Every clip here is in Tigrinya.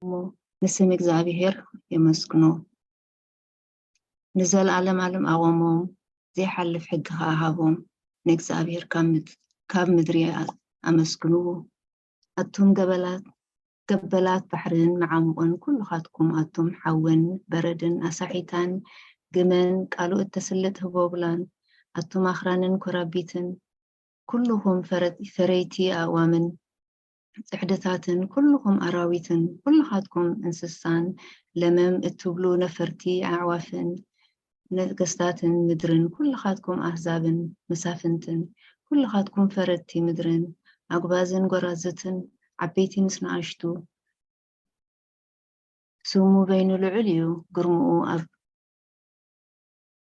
እሞ ንስም እግዚኣብሔር የመስግኖ። ንዘለዓለም ዓለም ኣቖሞም፣ ዘይሓልፍ ሕጊ ኸኣ ሃቦም። ንእግዚኣብሔር ካብ ምድ-፣ ካብ ምድሪ ኣ-፣ ኣመስግንዎ። ኣቱም ገበላት፣ ገበላት ባሕርን መዓሙቕን፣ ኩልኻትኩም ኣቱም ሓውን በረድን ኣሳሒታን ግመን፣ ቃሉ እተስልጥ ህቦብላን፣ ኣቱም ኣኽራንን ኮራቢትን፣ ኩልኹም ፈረ-፣ ፈረይቲ ኣእዋምን ጽሕድታትን፣ ኩልኹም ኣራዊትን፣ ኩልኻትኩም እንስሳን ለመም እትብሉ ነፈርቲ ኣዕዋፍን፣ ነገስታትን ምድርን፣ ኩልኻትኩም ኣህዛብን መሳፍንትን፣ ኩልኻትኩም ፈረድቲ ምድርን፣ ኣጉባዝን ጎራዙትን፣ ዓበይቲ ምስ ንኣሽቱ፣ ስሙ በይኑ ልዑል እዩ፣ ግርምኡ ኣብ፣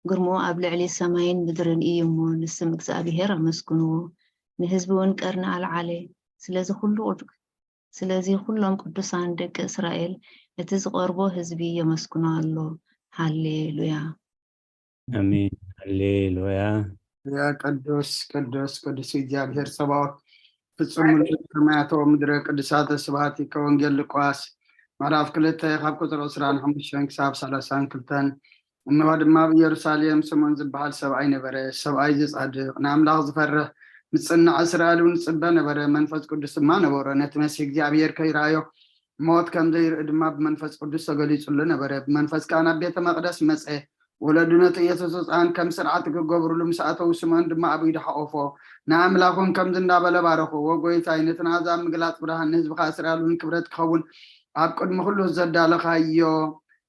ግርምኡ ኣብ ልዕሊ ሰማይን ምድርን እዩ እሞ፣ ንስም እግዚኣብሄር ኣመስግንዎ። ንህዝቢ እውን ቀርኒ ኣልዓለ። ስለዚ ኩሉ ቅዱ-፣ ስለዚ ኩሎም ቅዱሳን ደቂ እስራኤል፣ እቲ ዝቐርቦ ህዝቢ የመስግኖ ኣሎ። ሃሌሉያ። ኣሜን። ሃሌሉያ። ያ ቅዱስ፣ ቅዱስ፣ ቅዱስ እግዚኣብሔር ጸባኦት፣ ፍጹም ምሉእ ሰማያት ወምድሪ፣ ቅዱሳተ ስብሐቲከ። ወንጌል ሉቃስ ምዕራፍ ክልተ ካብ ቁጽሪ ዕስራን ሓሙሽተን ክሳብ ሰላሳን ክልተን። እንሆ ድማ ኣብ ኢየሩሳሌም ስምዖን ዝበሃል ሰብኣይ ነበረ። ሰብኣይ እዚ ጻድቕ፣ ንኣምላኽ ዝፈርህ፣ ምጽናዕ እስራኤል እውን ዝጽበ ነበረ። መንፈስ ቅዱስ ድማ ነበሮ። ነቲ መሲሕ እግዚኣብሔር ከይረኣዮ ሞት ከም ዘይርኢ ድማ ብመንፈስ ቅዱስ ተገሊጹሉ ነበረ። ብመንፈስ ከኣ ናብ ቤተ መቕደስ መጸ። ወለዱ ነቲ ኢየሱስ ህጻን ከም ስርዓት ክገብሩሉ ምስ ኣተዉ፣ ስምዖን ድማ ኣብ ኢዱ ሓቖፎ። ንኣምላኽ እውን ከምዚ እንዳበለ ባረኾ፣ "ወ-፣ ጐይታይ፣ ነቲ ንኣሕዛብ ምግላጽ ብርሃን፣ ንህዝብኻ እስራኤል እውን ክብረት ክኸውን ኣብ ቅድሚ ኩሉ ዘዳለኻዮ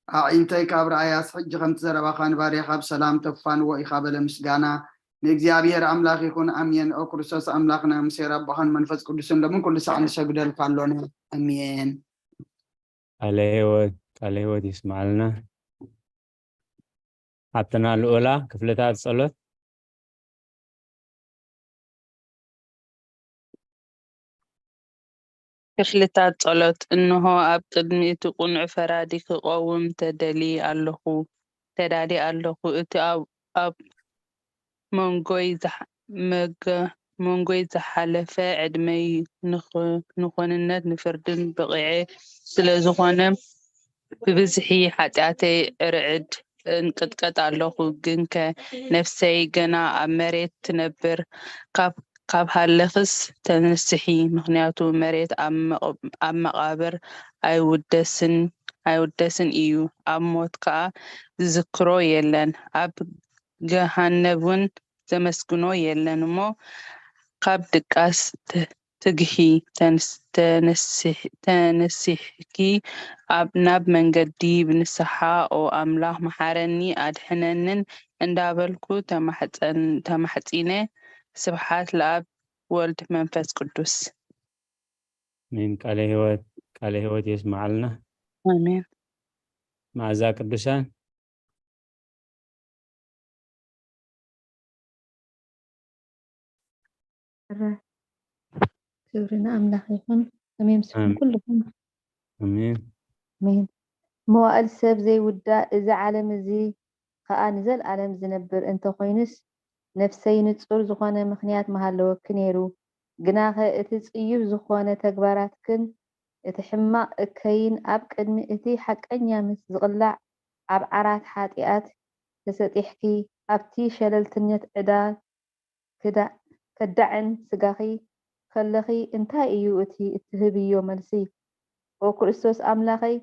ኣዒንተይ ካብ ረኣያስ፣ ሕጂ ከምቲ ዘረባኻ ንባርያኻ ብሰላም ተፋንዎ ኢኻ" በለ። ምስጋና ንእግዚኣብሔር ኣምላኽ ይኹን። ኣሜን። ኦ ክርስቶስ ኣምላኽና፣ ምስ ኄር ኣቦኻን መንፈስ ቅዱስን ሎምን ኩሉ ሳዕ ንሰግደልካ ኣሎና። ኣሜን። ቃለ ህይወት፣ ቃለ ህይወት ይስማዓልና። ሓብትና ልኡላ፣ ክፍልታት ጸሎት። ክፍልታት ጸሎት። እንሆ፣ ኣብ ቅድሚ እቲ ቅኑዕ ፈራዲ ክቐውም ተደሊ ኣለኹ፣ ተዳሊ ኣለኹ። እቲ ኣብ፣ ኣብ መንጎይ ዝሓ-፣ መገ-፣ መንጎይ ዝሓለፈ ዕድመይ ንኽ-፣ ንኾንነት ንፍርድን በቒዐ ስለ ዝኾነ፣ ብብዝሒ ሓጢኣተይ እርዕድ፣ እንቅጥቀጥ ኣለኹ። ግንከ ነፍሰይ ገና ኣብ መሬት ትነብር፣ ካብ፣ ካብ ሃለኽስ ተንስሒ፣ ምኽንያቱ መሬት ኣብ መቕ-፣ ኣብ መቓብር ኣይውደስን፣ ኣይውደስን እዩ፣ ኣብ ሞት ከኣ ዝዝክሮ የለን። ኣብ ገሃነብ እውን ዘመስግኖ የለን እሞ፣ ካብ ድቃስ ት-፣ ትግሂ፣ ተንስ-፣ ተነስሕ-፣ ተነሲሕኪ ኣብ፣ ናብ መንገዲ ብንስሓ፣ "ኦ ኣምላኽ፣ መሓረኒ፣ ኣድሕነንን" እንዳበልኩ ተማሕጸን-፣ ተማሕጺነ። ስብሓት ለኣብ፣ ወልድ፣ መንፈስ ቅዱስ። ኣሜን። ቃለ ህይወት፣ ቃለ ህይወት የስምዓልና። ኣሜን። መዓዛ ቅዱሳን። እረ፣ ክብሪ ንኣምላኽ ይኹን። ኣሜን። ምስኹም ኣሜን። ኩልኹም። ኣሜን። ኣሜን። መዋእል ሰብ ዘይውዳእ፣ እዚ ዓለም እዚ ኸኣ ንዘለኣለም ዝነብር እንተኾይኑስ፣ ነፍሰይ ንጹር ዝኾነ ምኽንያት ምሃለወኪ ነይሩ። ግናኸ እቲ ጽዩፍ ዝኾነ ተግባራትክን እቲ ሕማቕ እከይን ኣብ ቅድሚ እቲ ሓቀኛ ምስ ዝቕላዕ፣ ኣብ ዓራት ሓጢኣት ተሰጢሕኪ፣ ኣብቲ ሸለልትነት ዕዳ ክዳ-፣ ከዳዕን ስጋኺ ከለኺ እንታይ እዩ እቲ እትህብዮ መልሲ? ኦ ክርስቶስ ኣምላኸይ፣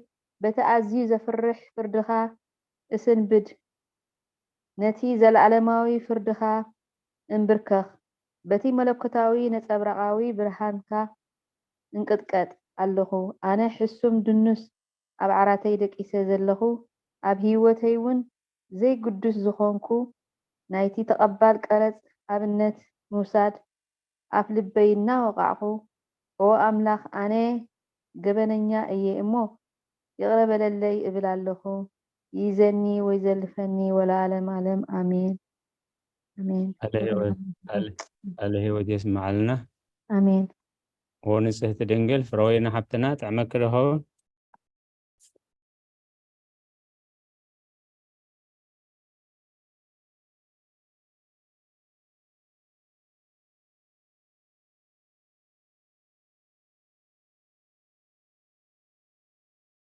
በቲ ኣዝዩ ዘፍርሕ ፍርድኻ እስንብድ፣ ነቲ ዘለኣለማዊ ፍርድኻ እንብርከኽ፣ በቲ መለኮታዊ ነጸብራቓዊ ብርሃንካ እንቅጥቀጥ ኣለኹ። ኣነ ሕሱም ድኑስ ኣብ ዓራተይ ደቂሰ ዘለኹ፣ ኣብ ህይወተይ እውን ዘይግዱስ ዝኾንኩ፣ ናይቲ ተቐባል ቀረጽ ኣብነት ምውሳድ ኣፍ ልበይ እናወቓዕኹ፣ "ኦ ኣምላኽ፣ ኣነ ገበነኛ እየ እሞ፣ ይቕረ በለለይ" እብል ኣለኹ። ይዘኒ ወይ ዘልፈኒ ወለዓለም ዓለም። ኣሜን። ኣሜን። ቃለ ህይወት፣ ቃለ፣ ቃለ ህይወት የስምዓልና። ኣሜን። ኦ ንጽህቲ ድንግል፣ ፍረወይኒ ሓብትና፣ ጥዕመኪ ዶ ኸውን?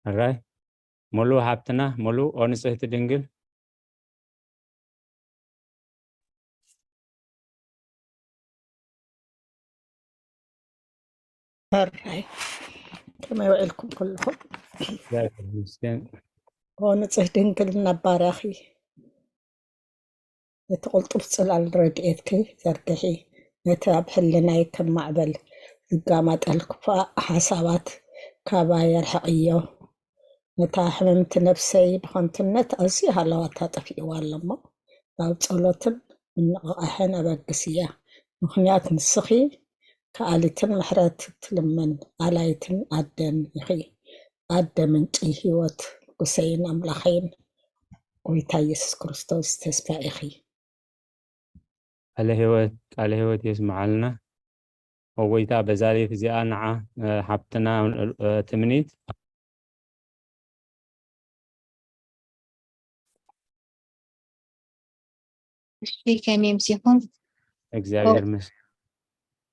ሕራይ ሙሉ ሓብትና፣ ሙሉ ኦ ንጽህቲ ድንግል። ሕራይ ከመይ ውዒልኩም ኩልኹም? እግዚኣብሔር ይመስገን። ኦ ንጽህ ድንግል ነባራኺ፣ ነቲ ቅልጡፍ ጽላል ረድኤትኪ ዘርግሒ፣ ነቲ ኣብ ሕልናይ ከም ማዕበል ዝጋማጠል ክፉእ ሓሳባት ካባይ ኣርሕቕዮ። ነታ ሕምምቲ ነፍሰይ ብኸንቱነት ኣዝዩ ሃለዋታ ጠፊእዋ ኣሎ እሞ፣ ናብ ጸሎትን ምንቕቓሕን ኣበግስያ። ምኽንያት ንስኺ ከኣሊትን ምሕረት ትልምን ኣላይትን ኣደን ኢኺ። ኣደ ምንጪ ህይወት ንጉሰይን ኣምላኸይን ጎይታ ኢየሱስ ክርስቶስ ተስፋ ኢኺ። ቃለ ህይወት፣ ቃለ ህይወት የስምዓልና። ኦ ጎይታ፣ በዛ ሌት እዚኣ ንዓ፣ እ፣ ሓብትና፣ እ፣ ትምኒት እሺ፣ ከመይ ኣምሲኹም? እግዚኣብሔር ይመስገን።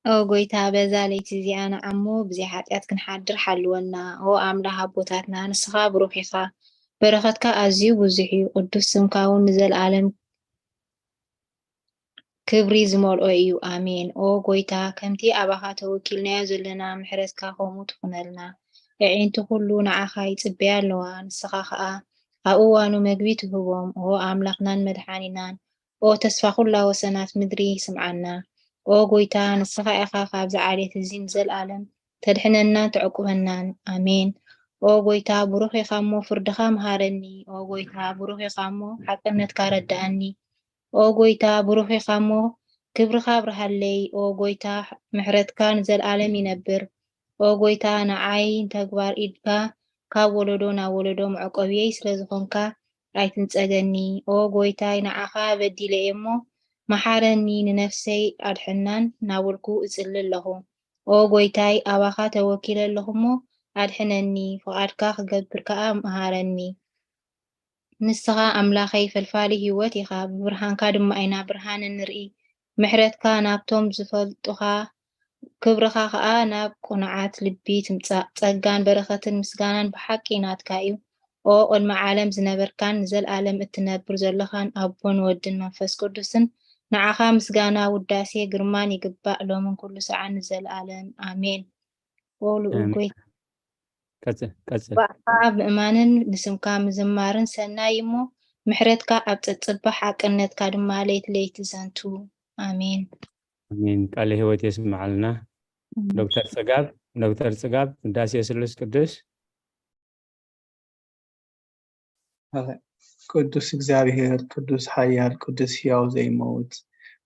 ኦ ጎይታ፣ በዛ ለይቲ እዚኣ ንዓሞ ብዘይ ሓጢኣት ክንሓድር ሓልወና። ኦ ኣምላኽ ኣቦታትና፣ ንስኻ ብሩኽ ኢኻ፣ በረኸትካ ኣዝዩ ብዙሕ እዩ፣ ቅዱስ ስምካ እውን ንዘለኣለም ክብሪ ዝመልኦ እዩ። ኣሜን። ኦ ጎይታ፣ ከምቲ ኣባኻ ተወኪልናዮ ዘለና ምሕረትካ ከምኡ ትኹነልና። ኣዒንቲ ኩሉ ንዓኻ ይጽበያ ኣለዋ፣ ንስኻ ኸኣ ኣብ እዋኑ መግቢ ትህቦም። ኦ ኣምላኽናን መድሓኒናን፣ ኦ ተስፋ ኩላ ወሰናት ምድሪ ስምዓና። ኦ ጎይታ፣ ንስኻ ኢኻ ካብዚ ዓሌት እዚ ንዘለኣለም ተድሕነናን ተዕቁበናን። ኣሜን። ኦ ጎይታ፣ ብሩኽ ኢኻ እሞ ፍርድኻ መሃረኒ። ኦ ጎይታ፣ ብሩኽ ኢኻ እሞ ሓቅነትካ ረድኣኒ። ኦ ጎይታ፣ ብሩኽ ኢኻ እሞ ክብርኻ ኣብርሃለይ። ኦ ጎይታ፣ ምሕረትካ ንዘለኣለም ይነብር። ኦ ጎይታ፣ ንዓይ ንተግባር ኢድካ ካብ ወለዶ ናብ ወለዶ መዕቆብየይ ስለ ዝኾንካ ኣይትንጸገኒ። ኦ ጎይታይ፣ ንዓኻ በዲለ እየ እሞ መሓረኒ፣ ንነፍሰይ ኣድሕናን እናበልኩ እጽሊ ኣለኹ። ኦ ጎይታይ፣ ኣባኻ ተወኪለ ኣለኹ እሞ ኣድሕነኒ፣ ፍቓድካ ክገብር ከኣ መሃረኒ። ንስኻ ኣምላኸይ ፈልፋሊ ህይወት ኢኻ፣ ብብርሃንካ ድማ ኢና ብርሃን እንርኢ። ምሕረትካ ናብቶም ዝፈልጡኻ፣ ክብርኻ ኸኣ ናብ ቅኑዓት ልቢ ትምጻእ። ጸጋን በረኸትን ምስጋናን ብሓቂ ናትካ እዩ። ኦ ቅድሚ ዓለም ዝነበርካን ንዘለኣለም እትነብር ዘለኻን ኣቦን ወድን መንፈስ ቅዱስን፣ ንዓኻ ምስጋና፣ ውዳሴ፣ ግርማን ይግባእ፣ ሎምን ኩሉ ሰዓን ንዘለኣለም። ኣሜን። ኦ ልኡል ኣሜን። ጎይታ፣ ቀጽል፣ ቀጽል። ባዕኻ ምእማንን ንስምካ ምዝማርን ሰናይ እሞ፣ ምሕረትካ ኣብ ጸጽባ ሓቅነትካ ድማ ለይቲ ለይቲ ዘንቱ። ኣሜን። ኣሜን። ቃለ ህይወት የስምዓልና። ዶክተር ጽጋብ፣ ዶክተር ጽጋብ፣ ውዳሴ ስሉስ ቅዱስ። ቅዱስ እግዚኣብሔር፣ ቅዱስ ሓያል፣ ቅዱስ ሕያው ዘይመውት፣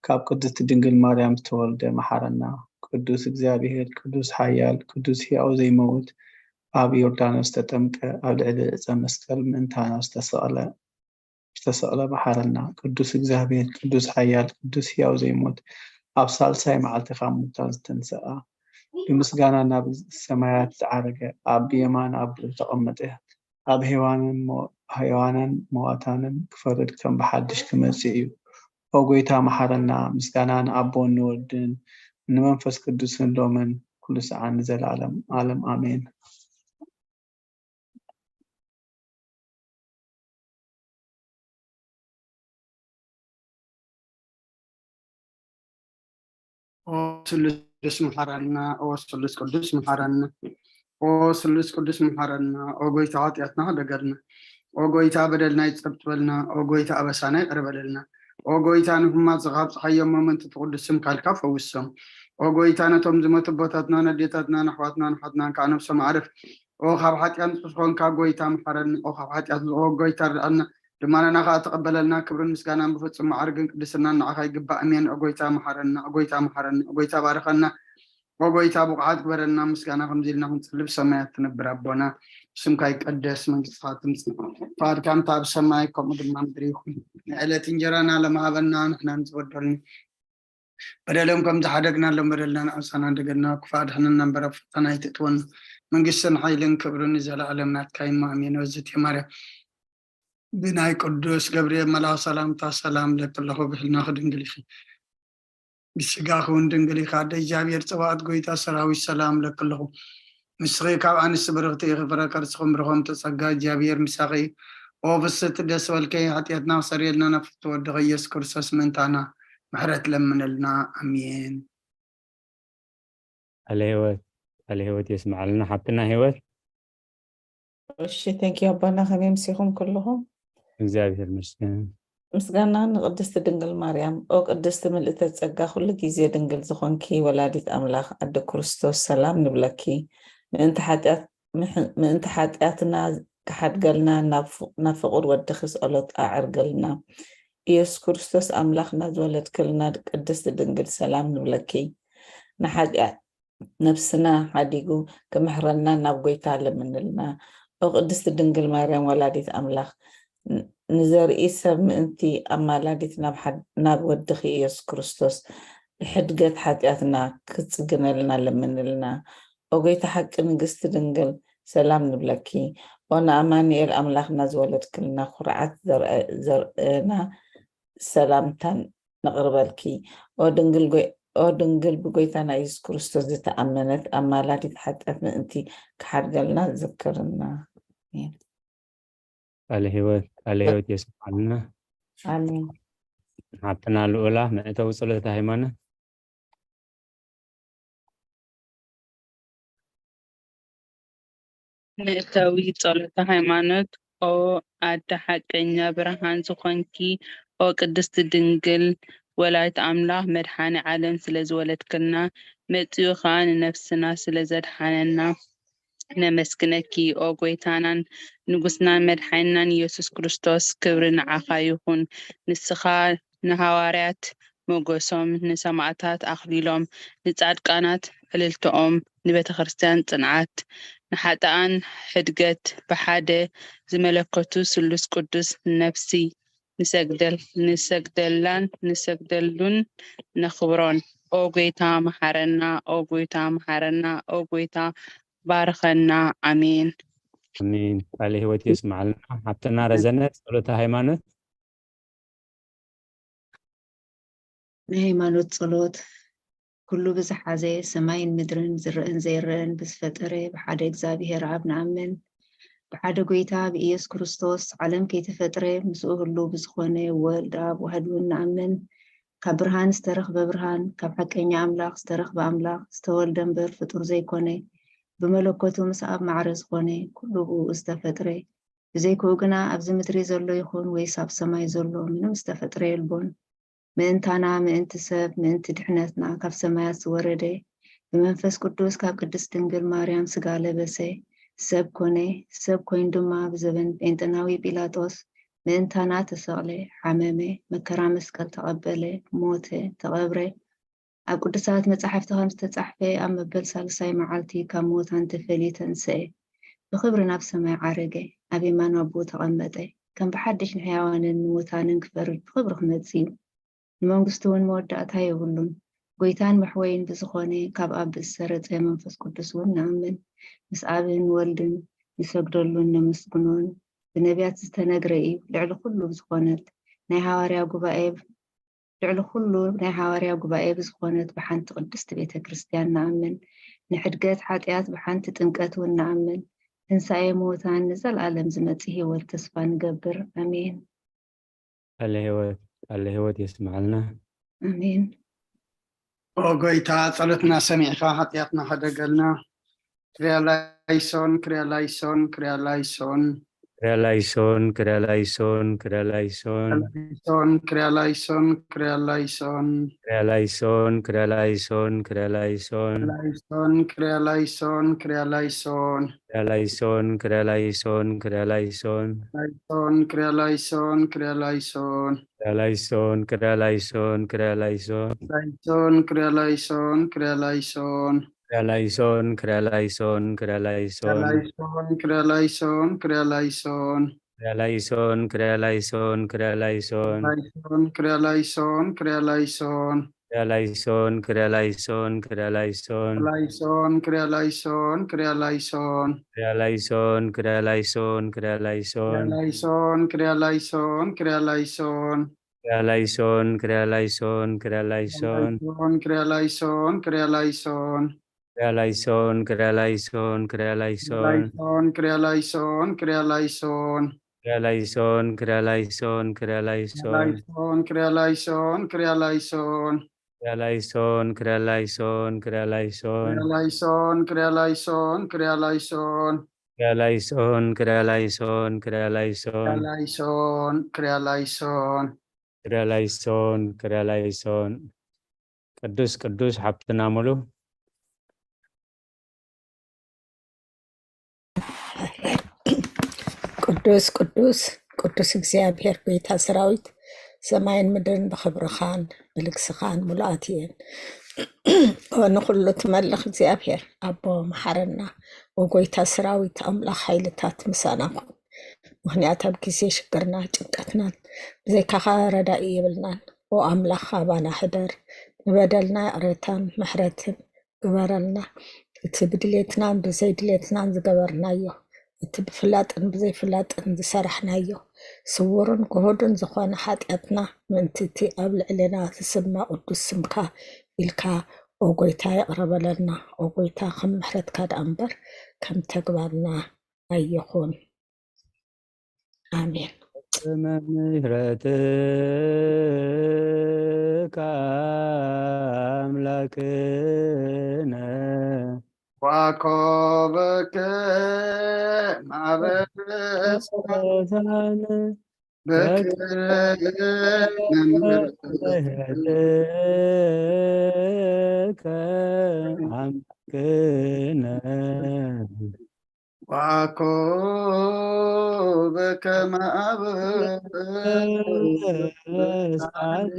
ካብ ቅድስት ድንግል ማርያም ዝተወልደ መሓረና። ቅዱስ እግዚኣብሔር፣ ቅዱስ ሓያል፣ ቅዱስ ሕያው ዘይመውት፣ ኣብ ዮርዳኖስ ተጠምቀ፣ ኣብ ልዕሊ ዕፀ መስቀል ምእንታና ዝተሰቕለ፣ ዝተሰቕለ መሓረና። ቅዱስ እግዚኣብሔር፣ ቅዱስ ሓያል፣ ቅዱስ ሕያው ዘይሞት፣ ኣብ ሳልሳይ መዓልቲ ካብ ሙታን ዝተንሰኣ፣ ብምስጋና ናብ ሰማያት ዝዓረገ፣ ኣብ የማን ኣቦኡ ዝተቐመጠ፣ ኣብ ሕያዋንን ሞ-፣ ሕያዋንን መዋታንን ክፈርድ ከም ብሓድሽ ክመጽእ እዩ። ኦ ጎይታ መሓረና። ምስጋና ንኣቦን ንወድን ንመንፈስ ቅዱስን ሎምን ኩሉ ሰዓን ንዘለዓለም ዓለም ኣሜን። ኦ ስሉስ ቅዱስ መሓረና፣ ኦ ስሉስ ቅዱስ መሓረና፣ ኦ ስሉስ ቅዱስ መሓረና፣ ኦ ጎይታ ሓጢኣትና ሕደገልና፣ ኦ ጎይታ በደልና ይጸብጥበልና፣ ኦ ጎይታ ኣበሳና ይቕረ በለልና፣ ኦ ጎይታ ንሕሙማት ዝኻብጽሓዮም መመንትቲ ቅዱስ ስምካ ኢልካ ፈውሶም፣ ኦ ጎይታ ነቶም ዝሞቱ ኣቦታትና፣ ነዴታትና፣ ነሕዋትና፣ ንሓትናን ከኣ ነብሶም ኣዕርፍ፣ ኦ ካብ ሓጢኣት ንጹህ ዝኾንካ ጎይታ መሓረኒ፣ ኦ ካብ ሓጢኣት ንጹህ ጎይታ ርድኣና፣ ልማናና ከኣ ተቐበለልና፣ ክብርን ምስጋናን ብፍጹም መዓርግን ቅድስናን ንዓኻ ይግባእ። ኣሜን። ኦ ጎይታ መሓረና፣ ኦ ጎይታ መሓረና፣ ኦ ጎይታ ባርኸና፣ ኦ ጎይታ ብቑዓት ግበረና። ምስጋና ከምዚ ኢልና ክንጽሊ ብሰማያት ትነብር ኣቦና፣ ስምካ ይቀደስ፣ መንግስትኻ ትምጻእ፣ ፍቓድካ ከምቲ ኣብ ሰማይ ከምኡ ድማ ምድሪ ይኹን። ናይ ዕለት እንጀራና ሎሚ ሃበና፣ ንሕና ንዝበደሉና በደሎም ከም ዝሓደግናሎም በደልና ንዓሳና እንደገና ክፉእ ኣድሕነና እምበር ኣብ ፈተና ኣይተእትወና። መንግስትን ሓይልን ክብርን ንዘለኣለም ናትካ እዩ። ኣሜን። ወዝቴ ማርያም ብናይ ቅዱስ ገብርኤል መልኣኽ ሰላምታ ሰላም እለኪ ኣለኹ። ብሕልናኺ ድንግል ኢኺ፣ ብስጋኺ እውን ድንግል ኢኻ። ኣደ እግዚኣብሔር ጸባኦት ጎይታ ሰራዊት ሰላም እለኪ ኣለኹ። ንስኺ ካብ ኣንስቲ ብርኽቲ ኢኺ፣ ፍረ ከርስኹም ብርኾም ተጸጋ እግዚኣብሔር ምሳኺ። ኦ ፍስሕቲ ደስ በልኪ፣ ሓጢኣትና ክሰርየልና ናብ ፍትወ ወድኺ ኢየሱስ ክርስቶስ ምእንታና ምሕረት ለምነልና። ኣሜን። ቃለ ህይወት ቃለ ህይወት የስምዓልና ሓብትና ህይወት። እሺ፣ thank you ኣቦና። ከመይ ምሲኹም ኩልኹም? እግዚኣብሔር ይመስገን። ምስጋና ንቅድስቲ ድንግል ማርያም። ኦ ቅድስቲ ምልእተ ጸጋ፣ ኩሉ ግዜ ድንግል ዝኾንኪ ወላዲት ኣምላኽ ኣደ ክርስቶስ፣ ሰላም ንብለኪ። ምእንቲ ሓጢኣት ምሕ- ምእንቲ ሓጢኣትና ክሓድገልና ናብ ፍ- ናብ ፍቁር ወድኺ ጸሎት ኣዕርግልና። ኢየሱስ ክርስቶስ ኣምላኽና ዝወለድክልና ቅድስቲ ድንግል፣ ሰላም ንብለኪ። ንሓጢኣት ነፍስና ሓዲጉ ክምሕረና ናብ ጎይታ ለምንልና። ኦ ቅድስቲ ድንግል ማርያም ወላዲት ኣምላኽ፣ ን- ንዘርኢ ሰብ ምእንቲ ኣማላዲት ናብ ሓድ- ናብ ወድኺ ኢየሱስ ክርስቶስ ብሕድገት ሓጢኣትና ክትጽግነልና ለምንልና። ኦ ጎይታ ሓቂ ንግስቲ ድንግል፣ ሰላም ንብለኪ። ኦ ንኣማኑኤል ኣምላኽና ዝወለድክልና ኩርዓት ዘርአ- ዘርእና ሰላምታን ነቕርበልኪ። ኦ ድንግል ጎይ- ኦ ድንግል ብጎይታና ኢየሱስ ክርስቶስ ዝተኣመነት ኣማላዲት ሓጢኣት ምእንቲ ክሓድገልና ዝክርና። ቃለ ህይወት ቃለ ህይወት የስምዓልና። ኣሜን። ሓብትና ልኡላ መእተዊ ጸሎተ ሃይማኖት። መእተዊ ጸሎተ ሃይማኖት። ኦ ኣደ ሓቀኛ ብርሃን ዝኾንኪ፣ ኦ ቅድስቲ ድንግል ወላዲት ኣምላኽ፣ መድሓኒ ዓለም ስለ ዝወለድክልና፣ መጺኡ ኸኣ ንነፍስና ስለ ዘድሓነና ነመስግነኪ። ኦ ጎይታናን ንጉስናን መድሓኒናን ኢየሱስ ክርስቶስ፣ ክብሪ ንዓኻ ይኹን። ንስኻ ንሃዋርያት ሞገሶም፣ ንሰማእታት ኣኽሊሎም፣ ንጻድቃናት ዕልልትኦም፣ ንቤተ ክርስቲያን ጽንዓት፣ ንሓጥኣን ሕድገት፣ ብሓደ ዝመለከቱ ስሉስ ቅዱስ ነፍሲ ንሰግደል ንሰግደላን ንሰግደሉን ነኽብሮን። ኦ ጎይታ መሓረና፣ ኦ ጎይታ መሓረና፣ ኦ ጎይታ ባርኸና። ኣሜን። ኣሜን። ቃለ ህይወት የስምዓልና። ሓብትና ረዘነ ጸሎተ ሃይማኖት። ናይ ሃይማኖት ጸሎት። ኩሉ ብዝሓዘ ሰማይን ምድርን ዝረአን ዘይረአን ብዝፈጠረ ብሓደ እግዚኣብሔር ኣብ ንኣምን። ብሓደ ጎይታ ብኢየሱስ ክርስቶስ ዓለም ከይተፈጥረ ምስኡ ህሉ ብዝኾነ ወልድ ኣብ ዋህድ እውን ንኣምን። ካብ ብርሃን ዝተረኽበ ብርሃን፣ ካብ ሓቀኛ ኣምላኽ ዝተረኽበ ኣምላኽ፣ ዝተወልደ እምበር ፍጡር ዘይኮነ፣ ብመለኮቱ ምስ ኣብ ማዕረ ዝኾነ ኩሉ ብኡ ዝተፈጥረ። ብዘይክኡ ግና ኣብዚ ምድሪ ዘሎ ይኹን ወይስ ኣብ ሰማይ ዘሎ ምንም ዝተፈጥረ የልቦን። ምእንታና፣ ምእንቲ ሰብ፣ ምእንቲ ድሕነትና ካብ ሰማያት ዝወረደ፣ ብመንፈስ ቅዱስ ካብ ቅድስት ድንግል ማርያም ስጋ ለበሰ፣ ሰብ ኮነ። ሰብ ኮይኑ ድማ ብዘበን ጴንጠናዊ ጲላጦስ ምእንታና ተሰቕለ፣ ሓመመ፣ መከራ መስቀል ተቐበለ፣ ሞተ፣ ተቐብረ። ኣብ ቅዱሳት መጻሕፍቲ ከም ዝተጻሕፈ፣ ኣብ መበል ሳልሳይ መዓልቲ ካብ ምዉታን ተፈልዩ ተንስአ፣ ብኽብሪ ናብ ሰማይ ዓረገ፣ ኣብ የማን ኣቦኡ ተቐመጠ። ከም ብሓድሽ ንሕያዋንን ንሙታንን ክፈርድ ብኽብሪ ክመጽእ እዩ። ንመንግስቱ እውን መወዳእታ የብሉን። ጎይታን መሕወይን ብዝኾነ ካብ ኣብ ብዝሰረጸ መንፈስ ቅዱስ እውን ንኣምን። ምስ ኣብን ወልድን ንሰግደሉን ነመስግኖን። ብነቢያት ዝተነግረ እዩ። ልዕሊ ኩሉ ብዝኾነት ናይ ሃዋርያ ጉባኤ ልዕሊ ኩሉ ናይ ሃዋርያ ጉባኤ ብዝኾነት ብሓንቲ ቅድስቲ ቤተ ክርስቲያን ንኣምን። ንሕድገት ሓጢኣት ብሓንቲ ጥምቀት እውን ንኣምን። ትንሳኤ ምዉታን ንዘለኣለም ዝመጽእ ህይወት ተስፋ ንገብር። ኣሜን። ቃለ ህይወት ቃለ ህይወት የስምዓልና። ኣሜን። ኦ ጎይታ፣ ጸሎትና ሰሚዕካ ሓጢኣትና ሓደገልና። ክሪያላይሶን፣ ክሪያላይሶን፣ ክሪያላይሶን። ክሪያላይሶን ክሪያላይሶን ክሪያላይሶን ክሪያላይሶን፣ ክሪያላይሶን፣ ክሪያላይሶን። ክሪያላይሶን ክሪያላይሶን ክሪያላይሶን ክሪያላይሶን፣ ክሪያላይሶን፣ ክሪያላይሶን። ክሪያላይሶን ክሪያላይሶን ክሪያላይሶን ላይሶን፣ ክሪያላይሶን፣ ክሪያላይሶን። ክሪያላይሶን ክሪያላይሶን ክሪያላይሶን ላይሶን፣ ክሪያላይሶን፣ ክሪያላይሶን። ክሪያላይሶን ክሪያላይሶን ክሪያላይሶን ክሪያላይሶን፣ ክሪያላይሶን፣ ክሪያላይሶን። ክሪያላይሶን ክሪያላይሶን ክሪያላይሶን ላይሶን፣ ክሪያላይሶን፣ ክሪያላይሶን። ክሪያላይሶን ክሪያላይሶን ክሪያላይሶን ላይሶን፣ ክሪያላይሶን፣ ክሪያላይሶን። ክሪያላይሶን ክሪያላይሶን ክሪያላይሶን ክሪያላይሶን፣ ክሪያላይሶን፣ ክሪያላይሶን። ክሪያላይሶን ክሪያላይሶን ክሪያላይሶን ላይሶን፣ ክሪያላይሶን፣ ክሪያላይሶን። ክርያላይሶን፣ ክርያላይሶን፣ ክርያላይሶን። ክርያላይሶን፣ ክርያላይሶን፣ ክርያላይሶን። ክርያላይሶን፣ ክርያላይሶን፣ ክርያላይሶን። ክርያላይሶን፣ ክርያላይሶን፣ ክርያላይሶን። ክርያላይሶን፣ ክርያላይሶን፣ ክርያላይሶን። ክርያላይሶን፣ ክርያላይሶን፣ ክርያላይሶን። ክርያላይሶን፣ ክርያላይሶን፣ ክርያላይሶን። ክርያላይሶን፣ ክርያላይሶን። ክርያላይሶን፣ ክርያላይሶን። ቅዱስ፣ ቅዱስ ሓፍትና ሙሉ። ቅዱስ፣ ቅዱስ፣ ቅዱስ እግዚኣብሔር ጎይታ ሰራዊት፣ ሰማይን ምድርን ብኽብርኻን ብልግስኻን ሙሉኣት እየን። ኦ ንኹሉ ትመልኽ እግዚኣብሔር፣ ኣቦ መሓረና፣ ኦ ጎይታ ሰራዊት፣ ኣምላኽ ሓይልታት ምሳና ኩን። ምኽንያት ኣብ ግዜ ሽግርና፣ ጭንቀትናን ብዘይካኻ ረዳኢ የብልናን። ኦ ኣምላኽ ኣባና ሕደር፣ ንበደልና ይቕሬታን ምሕረትን ግበረልና። እቲ ብድሌትናን ብዘይድሌትናን ዝገበርናዮ፣ እቲ ብፍላጥን ብዘይፍላጥን ዝሰራሕናዮ፣ ስውርን ግሁድን ዝኾነ ሓጢኣትና፣ ምእንቲ እቲ ኣብ ልዕሌና ዝስመ ቅዱስ ስምካ ኢልካ፣ ኦ ጎይታ፣ ይቕረ በለልና። ኦ ጎይታ፣ ከም ምሕረትካ ደኣ እምበር ከም ተግባርና ኣይኹን። ኣሜን። ምሕረትካ ኣምላክነ ዋኮበከ ማበሳን ቅዱሳን በከ ምሕረትከ ኣምላክነ ዋኮ በከመ አብ ቅዱሳን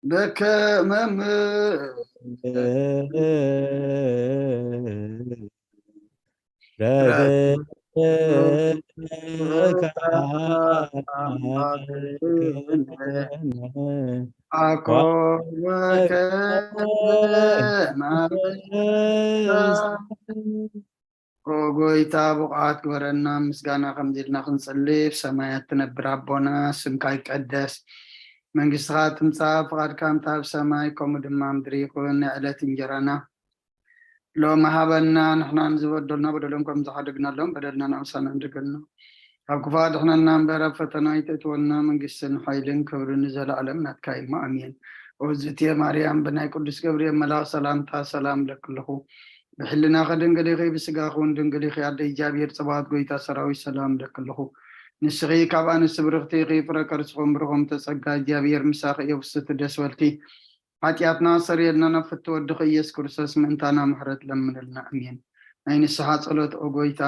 በከመ ምሕረትከ አኮ በከመ አብ ኦ ጎይታ፣ ብቑዓት ግበረና። ምስጋና ከምዚ ኢልና ክንጽሊ፣ ኣብ ሰማያት ትነብር ኣቦና፣ ስምካ ይቀደስ፣ መንግስትኻ ትምጻእ፣ ፍቓድካ ከምታ ኣብ ሰማይ ከምኡ ድማ ኣብ ምድሪ ይኹን። ናይ ዕለት እንጀራና ሎሚ ሃበና፣ ንሕና ንዝበደሉና በደሎም ከም ዝሓደግናሎም በደልና ንኣምሳና ንደገልና፣ ካብ ክፉእ ኣድሕነና እምበር፣ ኣብ ፈተና ኣይተእትወና፣ መንግስትን ሓይልን ክብርን ንዘለኣለም ናትካ እዩ፣ ኣሜን። ኦዝቴ ማርያም፣ ብናይ ቅዱስ ገብርኤል መልኣኽ ሰላምታ ሰላም እለኪ ኣለኹ። ብሕልናኺ ድንግል ኢኺ፣ ብስጋኺ እውን ድንግል ኢኺ። ኣደ እግዚኣብሔር ጸባኦት፣ ጎይታ ሰራዊት፣ ሰላም እለኪ ኣለኹ። ንስኺ ካብ ኣንስቲ ብርኽቲ ኢኺ፣ ፍረ ከርስኹም ብሩኽ፣ ተጸጋ እግዚኣብሔር ምሳኺ እዩ። ብስቲ ደስ በልኪ፣ ሓጢኣትና ኣሰርየልና፣ ናብ ፍትወ ወድኺ ኢየሱስ ክርስቶስ ምእንታና ምሕረት ለምንልና። ኣሜን። ናይ ንስሓ ጸሎት። ኦ ጎይታ፣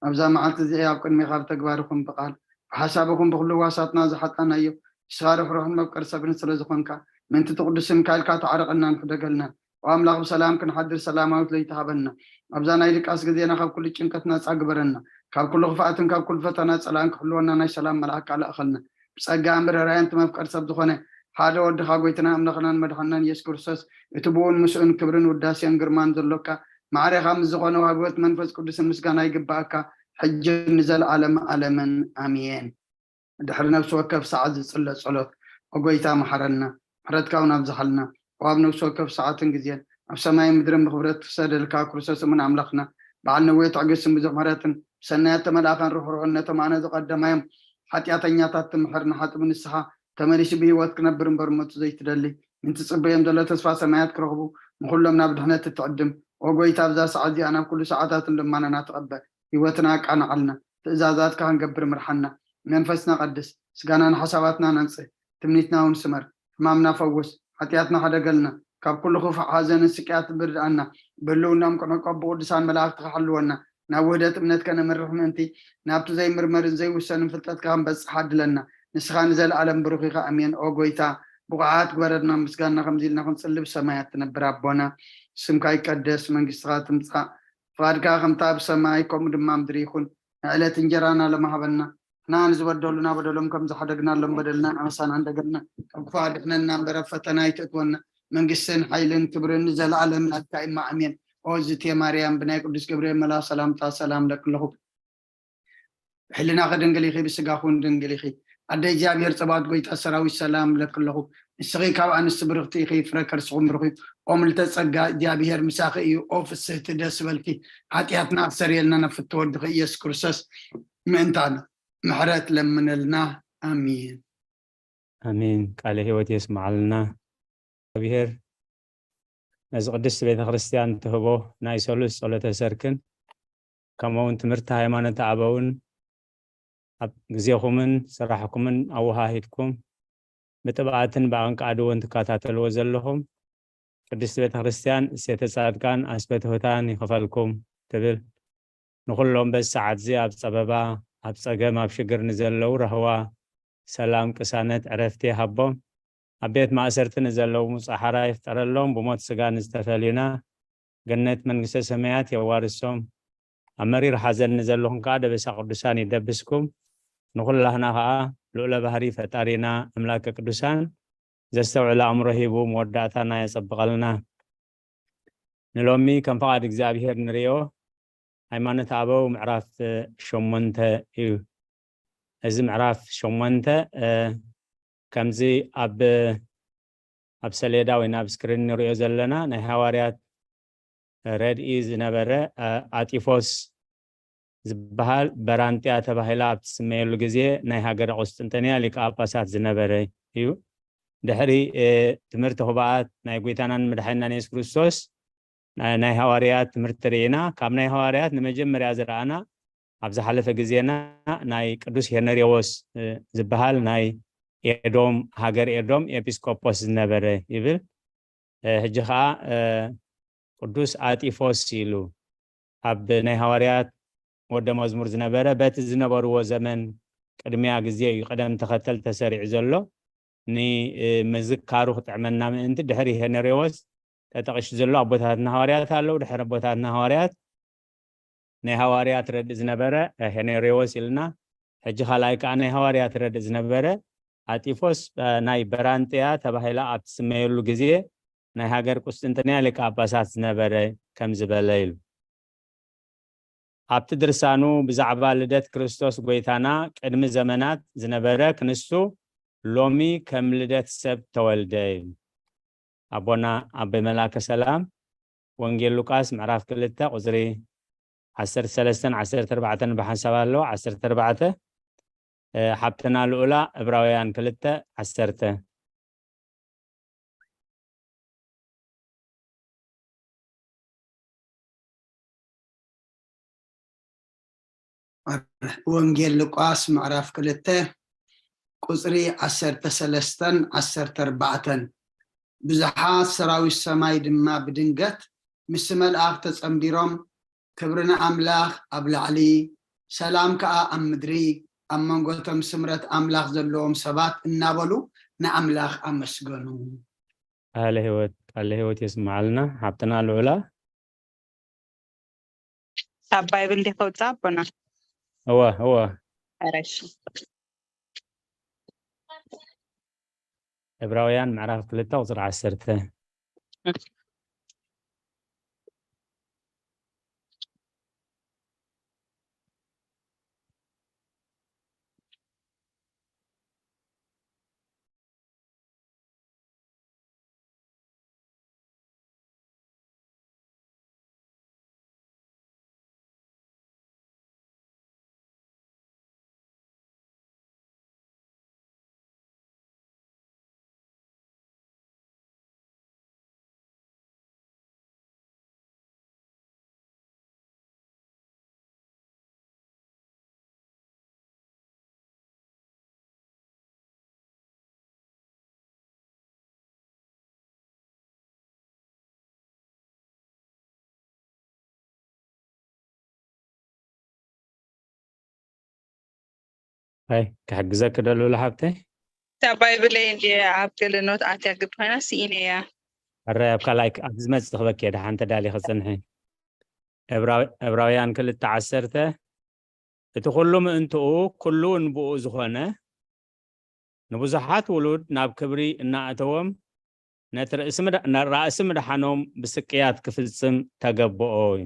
ኣብዛ መዓልቲ እዚኣ ኣብ ቅድሜኻ ብተግባር ይኹን ብቓል፣ ብሓሳብ ይኹን ብኹሉ ህዋሳትና ዝሓጣናዮ፣ ንስኻ ርሕሩሕን መፍቀሪ ሰብን ስለ ዝኾንካ፣ ምእንቲ እቲ ቅዱስ ስምካ ኢልካ ተዓረቐናን ሕደገልናን። ኦ ኣምላኽ፣ ብሰላም ክንሓድር ሰላማዊት ለይቲ ሃበና። ኣብዛ ናይ ድቃስ ግዜና ካብ ኩሉ ጭንቀት ናጻ ግበረና። ካብ ኩሉ ክፍኣትን ካብ ኩሉ ፈተና ጸላእን ክሕልወና ናይ ሰላም መልኣክካ ልኣኸልና። ብጸጋን ብርህራሄን እቲ መፍቀሪ ሰብ ዝኾነ ሓደ ወድኻ፣ ጎይትናን ኣምላኽናን መድሓንናን ኢየሱስ ክርስቶስ፣ እቲ ብኡን ምስኡን ክብርን ውዳሴን ግርማን ዘሎካ፣ ማዕሬኻ ምስ ዝኾነ ወሃቢ ህይወት መንፈስ ቅዱስን ምስጋና ይግባኣካ፣ ሕጂ ንዘለኣለም ኣለምን ኣሜን። ድሕሪ ነፍሲ ወከፍ ሰዓት ዝጽለ ጸሎት። ኦ ጎይታ መሓረና፣ ምሕረትካ እውን ኣብዝሓልና። ኦ ኣብ ነፍሲ ወከፍ ሰዓትን ግዜን ኣብ ሰማይን ምድርን ብኽብረት ትሰደልካ ክርስቶስ እሙን ኣምላኽና፣ በዓል ነዊሕ ትዕግስትን ብዙሕ ምሕረትን፣ ብሰናያት ተመልኣኻን ርሕሩሕን፣ ነቶም ኣነ ዝቐደማዮም ሓጢኣተኛታት ትምሕር፣ ንሓጥቡ ንስኻ ተመሊሱ ብህይወት ክነብር እምበር ሞቱ ዘይትደሊ፣ ምእንቲ ጽበዮም ዘሎ ተስፋ ሰማያት ክረኽቡ፣ ንኹሎም ናብ ድሕነት እትዕድም። ኦ ጎይታ፣ ኣብዛ ሰዓት እዚኣ ናብ ኩሉ ሰዓታትን ልማናና ትቐበል፣ ህይወትና ኣቃንዓልና፣ ትእዛዛትካ ክንገብር ምርሓና። መንፈስና ቀድስ፣ ስጋናን ሓሳባትናን ኣንጽህ፣ ትምኒትና እውን ስመር። ሕማምና ፈውስ፣ ሓጢኣትና ሕደገልና፣ ካብ ኩሉ ክፉእ ሓዘንን ስቅያትን ብርድኣና፣ ብህልውናኦም ክንዕቆብ ብቅዱሳን መላእኽትኻ ሓልወና። ናብ ውህደት እምነት ከነምርሕ ምእንቲ፣ ናብቲ ዘይምርመርን ዘይውሰንን ፍልጠትካ ክንበጽሕ ዓድለና። ንስኻ ንዘለኣለም ብሩኽ ኢኻ። ኣሜን። ኦ ጎይታ፣ ብቑዓት ግበረና። ምስጋና ከምዚ ኢልና ክንጽሊ፣ ብሰማያት ትነብር ኣቦና፣ ስምካ ይቀደስ፣ መንግስትኻ ትምጻእ፣ ፍቓድካ ከምታ ኣብ ሰማይ ከምኡ ድማ ኣብ ምድሪ ይኹን። ንዕለት እንጀራና ሎሚ ሃበና። ንሕና ንዝበደሉና በደሎም ከም ዝሓደግናሎም በደልና ንኣምሳና እንደገና፣ ካብ ክፉእ ኣድሕነና እምበር ኣብ ፈተና ኣይትእትወና። መንግስትን ሓይልን ክብርን ንዘለኣለም ናትካ እዩ። ኣሜን። ኦ ዝቴ ማርያም፣ ብናይ ቅዱስ ገብርኤል መልኣኽ ሰላምታ ሰላም እለኪ ኣለኹ። ብሕልናኺ ድንግል ኢኺ፣ ብስጋኺ እውን ድንግል ኢኺ። ኣደ እግዚኣብሔር ጸባኦት፣ ጎይታ ሰራዊት፣ ሰላም እለኪ ኣለኹ። ንስኺ ካብ ኣንስቲ ብርኽቲ ኢኺ፣ ፍረ ከርስኹም ብሩኽ እዩ። ኦ ምልተ ጸጋ እግዚኣብሔር ምሳኺ እዩ። ኦ ፍስህቲ ደስ በልኪ። ሓጢኣትና ክሰርየልና ነፍቶ ወድኺ ኢየሱስ ክርስቶስ ምእንታና ምሕረት ለምነልና። ኣሜን። ኣሜን። ቃለ ሕይወት የስምዓልና። እግዚኣብሔር ነዚ ቅድስት ቤተ ክርስቲያን ትህቦ ናይ ሰሉስ ጸሎተ ሰርክን ከምኡ እውን ትምህርቲ ሃይማኖት ኣበውን ኣብ ግዜኹምን ስራሕኩምን ኣወሃሂድኩም ብጥብኣትን ብኣንቃዕድውን ትከታተልዎ ዘለኹም ቅድስት ቤተ ክርስቲያን እሴተ ጻድቃን ኣስበትሁታን ይኽፈልኩም ትብል። ንኹሎም በዚ ሰዓት እዚ ኣብ ጸበባ ኣብ ጸገም ኣብ ሽግር ንዘለዉ ረህዋ ሰላም ቅሳነት ዕረፍቲ ይሃቦም። ኣብ ቤት ማእሰርቲ ንዘለዉ ሙጻ ሓራ ይፍጠረሎም። ብሞት ስጋ ንዝተፈልዩና ገነት መንግስተ ሰማያት የዋርሶም። ኣብ መሪር ሓዘን ንዘለኹም ከዓ ደበሳ ቅዱሳን ይደብስኩም። ንኹላህና ከዓ ልዑለ ባህሪ ፈጣሪና ኣምላከ ቅዱሳን ዘስተውዕል ኣእምሮ ሂቡ መወዳእታና የጸብቐልና። ንሎሚ ከም ፍቓድ እግዚኣብሔር ንርእዮ ሃይማኖት ኣበው ምዕራፍ ሸሞንተ እዩ። እዚ ምዕራፍ ሸሞንተ ከምዚ ኣብ ኣብ ሰሌዳ ወይ ናብ ስክሪን ንሪኦ ዘለና ናይ ሃዋርያት ረድኢ ዝነበረ ኣጢፎስ ዝበሃል በራንጥያ ተባሂላ ኣብ ትስመየሉ ግዜ ናይ ሃገረ ቁስጥንጥንያ ሊቀ ጳጳሳት ዝነበረ እዩ። ድሕሪ ትምህርቲ ሁባኣት ናይ ጎይታናን መድሓኒናን የሱስ ክርስቶስ ናይ ሃዋርያት ትምህርቲ ርኢና። ካብ ናይ ሃዋርያት ንመጀመርያ ዝረኣና ኣብ ዝሓለፈ ግዜና ናይ ቅዱስ ሄነሪዎስ ዝበሃል ናይ ኤዶም ሃገር ኤዶም ኤጲስቆጶስ ዝነበረ ይብል። ሕጂ ከዓ ቅዱስ ኣጢፎስ ኢሉ ኣብ ናይ ሃዋርያት ወደ መዝሙር ዝነበረ በቲ ዝነበርዎ ዘመን ቅድሚያ ግዜ እዩ ቅደም ተኸተል ተሰሪዑ ዘሎ። ንምዝካሩ ክጥዕመና ምእንቲ ድሕሪ ሄነሪዎስ ተጠቂሱ ዘሎ ኣቦታትና ሃዋርያት ኣለዉ። ድሕሪ ኣቦታትና ሃዋርያት ናይ ሃዋርያት ረድእ ዝነበረ ሄነሪዎስ ኢልና፣ ሕጂ ካልኣይ ከዓ ናይ ሃዋርያት ረድእ ዝነበረ ኣጢፎስ ናይ በራንጥያ ተባሂላ ኣብ ትስመየሉ ግዜ ናይ ሃገር ቁስጥንጥንያ ሊቀ ጳጳሳት ዝነበረ ከም ዝበለ ኢሉ። ኣብቲ ድርሳኑ ብዛዕባ ልደት ክርስቶስ ጎይታና ቅድሚ ዘመናት ዝነበረ ክንሱ ሎሚ ከም ልደት ሰብ ተወልደ ኢሉ። ኣቦና ኣቦይ መላከ ሰላም ወንጌል ሉቃስ ምዕራፍ ክልተ ቁፅሪ ዓሰርተ ሰለስተን ዓሰርተ ኣርባዕተን ብሓንሳብ ኣለዎ። ዓሰርተ ኣርባዕተ ሓብትና ልኡላ ዕብራውያን ክልተ ዓሰርተ። ወንጌል ሉቃስ ምዕራፍ ክልተ ቁፅሪ ዓሰርተ ሰለስተን ዓሰርተ ኣርባዕተን። ብዙሓት ሰራዊት ሰማይ ድማ ብድንገት ምስ መልኣኽ ተጸምዲሮም፣ ክብሪ ንኣምላኽ ኣብ ላዕሊ፣ ሰላም ከኣ ኣብ ምድሪ፣ ኣብ መንጎ እቶም ስምረት ኣምላኽ ዘለዎም ሰባት እናበሉ ንኣምላኽ ኣመስገኑ። ቃለ ህይወት ቃለ ህይወት የስምዓልና ሓብትና ልዑላ። ካብ ባይብል ዲኻ ውፃእ ኣቦና? እወ እወ። ኧረ እሺ። ዕብራውያን ምዕራፍ ክልተ ቁፅሪ ዓሰርተ። ኣይ ክሕግዘኪ ዶ ልኡል ሓብተይ? እታ ባይብለይ እንድየ ኣብ ገለ ኖት ኣትያ ግዲ ኮይና ስኢነ እያ። ሕራይ ኣብ ካልኣይ ኣብዚ ዝመጽእ ክበኪ እየ ደሓን ተዳሊኺ ጽንሒ። ዕብራውያን ክልተ ዓሰርተ እቲ ኩሉ ምእንትኡ ኩሉ እውን ብኡ ዝኾነ ንብዙሓት ውሉድ ናብ ክብሪ እናእተዎም ነቲ ርእሲ ምድ- ራእሲ ምድሓኖም ብስቅያት ክፍጽም ተገብኦ እዩ።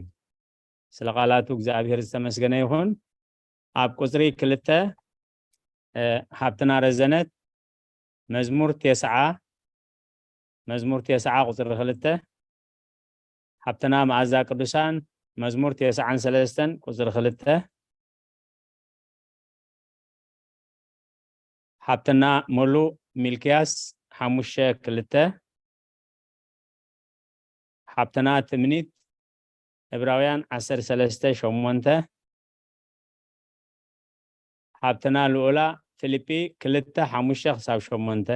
ስለ ቃላቱ እግዚኣብሔር ዝተመስገነ ይኹን። ኣብ ቁፅሪ ክልተ ሓብትና ረዘነት መዝሙር ቴስዓ መዝሙር ተስዓ ቁጽሪ ክልተ። ሓብትና መኣዛ ቅዱሳን መዝሙር ተስዓን ሰለስተን ቁጽሪ ክልተ። ሓብትና ሙሉ ሚልክያስ ሓሙሽተ ክልተ። ሓብትና ትምኒት ዕብራውያን ዓሰርተ ሰለስተ ሸሞንተ። ሓብትና ልኡላ ፊልጲ ክልተ ሓሙሽተ ክሳብ ሸሞንተ።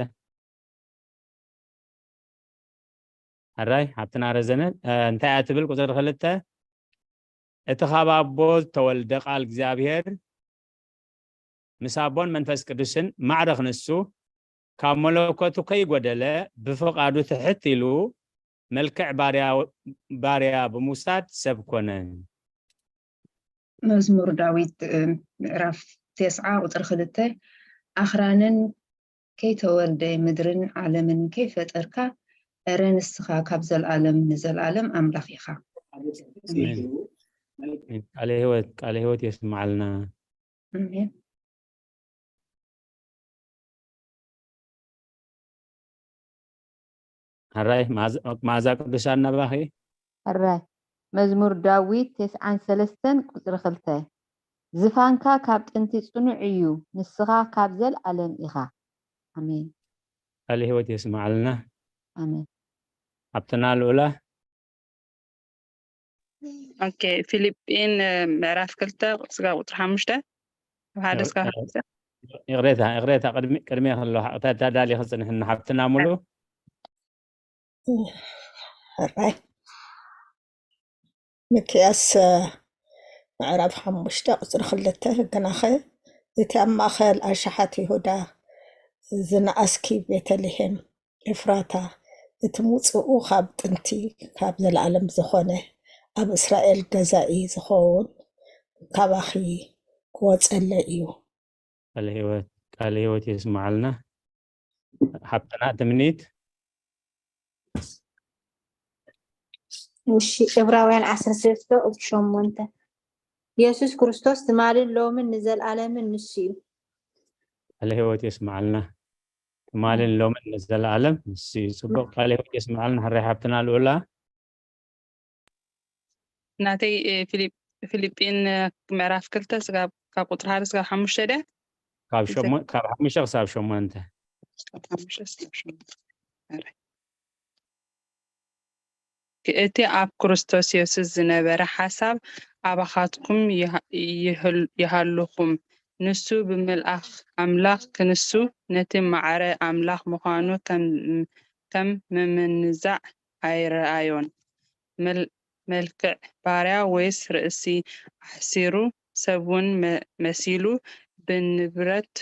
ሕራይ ሓብትና ረዘነ እንታይ እያ ትብል? ቁፅሪ ክልተ፣ እቲ ካብ ኣቦ ዝተወልደ ቃል እግዚኣብሔር ምስ ኣቦን መንፈስ ቅዱስን ማዕረ ክንሱ ካብ መለኮቱ ከይጎደለ ብፍቓዱ ትሕት ኢሉ መልክዕ ባርያ ብምውሳድ ሰብ ኮነ። መዝሙር ዳዊት ምዕራፍ ተስዓ ቁፅሪ ክልተ፣ ኣኽራንን ከይተወልደ ምድርን ዓለምን ከይፈጠርካ፣ እረ ንስኻ ካብ ዘልኣለም ንዘልኣለም ኣምላኽ ኢኻ። ቃለ ህይወት ቃለ ህይወት የስምዓልና። ሕራይ መኣዛ ቅዱሳን ናባኺ። ሕራይ መዝሙር ዳዊት ተስዓን ሰለስተን ቁፅሪ ክልተ፣ ዝፋንካ ካብ ጥንቲ ፅኑዕ እዩ፣ ንስኻ ካብ ዘልኣለም ኢኻ። ኣሜን። ቃለ ህይወት የስምዓልና። ኣሜን። ሓብትና ልኡላ። ኦኬ፣ ፊልጲን ምዕራፍ ክልተ ስጋ ቁፅሪ ሓሙሽተ ካብ ሓደ ስጋ ሓሙሽተ። ይቕሬታ ይቕሬታ፣ ቅድሚ ቅድሚ ከሎ ተዳሊ ክፅንሕና ሓብትና ሙሉ። ሕራይ ሚክያስ ምዕራፍ ሓሙሽተ ቁፅሪ ክልተ፣ ግናኸ እቲ ኣብ ማእኸል ኣሽሓት ይሁዳ ዝነኣስኪ ቤተልሔም ኤፍራታ፣ እቲ ምውፅኡ ካብ ጥንቲ ካብ ዘለኣለም ዝኾነ ኣብ እስራኤል ገዛኢ ዝኸውን ካባኺ ክወፀለይ እዩ። ቃለ ህይወት ቃለ ህይወት የስምዓልና ሓብትና ትምኒት። እሺ፣ ዕብራውያን ዓሰርተ ሰለስተ ቁፅሪ ሸሞንተ፣ የሱስ ክርስቶስ ትማልን ሎምን ንዘልኣለምን ንሱ እዩ። ቃለ ህይወት የስምዓልና። ትማልን ሎምን ንዘለኣለም ንሱ እዩ። ፅቡቅ ቃለ ህይወት የስምዓልና ሕራይ ሓብትና ልኡላ። ናተይ ፊልጲን ምዕራፍ ክልተ ስጋብ ካብ ቁፅሪ ሓደ ስጋብ ሓሙሽተ ድያ? ካብ ሸሞ- ካብ ሓሙሽተ ክሳብ ሸሞንተ። ካብ ሓሙሽተ ስጋብ ሸሞንተ። ሕራይ። እቲ ኣብ ክርስቶስ የሱስ ዝነበረ ሓሳብ ኣባኻትኩም ይሃ- ይህል- ይሃልኹም። ንሱ ብምልኣኽ ኣምላኽ ክንሱ ነቲ ማዕረ ኣምላኽ ምዃኑ ከም ከም ምምንዛዕ ኣይረኣዮን። መል- መልክዕ ባርያ ወይስ ርእሲ ኣሕሲሩ፣ ሰብ እውን መ- መሲሉ ብንብረት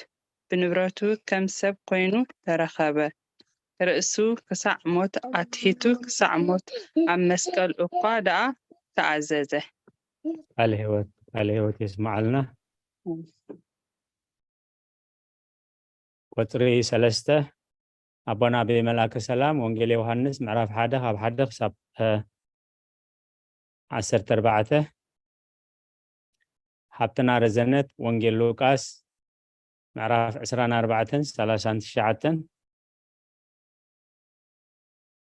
ብንብረቱ ከም ሰብ ኮይኑ ተረኸበ። ርእሱ ክሳዕ ሞት ኣትሒቱ ክሳዕ ሞት ኣብ መስቀል እኳ ደኣ ተኣዘዘ። ቃለ ህይወት ቃለ ህይወት የስምዓልና። ቁፅሪ ሰለስተ ኣቦና ኣበይ መልኣከ ሰላም ወንጌል ዮሃንስ ምዕራፍ ሓደ ካብ ሓደ ክሳብ ዓሰርተ ኣርባዕተ። ሓብትና ረዘነት ወንጌል ሉቃስ ምዕራፍ ዕስራን ኣርባዕተን ሰላሳን ትሽዓተን።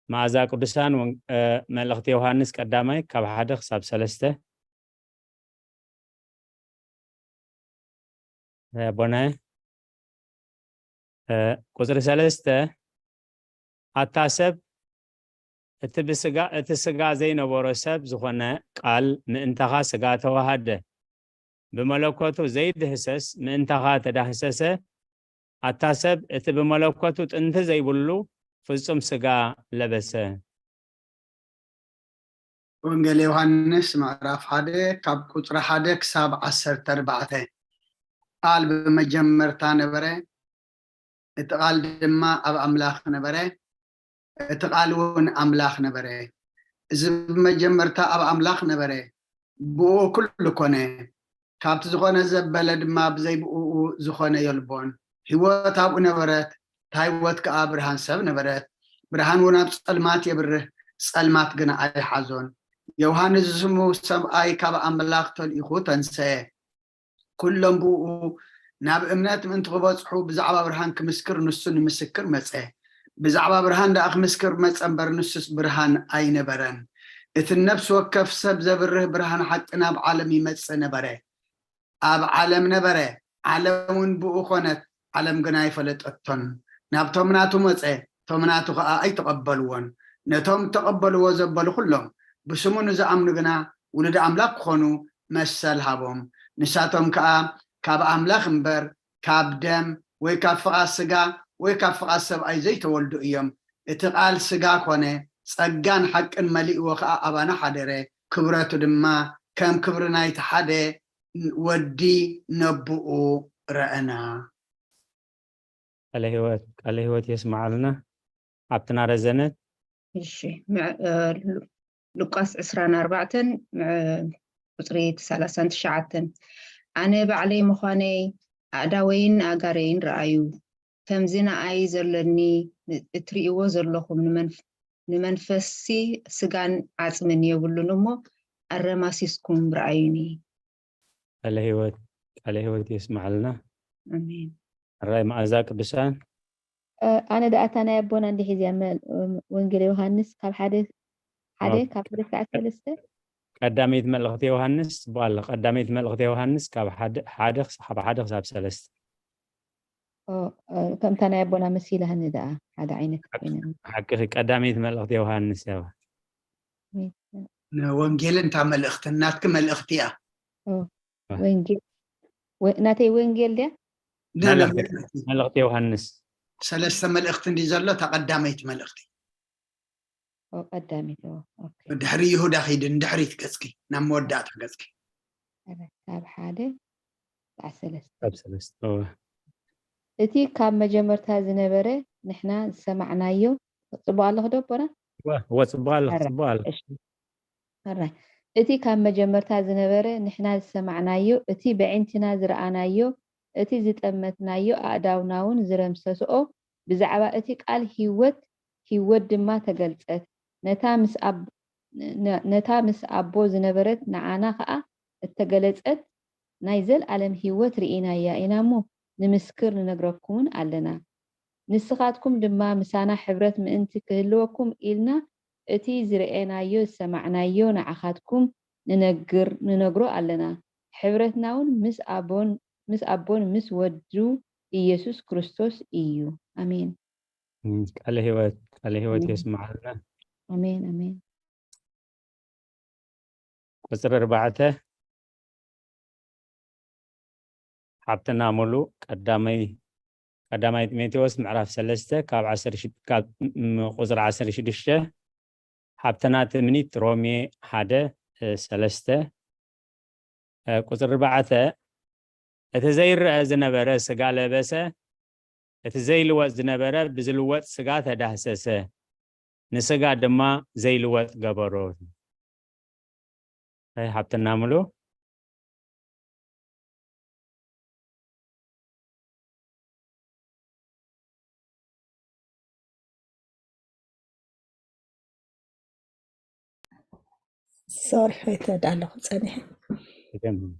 መኣዛ ቅዱሳን ወን- እ፣ መልእኽቲ ዮሃንስ ቀዳማይ ካብ ሓደ ክሳብ ሰለስተ። ኣቦናየ ቁፅሪ ሰለስተ ኣታ ሰብ እቲ ብስጋ እቲ ስጋ ዘይነበሮ ሰብ ዝኾነ ቃል ምእንታኻ ስጋ ተዋሃደ ብመለኮቱ ዘይድህሰስ ምእንታኻ ተዳህሰሰ ኣታ ሰብ እቲ ብመለኮቱ ጥንቲ ዘይብሉ ፍጹም ስጋ ለበሰ። ወንጌል ዮሃንስ ምዕራፍ ሓደ ካብ ቁፅሪ ሓደ ክሳብ ዓሰርተ ኣርባዕተ። ቃል ብመጀመርታ ነበረ፣ እቲ ቃል ድማ ኣብ ኣምላኽ ነበረ፣ እቲ ቃል እውን ኣምላኽ ነበረ። እዚ ብመጀመርታ ኣብ ኣምላኽ ነበረ፣ ብኡ ኩሉ ኮነ። ካብቲ ዝኾነ ዘበለ ድማ ብዘይ ብኡ ዝኾነ የልቦን። ህይወት ኣብኡ ነበረት፣ እታ ህይወት ከኣ ብርሃን ሰብ ነበረት። ብርሃን እውን ኣብ ጸልማት የብርህ፣ ጸልማት ግና ኣይሓዞን። ዮሃንስ ዝስሙ ሰብኣይ ካብ ኣምላኽ ተልኢኹ ተንሰየ። ኩሎም ብኡ ናብ እምነት ምእንቲ ክበጽሑ ብዛዕባ ብርሃን ክምስክር ንሱ ንምስክር መጸ። ብዛዕባ ብርሃን ደኣ ክምስክር መጸ እምበር፣ ንሱስ ብርሃን ኣይነበረን። እቲ ነፍሲ ወከፍ ሰብ ዘብርህ ብርሃን ሓቂ ናብ ዓለም ይመጽእ ነበረ። ኣብ ዓለም ነበረ፣ ዓለም እውን ብኡ ኾነት፣ ዓለም ግና ኣይፈለጠቶን። ናብቶም ናቱ መጸ፣ እቶም ናቱ ኸኣ ኣይተቐበልዎን። ነቶም ተቐበልዎ ዘበሉ ኹሎም፣ ብስሙ ንዝኣምኑ ግና ውሉድ ኣምላኽ ክኾኑ መሰል ሃቦም። ንሳቶም ከኣ ካብ ኣምላኽ እምበር፣ ካብ ደም ወይ ካብ ፍቓድ ስጋ ወይ ካብ ፍቓድ ሰብኣይ ዘይተወልዱ እዮም። እቲ ቃል ስጋ ኮነ፣ ጸጋን ሓቅን መሊእዎ ከኣ ኣባና ሓደረ። ክብረቱ ድማ ከም ክብሪ ናይቲ ሓደ ወዲ ነብኡ ረኣና። ቃለ ህይወት ቃለ ህይወት የስማዓልና። ሓብትና ረዘነ። እሺ፣ ምዕ- እ፣ ሉ- ሉቃስ ዕስራን ኣርባዕተን፣ ምዕ- ቁጽሪ ሰላሳን ትሽዓተን፣ ኣነ ባዕለይ ምዃነይ ኣእዳወይን ኣእጋረይን ረኣዩ፣ ከምዚ ንኣይ ዘሎኒ ን- እትርእይዎ ዘለኹም ንመንፍ- ንመንፈስሲ ስጋን ዓጽምን የብሉን እሞ፣ ኣረማሲስኩም ረኣዩኒ። ቃለ ህይወት ቃለ ህይወት የስማዓልና። ኣሜን። ራይ መኣዛ ቅዱሳን ኣነ ደኣታ ናይ ኣቦና እንዲሕ እዚኣ መ- ወንጌል ዮሃንስ ካብ ሓደ ሓደ ካብ ሓደ ክሳዕ ሰለስተ ቀዳመይቲ መልእኽቲ ዮሃንስ ጽቡቕ ኣሎ። ቀዳመይቲ መልእኽቲ ዮሃንስ ካብ ሓደ ሓደ ክስ- ካብ ሓደ ክሳብ ሰለስተ ኦ፣ እ፣ ከምታ ናይ ኣቦና መሲላህኒ ደኣ ሓደ ዓይነት ኮይና ሓቂ ቀዳመይቲ መልእኽቲ ዮሃንስ ያባ ንወንጌልን እታ መልእኽትን ናትኪ መልእኽቲ እያ። ወንጌል ወ- ናተይ ወንጌል ድያ ነ- ነ- መልእኽቲ ዮሃንስ ሰለስተ መልእኽቲ እንዲ ዘሎ እታ ቀዳመይቲ መልእኽቲ ኦ፣ ቀዳሚት ኦ፣ ኦኬ። ድሕሪ ይሁዳ ኪዲ ንድሕሪት ገጽኪ ናብ መወዳእታ ገጽኪ ኧረ፣ ካብ ሓደ ክሳዕ ሰለስተ ካብ ሰለስተ እወ። እቲ ካብ መጀመርታ ዝነበረ ንሕና ዝሰማዕናዮ ጽቡቕ ኣለኹ ዶ ቦና እወ እወ ጽቡቕ ኣለኹ ኧረ፣ ጽቡቕ ኣለኹ እሺ። ሕራይ እቲ ካብ መጀመርታ ዝነበረ ንሕና ዝሰማዕናዮ እቲ በዒንትና ዝረኣናዮ እቲ ዝጠመትናዮ ኣእዳውናውን ዝረምሰስኦ ብዛዕባ እቲ ቃል ህይወት ህይወት ድማ ተገልጸት ነታ ምስ ኣብ ነ- ነታ ምስ ኣቦ ዝነበረት ንዓና ኸኣ እተገለጸት ናይ ዘልኣለም ህይወት ርኢናያ ኢና እሞ ንምስክር ንነግረኩምን ኣለና ንስኻትኩም ድማ ምሳና ሕብረት ምእንቲ ክህልወኩም ኢልና እቲ ዝረኤናዮ ዝሰማዕናዮ ንዓኻትኩም ንነግር ንነግሮ ኣለና ሕብረትና እውን ምስ ኣቦን ምስ ኣቦን ምስ ወዱ ኢየሱስ ክርስቶስ እዩ ኣሜን ቃለ ህይወት ቃለ ህይወት ኣሜን። የስማዓልና ኣሜን ኣሜን ቁፅሪ ኣርባዕተ ሓብትና ሙሉ ቀዳማይ ቀዳማይ ጢሞቴዎስ ምዕራፍ ሰለስተ ካብ ዓሰርተ ሽዱሽተ ካብ ም- ቁፅሪ ዓሰርተ ሽዱሽተ ሓብትና ትምኒት ሮሜ ሓደ እ፣ ሰለስተ እ፣ ቁፅሪ ኣርባዕተ እቲ ዘይረአ ዝነበረ ስጋ ለበሰ እቲ ዘይልወጥ ዝነበረ ብዝልወጥ ስጋ ተዳህሰሰ ንስጋ ድማ ዘይልወጥ ገበሮ ኣይ ሓብትና ሙሉ ሶሪ ሕተድ ኣለኹ ጸኒሐ ይገርም።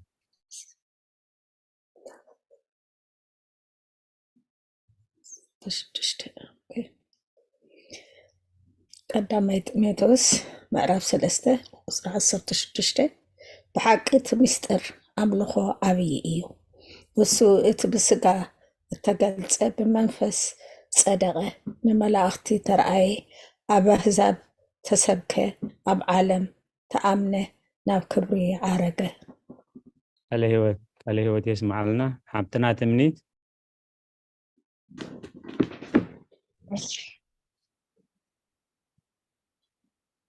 ሽዱሽተ ቀዳማይ ጢሞቴዎስ ምዕራፍ ሰለስተ ቁፅሪ ዓሰርተ ሽዱሽተ ብሓቂ እቲ ምስጢር ኣምልኾ ዓብዪ እዩ። ንሱ እቲ ብስጋ እተገልጸ ብመንፈስ ጸደቐ፣ ንመላእኽቲ ተረኣየ፣ ኣብ ኣህዛብ ተሰብከ፣ ኣብ ዓለም ተኣምነ፣ ናብ ክብሪ ዓረገ። ቃለ ህይወት ቃለ ህይወት የስማዓልና ሓብትና ትምኒት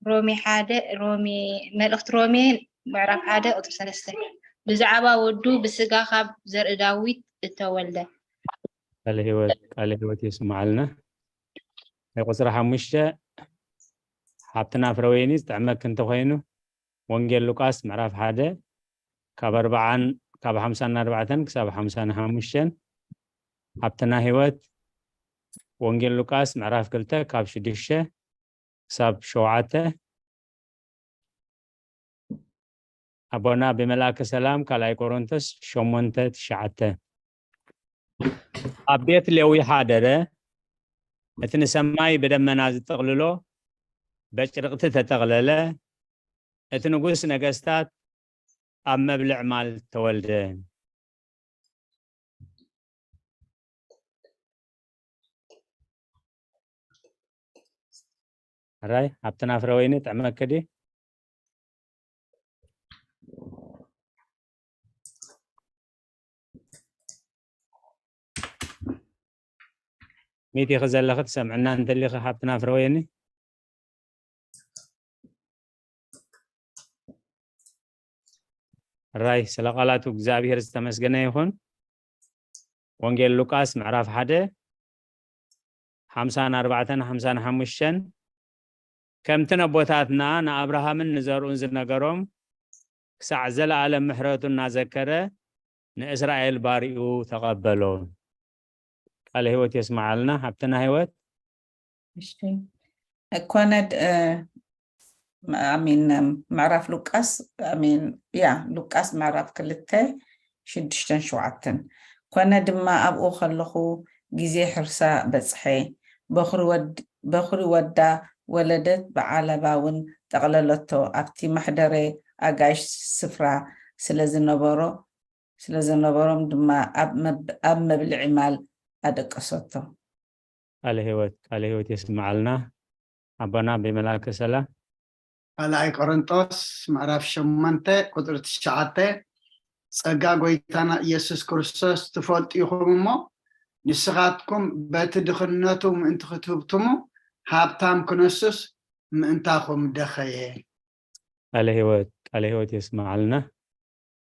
ሮሜ ሓደ ሮሜ መልእኽቲ ሮሜ ምዕራፍ ሓደ ቁፅሪ ሰለስተ ብዛዕባ ወዱ ብስጋ ካብ ዘርኢ ዳዊት እተወልደ ቃለ ህይወት ቃለ ህይወት የስማዓልና ናይ ቁፅሪ ሓሙሽተ ሓብትና ፍረወይኒ ዝጥዕመክ እንተኮይኑ ወንጌል ሉቃስ ምዕራፍ ሓደ ካብ ኣርባዓን ካብ ሓምሳን ኣርባዕተን ክሳብ ሓምሳን ሓሙሽተን ሓብትና ህይወት ወንጌል ሉቃስ ምዕራፍ ክልተ ካብ ሽዱሽተ ክሳብ ሸውዓተ ኣቦና ብመልኣከ ሰላም ካልኣይ ቆሮንቶስ ሸሞንተ ትሽዓተ ኣብ ቤት ሌዊ ሓደረ እቲ ንሰማይ ብደመና ዝጥቕልሎ በጭርቕቲ ተጠቕለለ። እቲ ንጉስ ነገስታት ኣብ መብልዕ ማል ተወልደ። ሕራይ፣ ሃብትና ፍረ ወይኒ ጥዕመኪ ድዩ? ሚት ኢኺ ዘለኺ ትሰምዕና እንተሊኺ ሃብትና ፍረ ወይኒ? ሕራይ፣ ስለ ቃላቱ እግዚኣብሔር ዝተመስገነ ይኹን። ወንጌል ሉቃስ ምዕራፍ ሓደ ሓምሳን ኣርባዕተን ሓምሳን ሓሙሽተን፣ ከምቲ ነቦታትና ንኣብርሃምን ንዘርኡን ዝነገሮም፣ ክሳዕ ዘለኣለም ምሕረቱ እናዘከረ ንእስራኤል ባሪኡ ተቐበሎ። ቃለ ህይወት የስምዓልና ሃብትና ህይወት። እሺ። ኮነ ድ- እ፣ ም- I mean፣ እም፣ ምዕራፍ ሉቃስ፣ I mean፣ ያ፣ ሉቃስ ምዕራፍ ክልተ፣ ሽዱሽተን ሸውዓተን። ኮነ ድማ ኣብኡ ከለኹ ግዜ ሕርሳ በጽሐ። በኹሪ ወድ-፣ በኹሪ ወዳ ወለደት፣ ብዓለባ እውን ጠቕለለቶ። ኣብቲ መሕደረ ኣጋይሽ ስፍራ ስለ ዝነበሮ፣ ስለ ዝነበሮም ድማ ኣብ መብ-፣ ኣብ መብልዒ ማል ኣደቀሰቶ። ቃለ ህይወት፣ ቃለ ህይወት የስምዓልና ኣቦና ብመላከ ሰላም። ካልኣይ ቆሮንጦስ ምዕራፍ ሸሞንተ ቁፅሪ ትሽዓተ፣ ጸጋ ጎይታና ኢየሱስ ክርስቶስ ትፈልጡ ኢኹም እሞ፣ ንስኻትኩም በቲ ድኽነቱ ምእንቲ ክትህብትሙ፣ ሃብታም ክነሱስ ምእንታኹም ደኸየ። ቃለ ህይወት፣ ቃለ ህይወት የስምዓልና።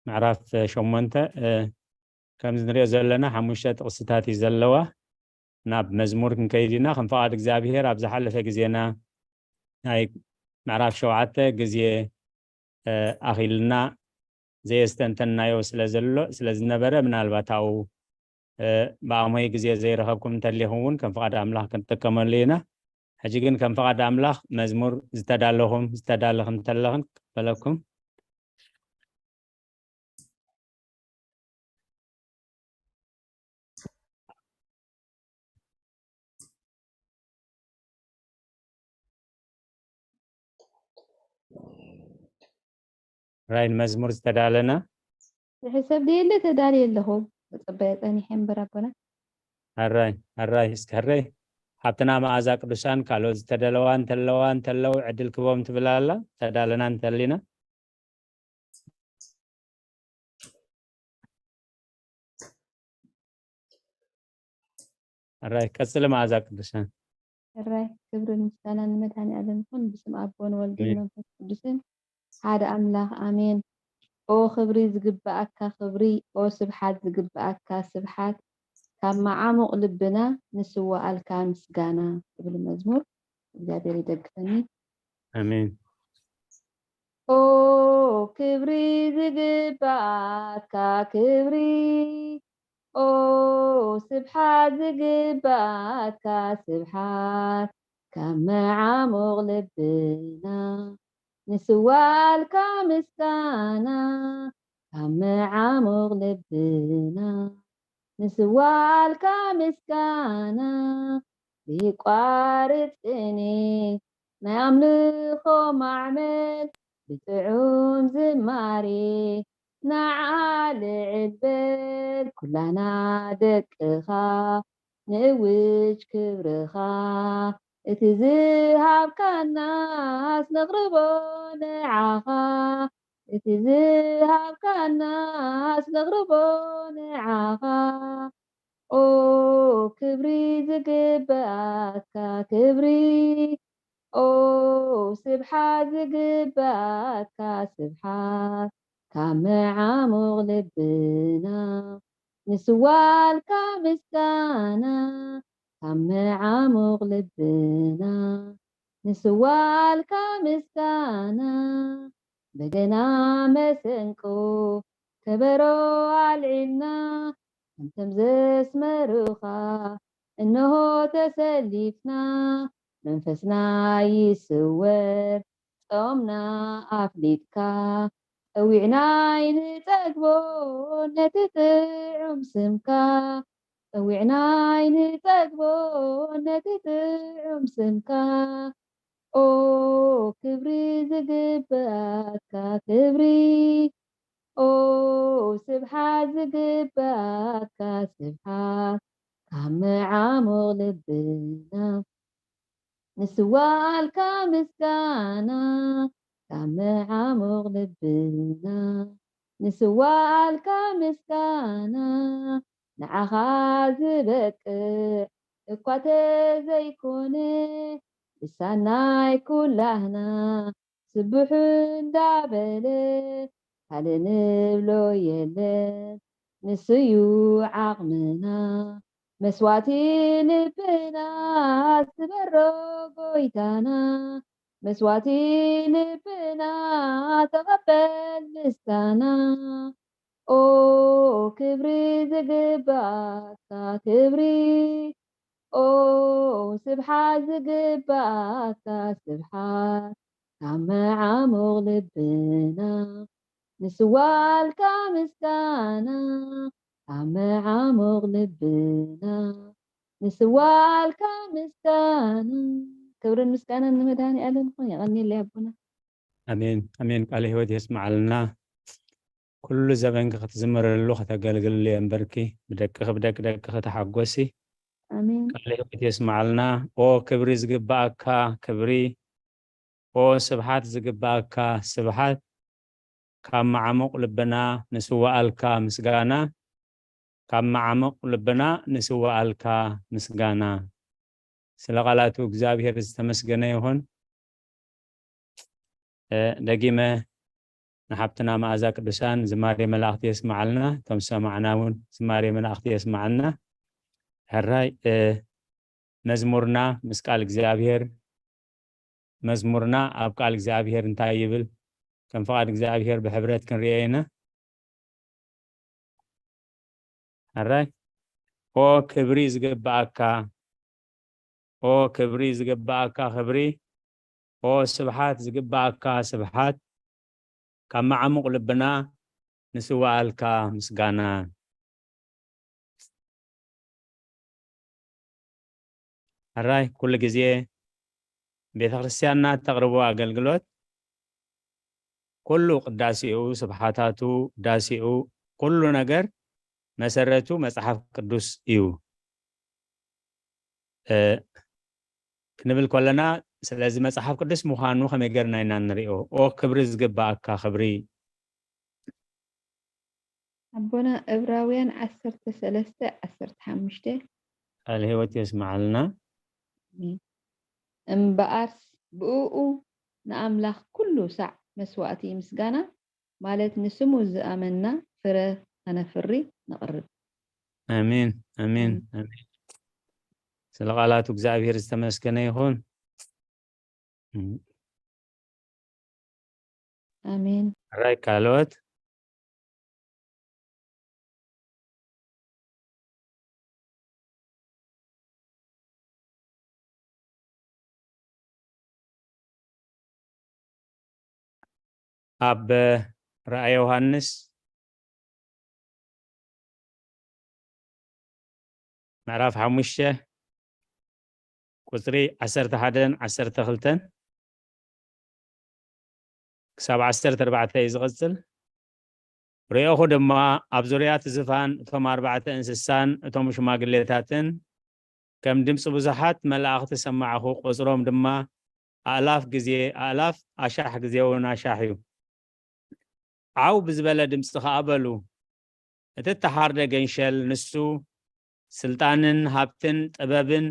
ምዕራፍ ሸሞንተ፣ እ፣ ከምዚ ንሪኦ ዘለና ሓሙሽተ ጥቕስታት እዩ ዘለዋ። ናብ መዝሙር ክንከይድ ኢና። ከም ፍቓድ እግዚኣብሔር ኣብ ዝሓለፈ ግዜና ናይ ምዕራፍ ሸውዓተ ግዜ፣ እ፣ ኣኺልና ዘየስተንተንናዮ ስለ ዘሎ፣ ስለ ዝነበረ፣ ምናልባት ኣብኡ፣ እ፣ ብኣሞይ ግዜ ዘይረኸብኩም እንተሊኹም እውን ከም ፍቓድ ኣምላኽ ክንጥቀመሉ ኢና። ሕጂ ግን ከም ፍቓድ ኣምላኽ መዝሙር ዝተዳለኹም፣ ዝተዳለኽን እንተለኽን ክቐበለኩም። ራይ ንመዝሙር ዝተዳለና። ዝሕሰብ ድየለ ተዳልየ ኣለኹ። መጸበያ ጸኒሐ እምበር ኣቦና። ኣራይ፣ ኣራይ፣ እስከ ሕረይ። ሓብትና መኣዛ ቅዱሳን ካልኦት ዝተደለዋ እንተለዋ እንተለው ዕድል ክቦም ትብል ኣላ። ተዳለና እንተሊና። ኣራይ፣ ቀጽሊ መኣዛ ቅዱሳን። ሕራይ ክብርን ምስጋናን ንመድኃኔ ዓለም ይኹን። ብስም ኣቦን ወልድን ኣሜን። መንፈስ ቅዱስን ሓደ ኣምላኽ ኣሜን። ኦ ክብሪ ዝግብኣካ ክብሪ፣ ኦ ስብሓት ዝግብኣካ ስብሓት፣ ካብ መዓሙቕ ልብና ንስዋኣልካ ምስጋና። ዝብል መዝሙር እግዚኣብሔር ይደግፈኒ። ኣሜን። ኦ ክብሪ ዝግብኣካ ክብሪ፣ ኦ ስብሓት ዝግብኣካ ስብሓት፣ ካብ መዓሙቕ ልብና ንስዋልካ ምስጋና፣ ካብ መዓሙቕ ልብና ንስዋልካ ምስጋና። ብቋርጽ ቅኔ ናይ ኣምልኾ ማዕበል፣ ብጥዑም ዝማሬ ንዓ ልዕል በል። ኩላና ደቅኻ ንእውጅ ክብርኻ፣ እቲ ዝሃብካናስ ነቕርቦ ንዓኻ። እቲ ዝሃብካናስ ነቕርቦ ንዓኻ። ኦ ክብሪ ዝግብኣካ ክብሪ፣ ኦ ስብሓት ዝግብኣካ ስብሓት፣ ካብ መዓሙቕ ልብና ንስዋልካ ምስጋና፣ ካብ መዓሙቕ ልብና ንስዋልካ ምስጋና። በገና መሰንቆ ከበሮ ኣልዒልና፣ ከምቶም ዘስመሩኻ እንሆ ተሰሊፍና። መንፈስና ይስወር ጾምና ኣፍሊጥካ፣ ጸዊዕና ኣይንጸግቦ ነቲ ጥዑም ስምካ። ጸዊዕና ኣይንጸግቦን ነቲ ጥዑም ስምካ። ኦ ክብሪ ዝግብኣካ ክብሪ፣ ኦ ስብሓት ዝግብኣካ ስብሓት፣ ካብ መዓሙቕ ልብና ንስዋኣልካ ምስጋና፣ ካብ መዓሙቕ ልብና ንስዋኣልካ ምስጋና። ንዓኻ ዝበቅዕ እኳ ተዘይኮነ፣ ልሳናይ ኩላህና ስብሑ እንዳበለ፣ ካልእ ንብሎ የለን፣ ንሱዩ ዓቕምና። መስዋዕቲ ልብና ስበሮ ጎይታና፣ መስዋዕቲ ልብና ተቐበል ምስጋና። ኦ ክብሪ ዝግባኣካ ክብሪ፣ ኦ ስብሓት ዝግባኣካ ስብሓት፣ ካብ መዓሙቕ ልብና ንስዋልካ ምስጋና፣ ካብ መዓሙቕ ልብና ንስዋልካ ምስጋና። ክብርን ምስጋናን ንመድኃኔ ዓለም ይኹን። የቐንየለይ ኣቦና። ኣሜን፣ ኣሜን። ቃለ ሕይወት የስምዓልና። ኩሉ ዘበንኪ ክትዝምርሉ ከተገልግልሉ የንበርኪ። ብደቅኺ ብደቂ ደቅኺ ተሓጎሲ። ኣሜን። ቃለ ሕይወት የስምዓልና። ኦ ክብሪ ዝግባኣካ ክብሪ፣ ኦ ስብሓት ዝግባኣካ ስብሓት፣ ካብ መዓሙቕ ልብና ንስዋኣልካ ምስጋና፣ ካብ መዓሙቕ ልብና ንስዋኣልካ ምስጋና። ስለ ቃላቱ እግዚኣብሔር ዝተመስገነ ይኹን። እ፣ ደጊመ ንሓብትና መኣዛ ቅዱሳን ዝማሬ መላእኽቲ የስምዓልና። እቶም ዝሰማዕና እውን ዝማሬ መላእኽቲ የስምዓልና። ሕራይ፣ እ፣ መዝሙርና ምስ ቃል እግዚኣብሔር፣ መዝሙርና ኣብ ቃል እግዚኣብሔር እንታይ ይብል? ከም ፍቓድ እግዚኣብሔር ብሕብረት ክንርእዮ ኢና። ሕራይ፣ ኦ ክብሪ ዝግባኣካ፣ ኦ ክብሪ ዝግባኣካ ክብሪ፣ ኦ ስብሓት ዝግባኣካ ስብሓት፣ ካብ መዓሙቕ ልብና ንስዋኣልካ ምስጋና። ሕራይ፣ ኩሉ ግዜ ቤተ ክርስቲያንና እተቕርቦ ኣገልግሎት፣ ኩሉ ቅዳሴኡ፣ ስብሓታቱ፣ ቅዳሴኡ፣ ኩሉ ነገር መሰረቱ መጽሓፍ ቅዱስ እዩ። እ፣ ክንብል ከለና፣ ስለዚ መጽሓፍ ቅዱስ ምዃኑ ከመይ ጌርና ኢና ንሪኦ? ኦ ክብሪ ዝግባኣካ ክብሪ። ኣቦና፣ ዕብራውያን ዓሰርተ ሰለስተ ዓሰርተ ሓሙሽተ። ቃል ህይወት የስምዓልና። ኣሜን። እምበኣርስ ብእኡ ንኣምላኽ ኩሉ ሳዕ መስዋእቲ ምስጋና፣ ማለት ንስሙ ዝኣመንና ፍረ ከነፍሪ ነቕርብ። ኣሜን፣ ኣሜን፣ ኣሜን። ኣሜን። ስለ ቃላቱ እግዚኣብሔር ዝተመስገነ ይኹን። ኣሜን። ሕራይ፣ ካልኦት? ኣብ ራእየ ዮሃንስ ምዕራፍ ሓሙሽተ ቁጽሪ ዓሰርተ ሓደን ዓሰርተ ክልተን ክሳብ ዓሰርተ ኣርባዕተ እዩ ዝቕጽል። ርኤኹ ድማ፣ ኣብ ዙርያ እቲ ዝፋን እቶም ኣርባዕተ እንስሳን እቶም ሽማግሌታትን ከም ድምፂ ብዙሓት መላእኽቲ ሰማዕኹ፣ ቁጽሮም ድማ ኣእላፍ ግዜ ኣእላፍ፣ ኣሻሕ ግዜ እውን ኣሻሕ እዩ። ዓው ብዝበለ ድምፂ ኸዓ በሉ፣ እቲ እተሓርደ ገንሸል ንሱ ስልጣንን ሃብትን ጥበብን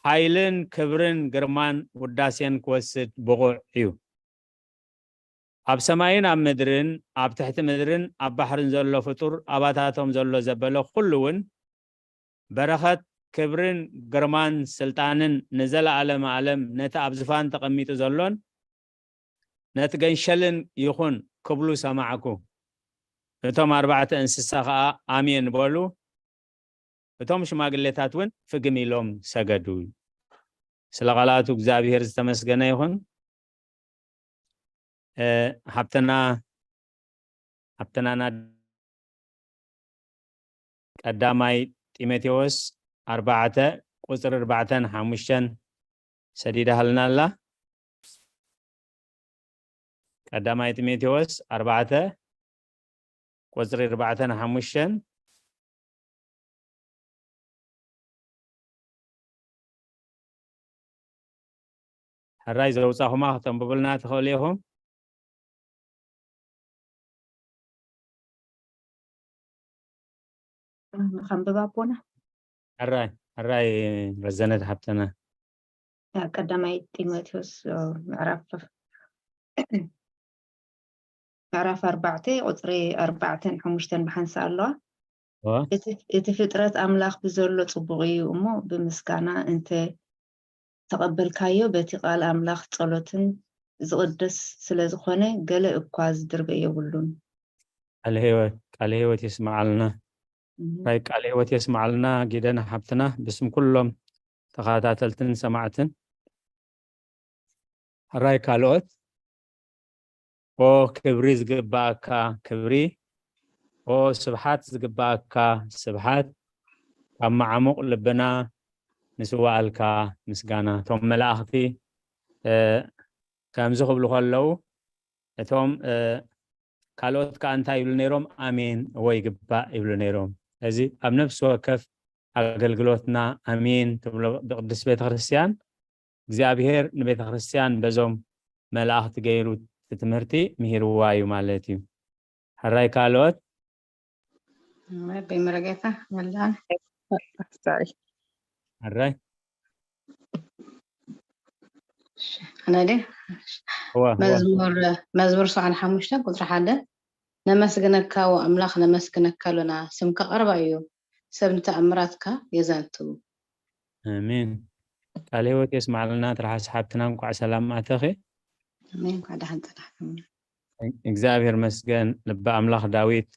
ሓይልን ክብርን ግርማን ውዳሴን ክወስድ ብቑዕ እዩ። ኣብ ሰማይን ኣብ ምድርን ኣብ ትሕቲ ምድርን ኣብ ባሕርን ዘሎ ፍጡር፣ ኣባታቶም ዘሎ ዘበለ ኩሉ እውን በረኸት፣ ክብርን ግርማን ስልጣንን ንዘለኣለመ ዓለም ነቲ ኣብ ዝፋን ተቐሚጡ ዘሎን ነቲ ገንሸልን ይኹን ክብሉ ሰማዕኩ። እቶም ኣርባዕተ እንስሳ ኸዓ ኣሜን በሉ። እቶም ሽማግሌታት እውን ፍግም ኢሎም ሰገዱ። ስለ ቃላቱ እግዚኣብሔር ዝተመስገነ ይኹን። እ፣ ሃብትና፣ ሃብትና ና-፣ ቀዳማይ ጢሞቴዎስ ኣርባዕተ ቁፅሪ ኣርባዕተን ሓሙሽተን ሰዲዳሃልና ኣላ። ቀዳማይ ጢሞቴዎስ ኣርባዕተ ቁፅሪ ኣርባዕተን ሓሙሽተን። ሕራይ ዘውፃኹማ ክተንብቡልና ትኽእሉ ኢኹም። ንኸንብባ ኣቦና። ሕራይ ሕራይ ረዘነት ሓብተና። ቀዳማይ ጢሞቴዎስ ምዕራፍ ምዕራፍ ኣርባዕተ ቁፅሪ ኣርባዕተን ሓሙሽተን ብሓንሳ ኣለዋ። እቲ ፍጥረት ኣምላኽ ብዘሎ ፅቡቕ እዩ እሞ ብምስጋና እንተ ተቐበልካዮ በቲ ቃል ኣምላኽ ጸሎትን ዝቕደስ ስለ ዝኾነ ገለ እኳ ዝድርበ የብሉን። ቃለ ህይወት ቃለ ህይወት የስምዓልና። ራይ ቃለ ህይወት የስምዓልና ጊደና ሓብትና ብስም ኩሎም ተኸታተልትን ሰማዕትን። ራይ ካልኦት ኦ ክብሪ ዝግባኣካ ክብሪ፣ ኦ ስብሓት ዝግባኣካ ስብሓት፣ ካብ መዓሙቕ ልብና ንስዋኣልካ ምስጋና። እቶም መላእኽቲ ከምዚ ክብሉ ከለዉ እቶም ካልኦት ከዓ እንታይ ይብሉ ነይሮም? ኣሜን ወይ ይግባእ ይብሉ ነይሮም። እዚ ኣብ ነፍሲ ወከፍ ኣገልግሎትና ኣሜን ትብሎ ብቅድስት ቤተክርስትያን እግዚኣብሔር ንቤተክርስትያን በዞም መላእኽቲ ገይሩ እቲ ትምህርቲ ምሂርዋ እዩ ማለት እዩ። ሕራይ ካልኦት ብመረጌታ መላን ሕራይ ኣነ ድየ መዝሙር መዝሙር ሰብዓን ሓሙሽተ ቁፅሪ ሓደ ነመስግነካ ዎ ኣምላኽ ነመስግነካ ኣሎና ስምካ ቀረባ እዩ ሰብ ንተኣምራትካ የዛንቱ ኣሜን። ቃለ ህይወት የስማዕልና ትርሓስ ሓብትና እንኳዕ ሰላም ኣተኺ። ኣሜን እንኳዕ ደሓን ፀናሕኩም። እግዚኣብሔር መስገን ልበ ኣምላኽ ዳዊት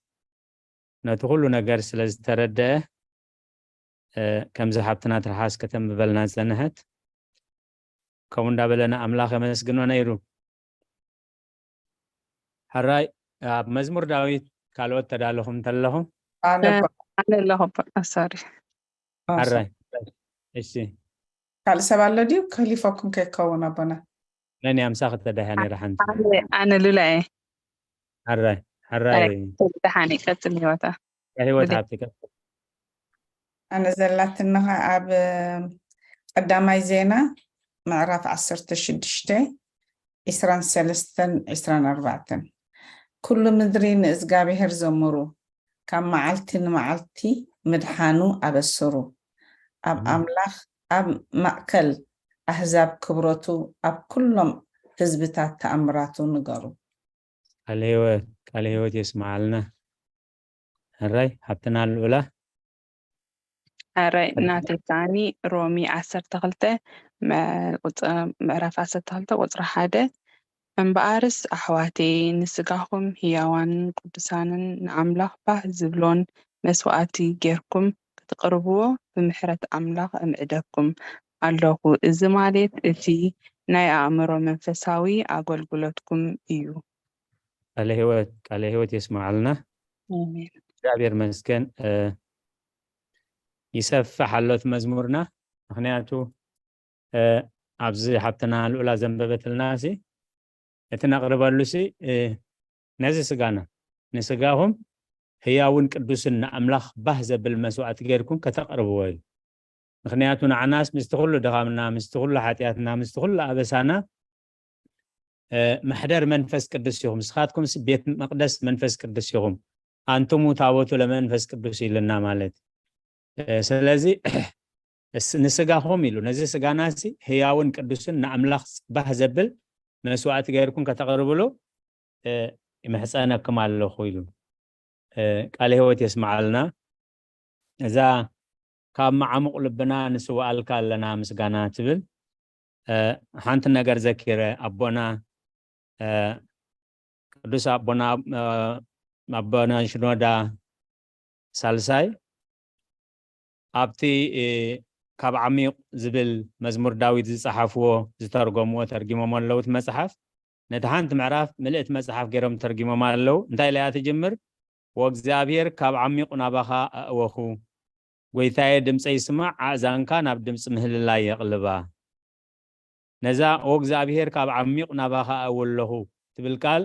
ነቲ ኩሉ ነገር ስለ ዝተረደአ ከምዚ ሓብትና ትርሓስ ከተንብበልና ዝፀንሐት ከምኡ እንዳበለ ንኣምላኽ የመስግኖ ነይሩ። ሕራይ ኣብ መዝሙር ዳዊት ካልኦት ተዳለኹም እንተለኹም ኣለኹ ሶሪ ሕራይ እሺ ካልእ ሰብ ኣሎ ድዩ ክህሊፈኩም ከይከውን ኣቦና መን እያ ምሳኺ ተዳህያ ነይራ ሓንቲ ኣነ ሉላ እየ ሕራይ ሕራይ ደሓን ይቀፅል ህይወታ ህይወት ሃብቲ ቀፅል ኣነ ዘላትኒ ኸዓ ኣብ ቀዳማይ ዜና ምዕራፍ ዓሰርተ ሽዱሽተ ዒስራን ሰለስተን ዒስራን ኣርባዕተን ኩሉ ምድሪ ንእዝጋብሄር ዘምሩ ካብ መዓልቲ ንመዓልቲ ምድሓኑ ኣበስሩ ኣብ ኣምላኽ ኣብ ማእከል ኣህዛብ ክብረቱ ኣብ ኩሎም ህዝብታት ተኣምራቱ ንገሩ። ቃለ ህይወት ቃለ ህይወት የስምዓልና። ሕራይ ሓብትና ልዑላ ሕራይ ናተይ ከዓኒ ሮሚ ዓሰርተ ክልተ ምዕራፍ ዓሰርተ ክልተ ቁፅሪ ሓደ እምበኣርስ ኣሕዋተየ ንስጋኹም ህያዋንን ቅዱሳንን ንኣምላኽ ባህ ዝብሎን መስዋእቲ ጌርኩም ክትቕርብዎ ብምሕረት ኣምላኽ እምዕደኩም ኣለኹ። እዚ ማለት እቲ ናይ ኣእምሮ መንፈሳዊ ኣገልግሎትኩም እዩ። ቃለ ህይወት ቃለ ህይወት የስምዓልና። ኣሜን። እግዚኣብሔር መስገን ይሰፍሕ ኣሎ እቲ መዝሙርና ምክንያቱ ኣብዚ ሓብትና ልኡላ ዘንበበትልና ሲ እቲ ነቕርበሉ ሲ ነዚ ስጋና ንስጋኹም ህያውን ቅዱስን ንኣምላኽ ባህ ዘብል መስዋዕቲ ጌርኩም ከተቕርብዎ እዩ። ምክንያቱ ንዓናስ ምስቲ ኩሉ ድኻምና ምስቲ ኩሉ ሓጢኣትና ምስቲ ኩሉ ኣበሳና መሕደር መንፈስ ቅዱስ ኢኹም። ንስኻትኩም ቤት መቅደስ መንፈስ ቅዱስ ኢኹም። ኣንቱሙ ታቦቱ ለመንፈስ ቅዱስ ኢልና ማለት ስለዚ ንስጋኹም ኢሉ ነዚ ስጋናሲ ህያውን ቅዱስን ንኣምላኽ ባህ ዘብል መስዋዕቲ ገይርኩም ከተቕርብሉ ይምሕፀነኩም ኣለኹ ኢሉ። ቃለ ህይወት የስምዓልና። እዛ ካብ መዓሙቕ ልብና ንስውኣልካ ኣለና ምስጋና ትብል ሓንቲ ነገር ዘኪረ ኣቦና ቅዱስ ኣቦና ኣቦና ሽኖዳ ሳልሳይ ኣብቲ ካብ ዓሚቕ ዝብል መዝሙር ዳዊት ዝፀሓፍዎ ዝተርጎምዎ ተርጊሞም ኣለዉ እቲ መፅሓፍ ነቲ ሓንቲ ምዕራፍ ምልእቲ መፅሓፍ ገይሮም ተርጊሞም ኣለዉ እንታይ ኢለያ ትጅምር ወእግዚኣብሔር ካብ ዓሚቑ ናባኻ ኣእወኹ ጎይታየ ድምፀይ ስማዕ፣ ኣእዛንካ ናብ ድምፂ ምህልላይ የቕልባ። ነዛ ኦ እግዚኣብሔር ካብ ዓሚቕ ናባኻ እእዊ ኣለኹ ትብል ቃል፣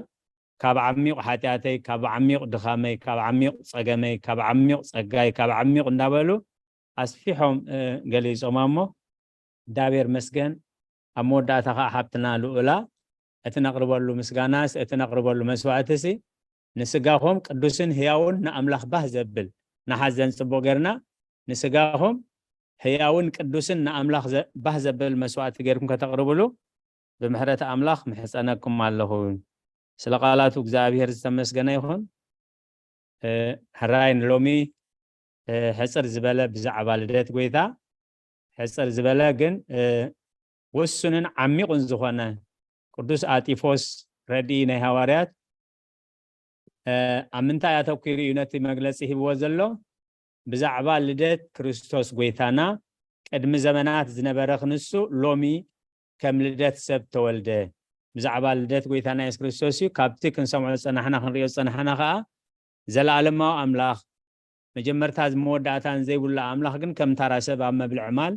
ካብ ዓሚቕ ሓጢኣተይ፣ ካብ ዓሚቕ ድኻመይ፣ ካብ ዓሚቕ ጸገመይ፣ ካብ ዓሚቕ ጸጋይ፣ ካብ ዓሚቕ እንዳበሉ ኣስፊሖም፣ እ፣ ገሊጾማ እሞ፣ እግዚኣብሔር መስገን፣ ኣብ መወዳእታ ኸኣ ሓብትና ልኡላ፣ እቲ ነቕርበሉ ምስጋናስ፣ እቲ ነቕርበሉ መስዋዕትሲ፣ ንስጋኹም ቅዱስን ህያውን ንኣምላኽ ባህ ዘብል፣ ንሓዘን ጽቡቕ ጌርና፣ ንስጋኹም ህያውን ቅዱስን ንኣምላኽ ዘ-፣ ባህ ዘብል መስዋዕቲ ጌርኩም ከተቕርብሉ፣ ብምሕረት ኣምላኽ ምሕጸነኩም ኣለኹ። ስለ ቃላቱ እግዚኣብሔር ዝተመስገነ ይኹን። እ፣ ሕራይ ንሎሚ፣ እ፣ ሕጽር ዝበለ ብዛዕባ ልደት ጐይታ፣ ሕጽር ዝበለ ግን፣ እ፣ ውሱንን ዓሚቑን ዝኾነ ቅዱስ ኣጢፎስ ረድኢ ናይ ሃዋርያት፣ እ፣ ኣብ ምንታይ ኣተኲሩ እዩ ነቲ መግለጺ ሂብዎ ዘሎ? ብዛዕባ ልደት ክርስቶስ ጐይታና ቅድሚ ዘመናት ዝነበረ ክንሱ ሎሚ ከም ልደት ሰብ ተወልደ። ብዛዕባ ልደት ጐይታና የሱስ ክርስቶስ እዩ። ካብቲ ክንሰምዖ ዝጸናሕና፣ ክንሪኦ ዝጸናሕና ኸኣ፣ ዘለኣለማዊ ኣምላኽ፣ መጀመርታ መወዳእታን ዘይብሉ ኣምላኽ ግን ከም ታራ ሰብ ኣብ መብልዕ ማል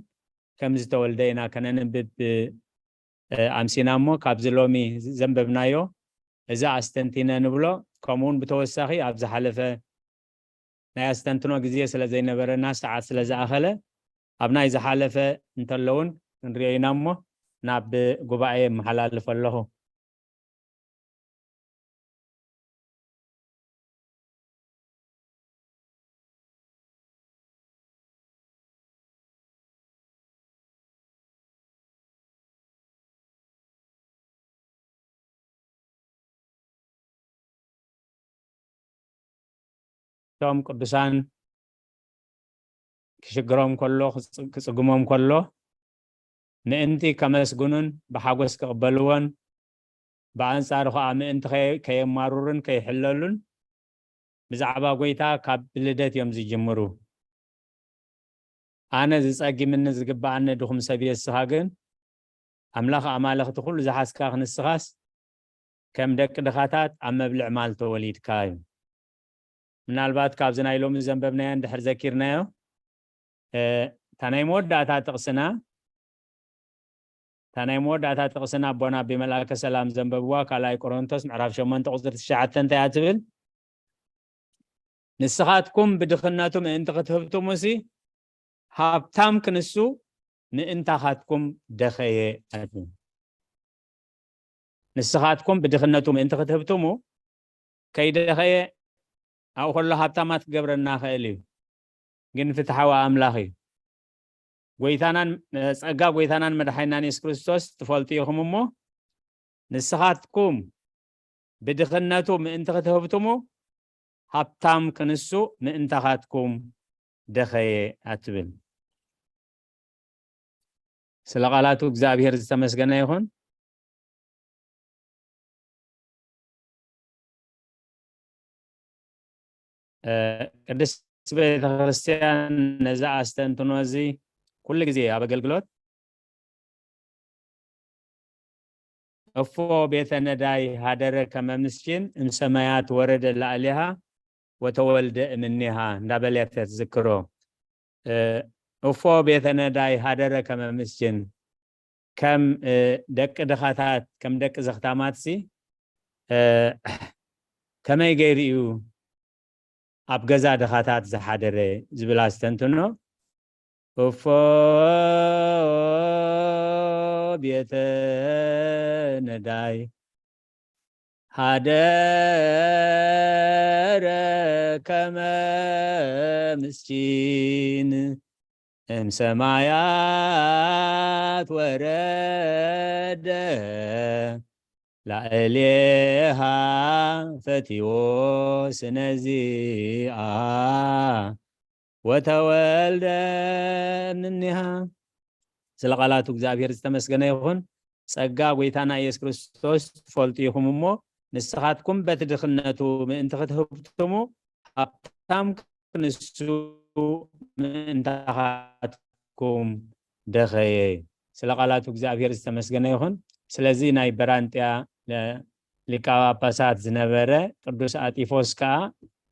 ከም ዝተወልደ ኢና ከነንብብ፣ እ፣ ኣምሲና እሞ፣ ካብዚ ሎሚ ዘንበብናዮ እዚ ኣስተንቲነ ንብሎ። ከምኡውን ብተወሳኺ ኣብ ዝሓለፈ ናይ ኣስተንትኖ ግዜ ስለ ዘይነበረና፣ ሰዓት ስለ ዝኣኸለ፣ ኣብ ናይ ዝሓለፈ እንተሎ እውን ክንሪኦ ኢና እሞ፣ ናብ ጉባኤ የመሓላልፍ ኣለኹ። እቶም ቅዱሳን ክሽግሮም ከሎ፣ ክጽ-፣ ክጽግሞም ከሎ፣ ምእንቲ ከመስግኑን ብሓጎስ ክቕበልዎን፣ ብኣንጻሩ ኸኣ ምእንቲ ከየ-፣ ከየማርሩን ከይሕለሉን፣ ብዛዕባ ጐይታ ካብ ልደት እዮም ዝጅምሩ። ኣነ ዝጸጊምኒ ዝግብኣኒ ድኹም ሰብ እየ፣ ንስኻ ግን ኣምላኽ ኣማልኽቲ ኩሉ ዝሓዝካ ክንስኻስ ከም ደቂ ድኻታት ኣብ መብልዕ ማል ተወሊድካ እዩ። ምናልባት ካብዚ ናይ ሎሚ ዘንበብናዮ እንድሕር ዘኪርናዮ፣ እ፣ እታ ናይ መወዳእታ ጥቕስና፣ እታ ናይ መወዳእታ ጥቕስና ኣቦና ኣቢ መልኣከ ሰላም ዘንበብዋ፣ ካልኣይ ቆሮንቶስ ምዕራፍ ሸሞንተ ቁጽሪ ትሽዓተ እንታይ እያ ትብል? "ንስኻትኩም ብድኽነቱ ምእንቲ ክትህብትሙሲ፣ ሃብታም ክንሱ ምእንታኻትኩም ደኸየ" ኣትብል። ንስኻትኩም ብድኽነቱ ምእንቲ ክትህብትሙ፣ ከይደኸየ ኣብኡ ከሎ ሃብታማት ክገብረና ኽእል እዩ። ግን ፍትሓዊ ኣምላኽ እዩ። ጐይታናን፣ ጸጋ ጐይታናን መድሓኒናን የሱስ ክርስቶስ ትፈልጡ ኢኹም እሞ፣ ንስኻትኩም ብድኽነቱ ምእንቲ ክትህብትሙ፣ ሃብታም ክንሱ ምእንታኻትኩም ደኸየ ኣትብል። ስለ ቃላቱ እግዚኣብሔር ዝተመስገነ ይኹን። እ፣ ቅድስት ቤተ ክርስቲያን ነዚ ኣስተንትኖ እዚ ኩሉ ግዜ ኣብ ኣገልግሎት፣ "እፎ ቤተ ነዳይ ሀደረ ከመ ምስኪን እምሰማያት ወረደ ላዕሌሃ ወተወልደ እምኔሃ" እንዳበለት እያ ትዝክሮ። እ፣ "እፎ ቤተ ነዳይ ሀደረ ከመ ምስኪን" ከም፣ እ፣ ደቂ ድኻታት፣ ከም ደቂ ዘኽታማትሲ፣ እ፣ ከመይ ገይሩ እዩ ኣብ ገዛ ድኻታት ዝሓደረ ዝብል ኣስተንትኖ፣ "እፎ ቤተ ነዳይ ሀደረ ከመ ምስኪን እምሰማያት ወረደ ላዕሌሃ ፈቲዎ ስነዚኣ ወተወልደ እምኔሃ" ስለ ቃላቱ እግዚኣብሔር ዝተመስገነ ይኹን። ጸጋ ጐይታና ኢየሱስ ክርስቶስ ትፈልጡ ኢኹም እሞ፣ ንስኻትኩም በቲ ድኽነቱ ምእንቲ ክትህብትሙ፣ ሃብታም ክንሱ ምእንታኻትኩም ደኸየ። ስለ ቃላቱ እግዚኣብሔር ዝተመስገነ ይኹን። ስለዚ ናይ በራንጥያ ለ-፣ ሊቀ ጳጳሳት ዝነበረ ቅዱስ ኣጢፎስ ከኣ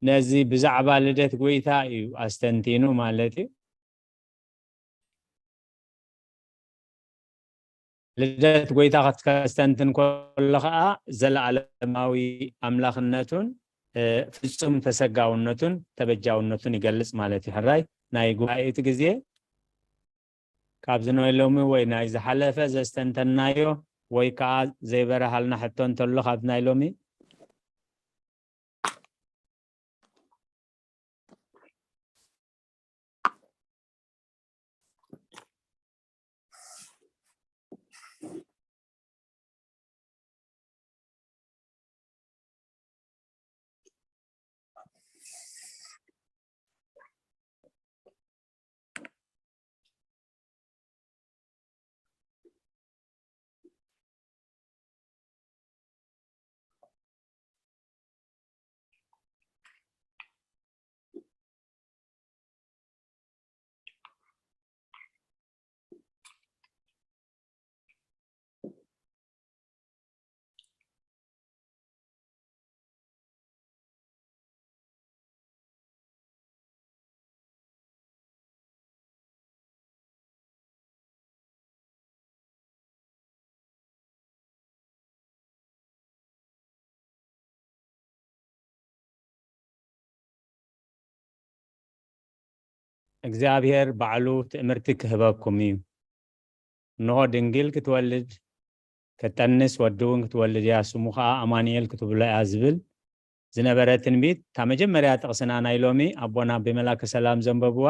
ነዚ ብዛዕባ ልደት ጐይታ እዩ ኣስተንቲኑ ማለት እዩ። ልደት ጎይታ ከስተንትን ከሎ ኸዓ ዘለዓለማዊ ኣምላኽነቱን ፍጹም ተሰጋውነቱን ተበጃውነቱን ይገልጽ ማለት እዩ። ሕራይ ናይ ጉባኤ እቲ ግዜ ካብዚ ናይ ሎሚ ወይ ናይ ዝሓለፈ ዘስተንተናዮ ወይ ከዓ ዘይበረሃልና ሕቶ እንተሎ ካብዚ ናይ ሎሚ እግዚኣብሔር ባዕሉ ትእምርቲ ክህበኩም እዩ። እንሆ ድንግል ክትወልድ፣ ክትጠንስ፣ ወዲ እውን ክትወልድ እያ፣ ስሙ ኸዓ ኣማኑኤል ክትብሎ እያ ዝብል ዝነበረ ትንቢት፣ እታ መጀመርያ ጥቕስና ናይ ሎሚ ኣቦና ኣቢ መላከ ሰላም ዘንበብዋ፣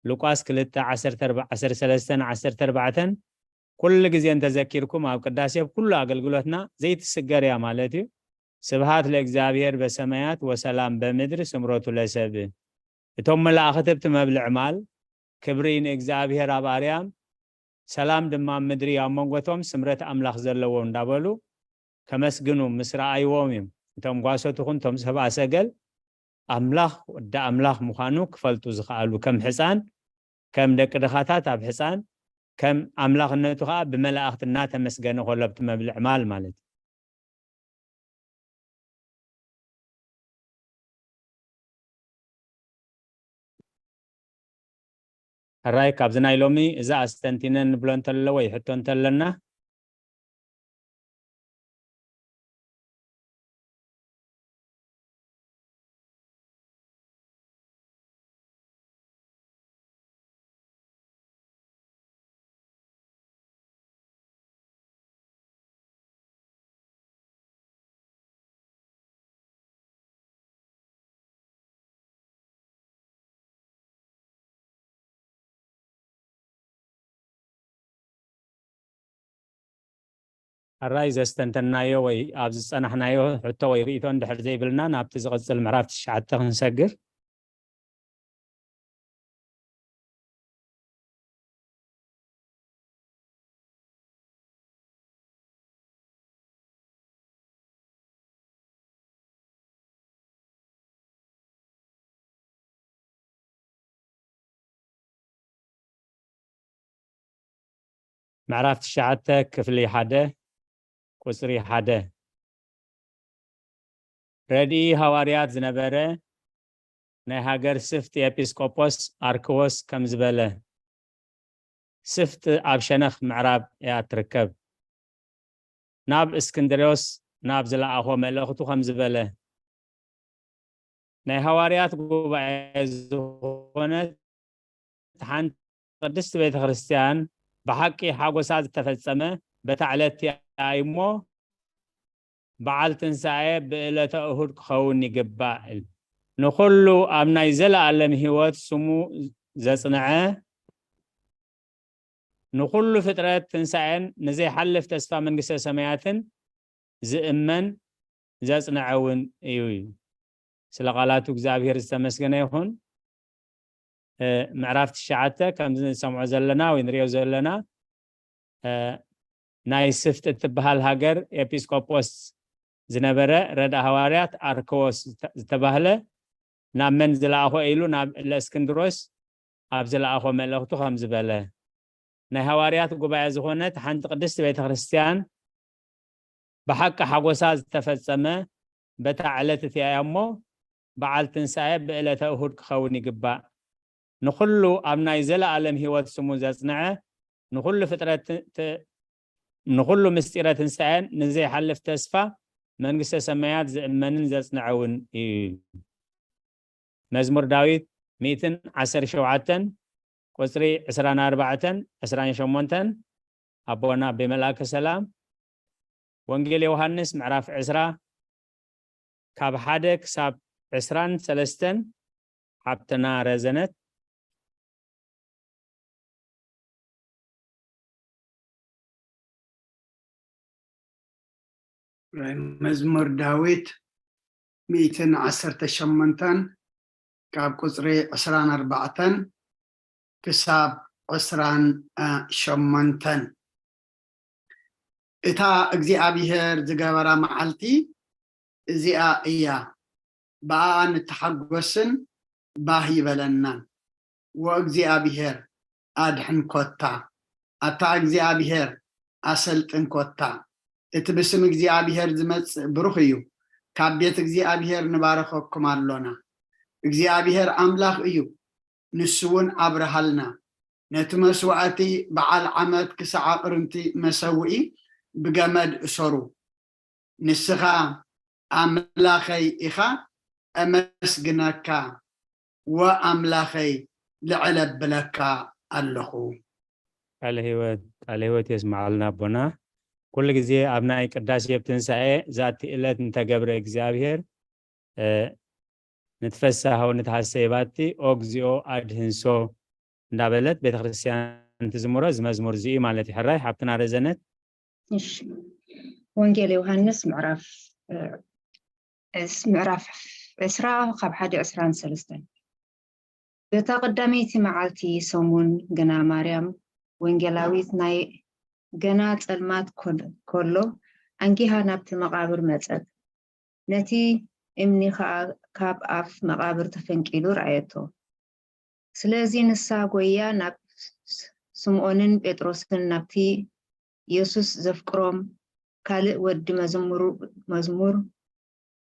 ሉቃስ ክልተ፣ ዓሰርተ ኣርባዕተ፣ ዓሰርተ ሰለስተ ን ዓሰርተ ኣርባዕተ፣ ኩሉ ግዜ እንተዘኪርኩም ኣብ ቅዳሴ ኣብ ኩሉ ኣገልግሎትና ዘይትስገር እያ ማለት እዩ። ስብሃት ለእግዚኣብሔር በሰማያት ወሰላም በምድር ስምረቱ ለሰብ። እቶም መላእኽቲ ኣብቲ መብልዕ ማል ክብሪ ንእግዚኣብሔር ኣብ ኣርያም ሰላም ድማ ኣብ ምድሪ ኣብ መንጎቶም ስምረት ኣምላኽ ዘለዎ እንዳበሉ ከመስግኑ ምስ ረኣይዎም እዮም። እቶም ጓሶት ይኹን እቶም ሰብኣ ሰገል ኣምላኽ ወዲ ኣምላኽ ምዃኑ ክፈልጡ ዝኸኣሉ፣ ከም ሕፃን፣ ከም ደቂ ድኻታት ኣብ ሕፃን፣ ከም ኣምላኽነቱ ኸዓ ብመላእኽቲ እናተመስገነ ከሎ ኣብቲ መብልዕ ማል ማለት እዩ። ሕራይ ካብዚ ናይ ሎሚ እዛ ኣስተንቲነ ንብሎ እንተሎ ወይ ሕቶ እንተለና፣ ሕራይ ዘስተንተናዮ ወይ ኣብ ዝጸናሕናዮ ሕቶ ወይ ርእይቶ እንድሕር ዘይብልና ናብቲ ዝቕጽል ምዕራፍ ትሽዓተ ክንሰግር። ምዕራፍ ትሽዓተ ክፍሊ ሓደ ቁጽሪ ሓደ። ረድኢ ሃዋርያት ዝነበረ ናይ ሃገር ስፍጥ ኤጲስቆጶስ ኣርክዎስ ከምዚ በለ። ስፍጥ ኣብ ሸነኽ ምዕራብ እያ እትርከብ። ናብ እስክንድርዮስ ናብ ዝለኣኾ መልእኽቱ ከምዚ በለ። ናይ ሃዋርያት ጉባኤ ዝኾነት ሓንቲ ቅድስቲ ቤተ ክርስቲያን ብሓቂ ሓጎሳ ዝተፈጸመ በታ ዕለት እያ እሞ በዓል ትንሳኤ ብዕለተ እሁድ ክኸውን ይግባእ። ንኹሉ ኣብ ናይ ዘለኣለም ህይወት ስሙ ዘጽንዐ፣ ንኹሉ ፍጥረት ትንሳኤን ንዘይሓልፍ ተስፋ መንግስተ ሰማያትን ዝእመን ዘጽንዐ እውን እዩ። ስለ ቃላቱ እግዚኣብሔር ዝተመስገነ ይኹን። ምዕራፍ ትሽዓተ ከምዚ ንሰምዖ ዘለና ወይ ንሪኦ ዘለና ናይ ስፍጥ እትበሃል ሃገር ኤጲስቆጶስ ዝነበረ ረዳ ሃዋርያት ኣርክዎስ ዝተባህለ ናብ መን ዝለኣኾ ኢሉ ናብ ለእስክንድሮስ ኣብ ዝለኣኾ መልእኽቱ ከም ዝበለ፣ ናይ ሃዋርያት ጉባኤ ዝኾነት ሓንቲ ቅድስቲ ቤተ ክርስቲያን ብሓቂ ሓጎሳ ዝተፈጸመ በታ ዕለት እቲኣ እያ እሞ በዓል ትንሳኤ ብዕለተ እሁድ ክኸውን ይግባእ። ንኹሉ ኣብ ናይ ዘለኣለም ህይወት ስሙ ዘጽንዐ ንኹሉ ፍጥረት ት- ት- ንኹሉ ምስጢረ ትንሳኤን ንዘይሓልፍ ተስፋ መንግስተ ሰማያት ዝእመንን ዘጽንዐውን እዩ። መዝሙር ዳዊት ሚእትን ዓሰርተ ሸውዓተን ቁጽሪ ዕስራን ኣርባዕተን ዕስራን ሸሞንተን ኣቦና ኣቤ መልኣከ ሰላም። ወንጌል ዮሃንስ ምዕራፍ ዕስራ ካብ ሓደ ክሳብ ዕስራን ሰለስተን ሓብትና ረዘነት። መዝሙር ዳዊት ሚእትን ዓሰርተ ሸሞንተን ካብ ቁጽሪ ዕስራን ኣርባዕተን ክሳብ ዕስራን ሸሞንተን። እታ እግዚኣብሔር ዝገበራ መዓልቲ እዚኣ እያ፣ ብኣኣ ንተሓጎስን ባህ ይበለናን። ወእግዚኣብሔር ኣድሕን ኮታ፣ ኣታ እግዚኣብሔር ኣሰልጥን ኮታ። እቲ ብስም እግዚኣብሔር ዝመጽእ ብሩኽ እዩ። ካብ ቤት እግዚኣብሔር ንባረኸኩም ኣሎና። እግዚኣብሔር ኣምላኽ እዩ፣ ንሱ እውን ኣብርሃልና። ነቲ መስዋዕቲ በዓል ዓመት ክሳዕ ኣቕርንቲ መሰውኢ ብገመድ እሰሩ። ንስኻ ኣምላኸይ ኢኻ፣ እመስግነካ፣ ወኣምላኸይ ልዕል ኣብለካ ኣለኹ። ቃለ ህይወት ቃለ ህይወት የስማዓልና ኣቦና። ኩሉ ግዜ ኣብ ናይ ቅዳሴ ኣብ ትንሳኤ ዛቲ ዕለት እንተገብረ እግዚኣብሔር ንትፈሳህ ወንትሐሰይ ባቲ ኦ እግዚኦ ኣድህንሶ እንዳበለት ቤተክርስትያን ትዝምሮ እዚ መዝሙር እዚ እዩ ማለት እዩ። ሕራይ ሓብትና ረዘነት። እሺ፣ ወንጌል ዮሃንስ ምዕራፍ ዕስ- ምዕራፍ ዕስራ ካብ ሓደ ዕስራን ሰለስተን። በታ ቀዳመይቲ መዓልቲ ሰሙን ግና ማርያም ወንጌላዊት ናይ ገና ጸልማት ኮን- ከሎ ኣንጊሃ ናብቲ መቓብር መጸት። ነቲ እምኒ ኸኣ ካብ ኣፍ መቓብር ተፈንቂሉ ረኣየቶ። ስለዚ ንሳ ጐይያ ናብ ስምዖንን ጴጥሮስን ናብቲ የሱስ ዘፍቅሮም ካልእ ወዲ መዝሙር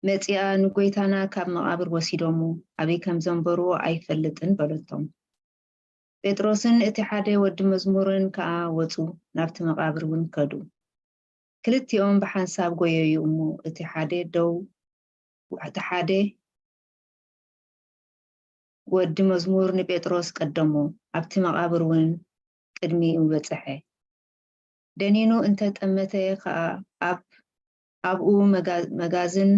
መጺኣ፣ ንጐይታና ካብ መቓብር ወሲዶሞ፣ ኣበይ ከም ዘንበርዎ ኣይፈልጥን በለቶም። ጴጥሮስን እቲ ሓደ ወዲ መዝሙርን ከኣ ወጹ፣ ናብቲ መቓብር እውን ከዱ። ክልቲኦም ብሓንሳብ ጐየዩ እሞ፣ እቲ ሓደ ደው እቲ ሓደ ወዲ መዝሙር ንጴጥሮስ ቀደሞ፣ ኣብቲ መቓብር እውን ቅድሚኡ በጽሐ። ደኒኑ እንተ ጠመተ ኸኣ ኣብ ኣብኡ መጋ- መጋዝን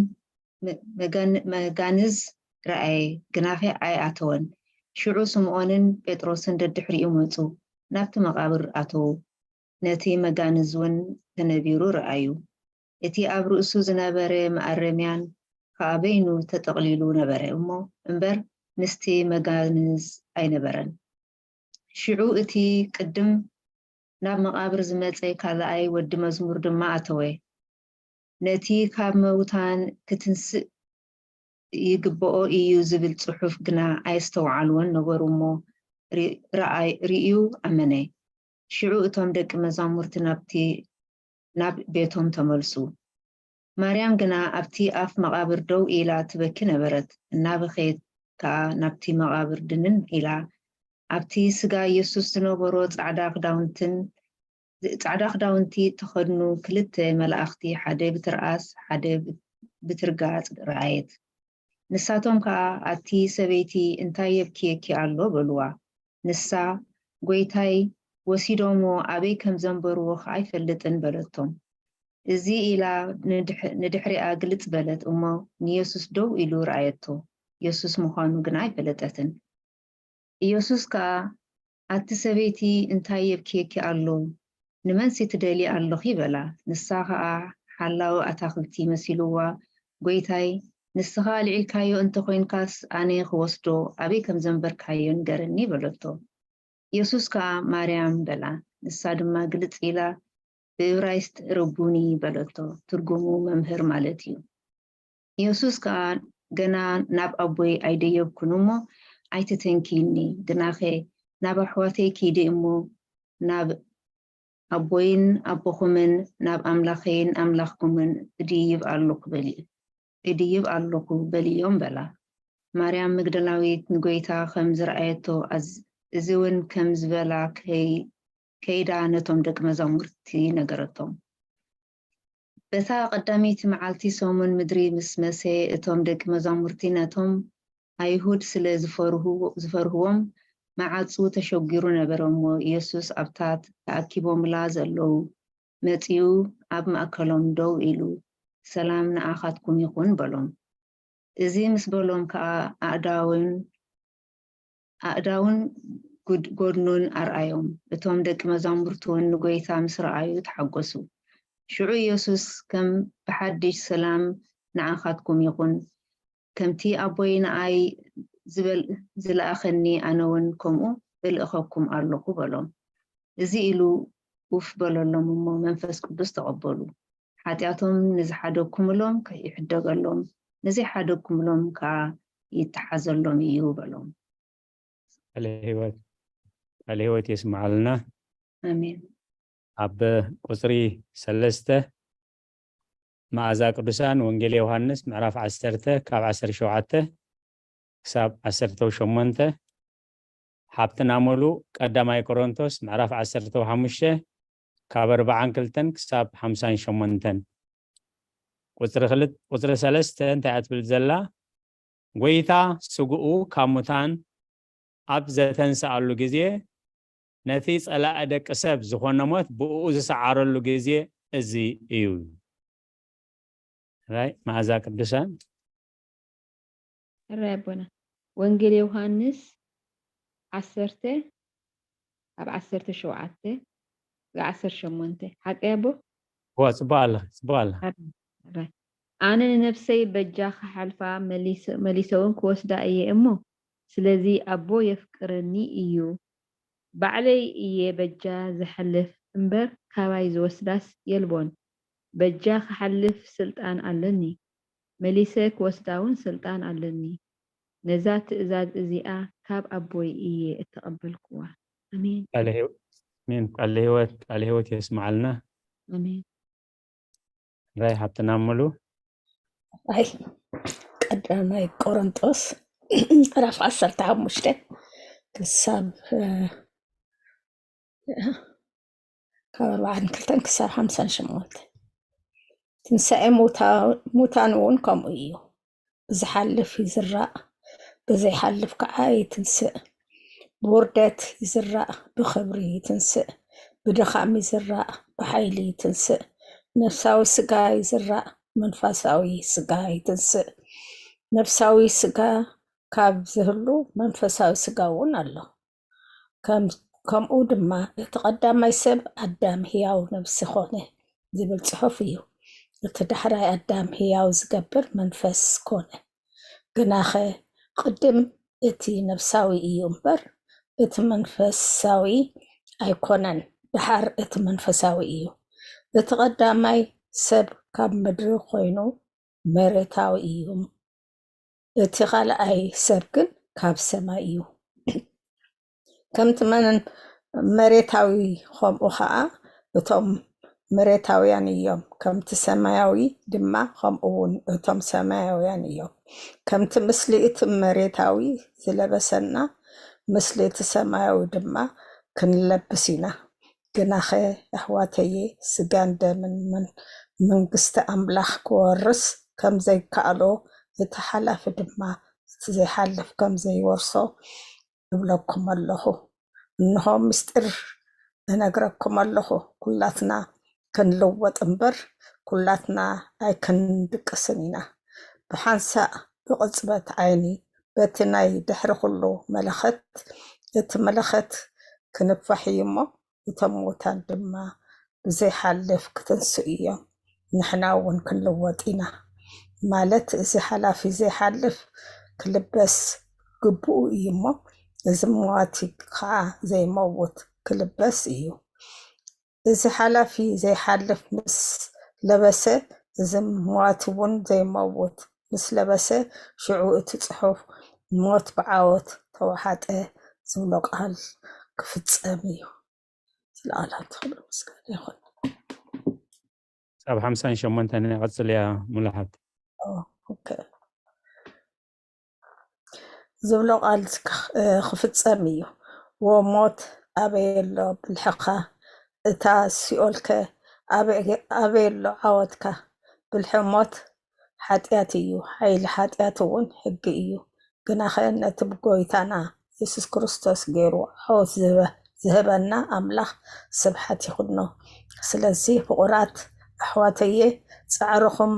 መ- መጋን- መጋንዝ ረኣየ፣ ግናኸ ኣይኣተወን። ሽዑ ስምዖንን ጴጥሮስን ደድሕሪኡ መጹ፣ ናብቲ መቓብር ኣተዉ። ነቲ መጋንዝ እውን ተነቢሩ ረኣዩ። እቲ ኣብ ርእሱ ዝነበረ መኣረምያን ከኣ በይኑ ተጠቕሊሉ ነበረ እሞ እምበር ምስቲ መጋንዝ ኣይነበረን። ሽዑ እቲ ቅድም ናብ መቓብር ዝመጸ ካልኣይ ወዲ መዝሙር ድማ ኣተወ። ነቲ ካብ መውታን ክትንስእ ይግብኦ እዩ ዝብል ጽሑፍ ግና ኣየስተውዓልዎን ነበሩ እሞ ርኣይ- ርእዩ ኣመነ። ሽዑ እቶም ደቂ መዛሙርቲ ናብቲ ናብ ቤቶም ተመልሱ። ማርያም ግና ኣብቲ ኣፍ መቓብር ደው ኢላ ትበኪ ነበረት። እናበኸየት ከኣ ናብቲ መቓብር ድንን ኢላ፣ ኣብቲ ስጋ የሱስ ዝነበሮ ጻዕዳ ክዳውንትን ጻዕዳ ክዳውንቲ እተኸድኑ ክልተ መላእኽቲ፣ ሓደ ብትርኣስ ሓደ ብትርጋጽ ረኣየት። ንሳቶም ከኣ፣ ኣቲ ሰበይቲ፣ እንታይ የብክየኪ ኣሎ? በልዋ። ንሳ፣ ጐይታይ፣ ወሲዶምዎ ኣበይ ከም ዘንበርዎ ኸኣ ኣይፈልጥን በለቶም። እዚ ኢላ ንድሕ- ንድሕሪኣ ግልጽ በለት እሞ ንየሱስ ደው ኢሉ ረኣየቶ። የሱስ ምዃኑ ግና ኣይፈለጠትን። ኢየሱስ ከኣ፣ ኣቲ ሰበይቲ፣ እንታይ የብክየኪ ኣሎ? ንመንሲ ትደልዪ ኣለኺ? በላ። ንሳ ኸኣ ሓላዊ ኣታኽልቲ መሲልዋ፣ ጐይታይ፣ ንስኻ ኣልዒልካዮ እንተ ኾይንካስ፣ ኣነ ኽወስዶ ኣበይ ከም ዘንበርካዮ ንገረኒ በለቶ። ኢየሱስ ከኣ፣ ማርያም በላ። ንሳ ድማ ግልጽ ኢላ ብእብራይስጥ ረቡኒ በለቶ፣ ትርጉሙ መምህር ማለት እዩ። ኢየሱስ ከኣ፣ ገና ናብ ኣቦይ ኣይደየብኩን እሞ ኣይትተንክይኒ፣ ግናኸ ናብ ኣሕዋተይ ኪዲ እሞ ናብ ኣቦይን ኣቦኹምን ናብ ኣምላኸይን ኣምላኽኩምን እድይብ ኣለኹ በሊ እድይብ ኣለኹ በልዮም በላ። ማርያም መግደላዊት ንጎይታ ከም ዝረኣየቶ ኣዝ- እዚ እውን ከም ዝበላ ከይ- ከይዳ ነቶም ደቂ መዛሙርቲ ነገረቶም። በታ ቀዳመይቲ መዓልቲ ሰሙን ምድሪ ምስ መሰ፣ እቶም ደቂ መዛሙርቲ ነቶም ኣይሁድ ስለ ዝፈርህዎ- ዝፈርህዎም፣ መዓጹ ተሸጒሩ ነበረ እሞ፣ ኢየሱስ ኣብታ ተኣኪቦምላ ዘለዉ መጺኡ ኣብ ማእከሎም ደው ኢሉ፣ "ሰላም ንኣኻትኩም ይኹን" በሎም። እዚ ምስ በሎም ከኣ ኣእዳውን ኣእዳውን ጉድ- ጎድኑን ኣርኣዮም። እቶም ደቂ መዛሙርቱውን ንጎይታ ምስ ረኣዩ ተሓጎሱ። ሽዑ ኢየሱስ ከም ብሓድሽ "ሰላም ንዓኻትኩም ይኹን፣ ከምቲ ኣቦይ ንኣይ ዝበል- ዝለኣኸኒ ኣነ እውን ከምኡ እልእኸኩም ኣለኹ" በሎም። እዚ ኢሉ ውፍ በለሎም እሞ መንፈስ ቅዱስ ተቐበሉ። ሓጢኣቶም ንዝሓደግኩምሎም ከይሕደገሎም፣ ንዘይሓደግኩምሎም ከኣ ይተሓዘሎም እዩ በሎም። ቃለ ህይወት ቃለ ህይወት የስምዓልና። ኣሜን። ኣብ ቁፅሪ ሰለስተ መዓዛ ቅዱሳን ወንጌል ዮሃንስ ምዕራፍ ዓሰርተ ካብ ዓሰርተ ሸውዓተ ክሳብ ዓሰርተ ሸሞንተ፣ ሓብትና ሙሉ ቀዳማይ ቆሮንቶስ ምዕራፍ ዓሰርተ ሓሙሽተ ካብ ኣርባዓን ክልተን ክሳብ ሓምሳን ሸሞንተን። ቁፅሪ ክልተ ቁፅሪ ሰለስተ እንታይ እያ ትብል ዘላ? ጎይታ ስግኡ ካብ ሙታን ኣብ ዘተንስኣሉ ግዜ ነቲ ጸላኢ ደቂ ሰብ ዝኾነ ሞት ብእኡ ዝሰዓረሉ ግዜ እዚ እዩ። ራይ መዓዛ ቅዱሳን ሕራይ ኣቦና ወንጌል ዮሃንስ ዓሰርተ ካብ ዓሰርተ ሸውዓተ ዓሰርተ ሸሞንተ ሓቂ ኣቦ ዋ ጽቡቅ ኣለኺ ጽቡቅ ኣለኺ። ኣነ ንነፍሰይ በጃ ክሓልፋ መሊሰ እውን ክወስዳ እየ እሞ ስለዚ ኣቦ የፍቅረኒ እዩ ባዕለይ እየ በጃ ዝሐልፍ እምበር ካባይ ዝወስዳስ የልቦን በጃ ክሓልፍ ስልጣን ኣለኒ መሊሰ ክወስዳ እውን ስልጣን ኣለኒ ነዛ ትእዛዝ እዚኣ ካብ ኣቦይ እየ እተቐበልኩዋ ኣሜን ቃለ ህይወት ቃለ ህይወት የስምዓልና። ኣሜን ራይ ሓብትና ሙሉ ኣይ ቀዳማይ ቆሮንጦስ ምዕራፍ ዓሰርተ ሓሙሽተ ክሳብ ካብ ኣርባዓን ክልተን ክሳብ ሓምሳን ሸሞንተ ትንሳኤ ሙታን እውን ከምኡ እዩ። ብዝሓልፍ ይዝራእ፣ ብዘይሓልፍ ከዓ ይትንስእ። ብውርደት ይዝራእ፣ ብኽብሪ ይትንስእ። ብድኻም ይዝራእ፣ ብሓይሊ ይትንስእ። ነፍሳዊ ስጋ ይዝራእ፣ መንፈሳዊ ስጋ ይትንስእ። ነፍሳዊ ስጋ ካብ ዝህሉ መንፈሳዊ ስጋ እውን ኣሎ። ከምኡ ድማ እቲ ቀዳማይ ሰብ ኣዳም ህያው ነብሲ ኮነ ዝብል ጽሑፍ እዩ። እቲ ዳሕራይ ኣዳም ህያው ዝገብር መንፈስ ኮነ። ግናኸ ቅድም እቲ ነፍሳዊ እዩ እምበር እቲ መንፈሳዊ ኣይኮነን፣ ደሓር እቲ መንፈሳዊ እዩ። እቲ ቀዳማይ ሰብ ካብ ምድሪ ኮይኑ መሬታዊ እዩ። እቲ ካልኣይ ሰብ ግን ካብ ሰማይ እዩ። ከምቲ መን መሬታዊ ከምኡ ኸዓ እቶም መሬታውያን እዮም፣ ከምቲ ሰማያዊ ድማ ከምኡ እውን እቶም ሰማያውያን እዮም። ከምቲ ምስሊ እቲ መሬታዊ ዝለበሰና፣ ምስሊ እቲ ሰማያዊ ድማ ክንለብስ ኢና። ግናኸ ኣሕዋተየ፣ ስጋን ደምን መን መንግስቲ ኣምላኽ ክወርስ ከም ዘይከኣሎ፣ እቲ ሓላፊ ድማ እቲ ዘይሓልፍ ከም ዘይወርሶ እብለኩም ኣለኹ። እንሆ ምስጢር እነግረኩም ኣለኹ፣ ኩላትና ክንልወጥ እምበር ኩላትና ኣይክንድቅስን ኢና። ብሓንሳእ ብቕጽበት ዓይኒ በቲ ናይ ድሕሪ ኩሉ መለኸት፣ እቲ መለኸት ክንፋሕ እዩ እሞ፣ እቶም ሙታን ድማ ብዘይሓልፍ ክትንስኡ እዮም። ንሕና እውን ክንልወጥ ኢና። ማለት እዚ ሓላፊ ዘይሓልፍ ክልበስ ግቡኡ እዩ እሞ፣ እዚ መዋቲ ከዓ ዘይመውት ክልበስ እዩ። እዚ ሓላፊ ዘይሓልፍ ምስ ለበሰ፣ እዚ መዋቲ እውን ዘይመውት ምስ ለበሰ፣ ሽዑ እቲ ጽሑፍ ሞት ብዓወት ተወሓጠ ዝብሎ ቃል ክፍጸም እዩ። ዝለዓለ ትኽእሉ ምስጋና ይኹን። ክሳብ ሓምሳን ሸሞንተን ይቐጽል እያ ሙሉ ሓብቲ። ዝብሎ ቃል ክፍጸም እዩ። ወሞት ኣበይ ኣሎ ብልሕኻ? እታ ሲኦልከ ኣበይ ኣሎ ዓወትካ? ብልሒ ሞት ሓጢኣት እዩ፣ ሓይሊ ሓጢኣት እውን ሕጊ እዩ። ግናኸ ነቲ ብጎይታና የሱስ ክርስቶስ ገይሩ ዓወት ዝህበ-፣ ዝህበና ኣምላኽ ስብሓት ይኹኖ። ስለዚ ፍቑራት ኣሕዋተየ፣ ጻዕርኹም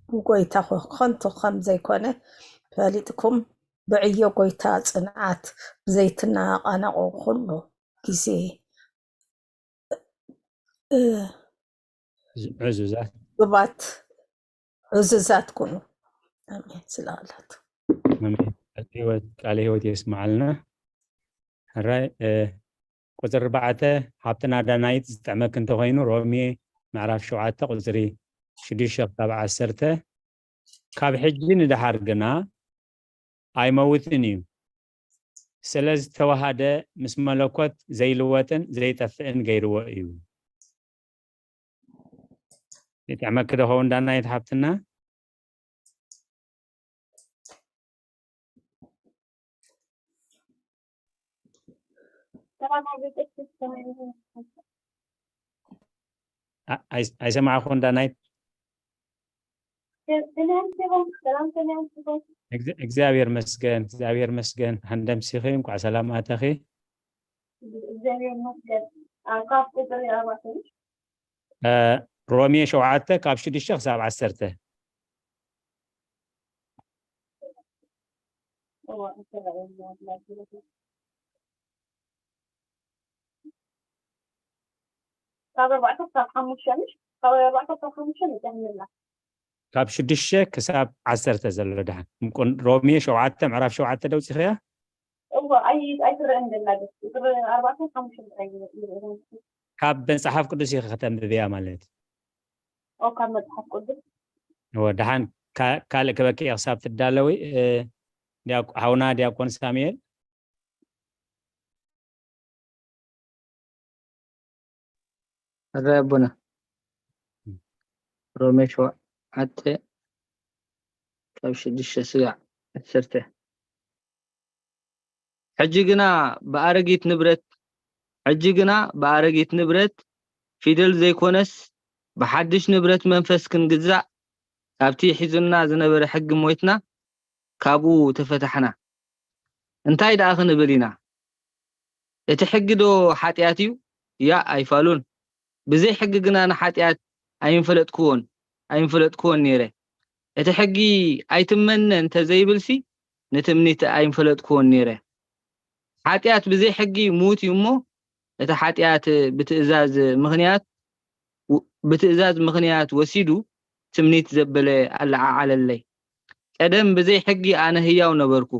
ብጎይታ ኸ-፣ ኸንቱ ከም ዘይኮነ ፈሊጥኩም፣ ብዕዮ ጎይታ ጽንዓት ብዘይትነቓነቑ ኩሉ ግዜ፣ እ፣ ዕዙ-፣ ዕዙዛት። ዕዙባት፣ ዕዙዛት ኩኑ። ኣሜን። ስለ ቃላቱ። ኣሜን። ቃለ ህይወት፣ ቃለ ህይወት የስምዓልና። ሕራይ፣ እ፣ ቁጽሪ ኣርባዕተ፣ ሓብትና ዳናይት ዝጥዕመኪ እንተኾይኑ፣ ሮሜ ምዕራፍ ሸውዓተ ቁጽሪ ሽዱሽተ ክሳብ ዓሰርተ፣ ካብ ሕጂ ንደሓር ግና ኣይመውትን እዩ፣ ስለ ዝተዋሃደ ምስ መለኮት ዘይልወጥን ዘይጠፍእን ገይርዎ እዩ። ይጥዕመኪ ዶ ኸውን ዳናይት ሓብትና? ኣ-፣ ኣይ-፣ ኣይሰማዕኹን ዳናይት? እግዚኣብሔር መስገን፣ እግዚኣብሔር መስገን። ሃንደምሲኺ እንኳዕ ሰላም ኣተኺ። እ፣ ሮሜ ሸውዓተ ካብ ሽዱሽተ ክሳብ ዓሰርተ። ካብ ኣርባዕተ ክሳብ ሓሙሽተ፣ ምሽ? ካብ ኣርባዕተ ክሳብ ሓሙሽተ ንጥዕምና። ካብ ሽዱሽተ ክሳብ ዓሰርተ ዘሎ ደሓን። ምቁን-፣ ሮሜ ሸውዓተ፣ ምዕራፍ ሸውዓተ ደውፂኽያ? እወ፣ ኣይ-፣ ኣይትረአን ዘላ ግን። ቁፅሪ ኣርባዕተ ሓሙሽተ ጥራይ ይረአ። ካብ መፅሓፍ ቅዱስ ኢኺ ከተንብብያ ማለት? ኦ፣ ካብ መፅሓፍ ቅዱስ። እወ፣ ደሓን ካ-፣ ካልእ ክበኪ እየ ክሳብ ትዳለዊ። እ፣ ዲያቆ-፣ ሓውና ዲያቆን ሳሙኤል። ሕራይ ኣቦና። ሮሜ ሸውዓተ ካብ ሽዱሽተ ስጋዕ ዓሰርተ። ሕጂ ግና ብኣረጊት ንብረት፣ ሕጂ ግና ብኣረጊት ንብረት ፊደል ዘይኮነስ ብሓድሽ ንብረት መንፈስ ክንግዛእ ካብቲ ሒዙና ዝነበረ ሕጊ ሞይትና ካብኡ ተፈታሕና። እንታይ ደኣ ክንብል ኢና? እቲ ሕጊ ዶ ሓጢኣት እዩ? ያእ ኣይፋሉን። ብዘይ ሕጊ ግና ንሓጢኣት ኣይምፈለጥክዎን፣ ኣይምፈለጥክዎን ነይረ። እቲ ሕጊ ኣይትመነ እንተ ዘይብልሲ፣ ንትምኒት ኣይምፈለጥክዎን ነይረ። ሓጢኣት ብዘይ ሕጊ ምዉት እዩ እሞ፣ እቲ ሓጢኣት ብትእዛዝ ምኽንያት፣ ብትእዛዝ ምኽንያት ወሲዱ ትምኒት ዘበለ ኣለዓዓለለይ። ቀደም ብዘይ ሕጊ ኣነ ህያው ነበርኩ፣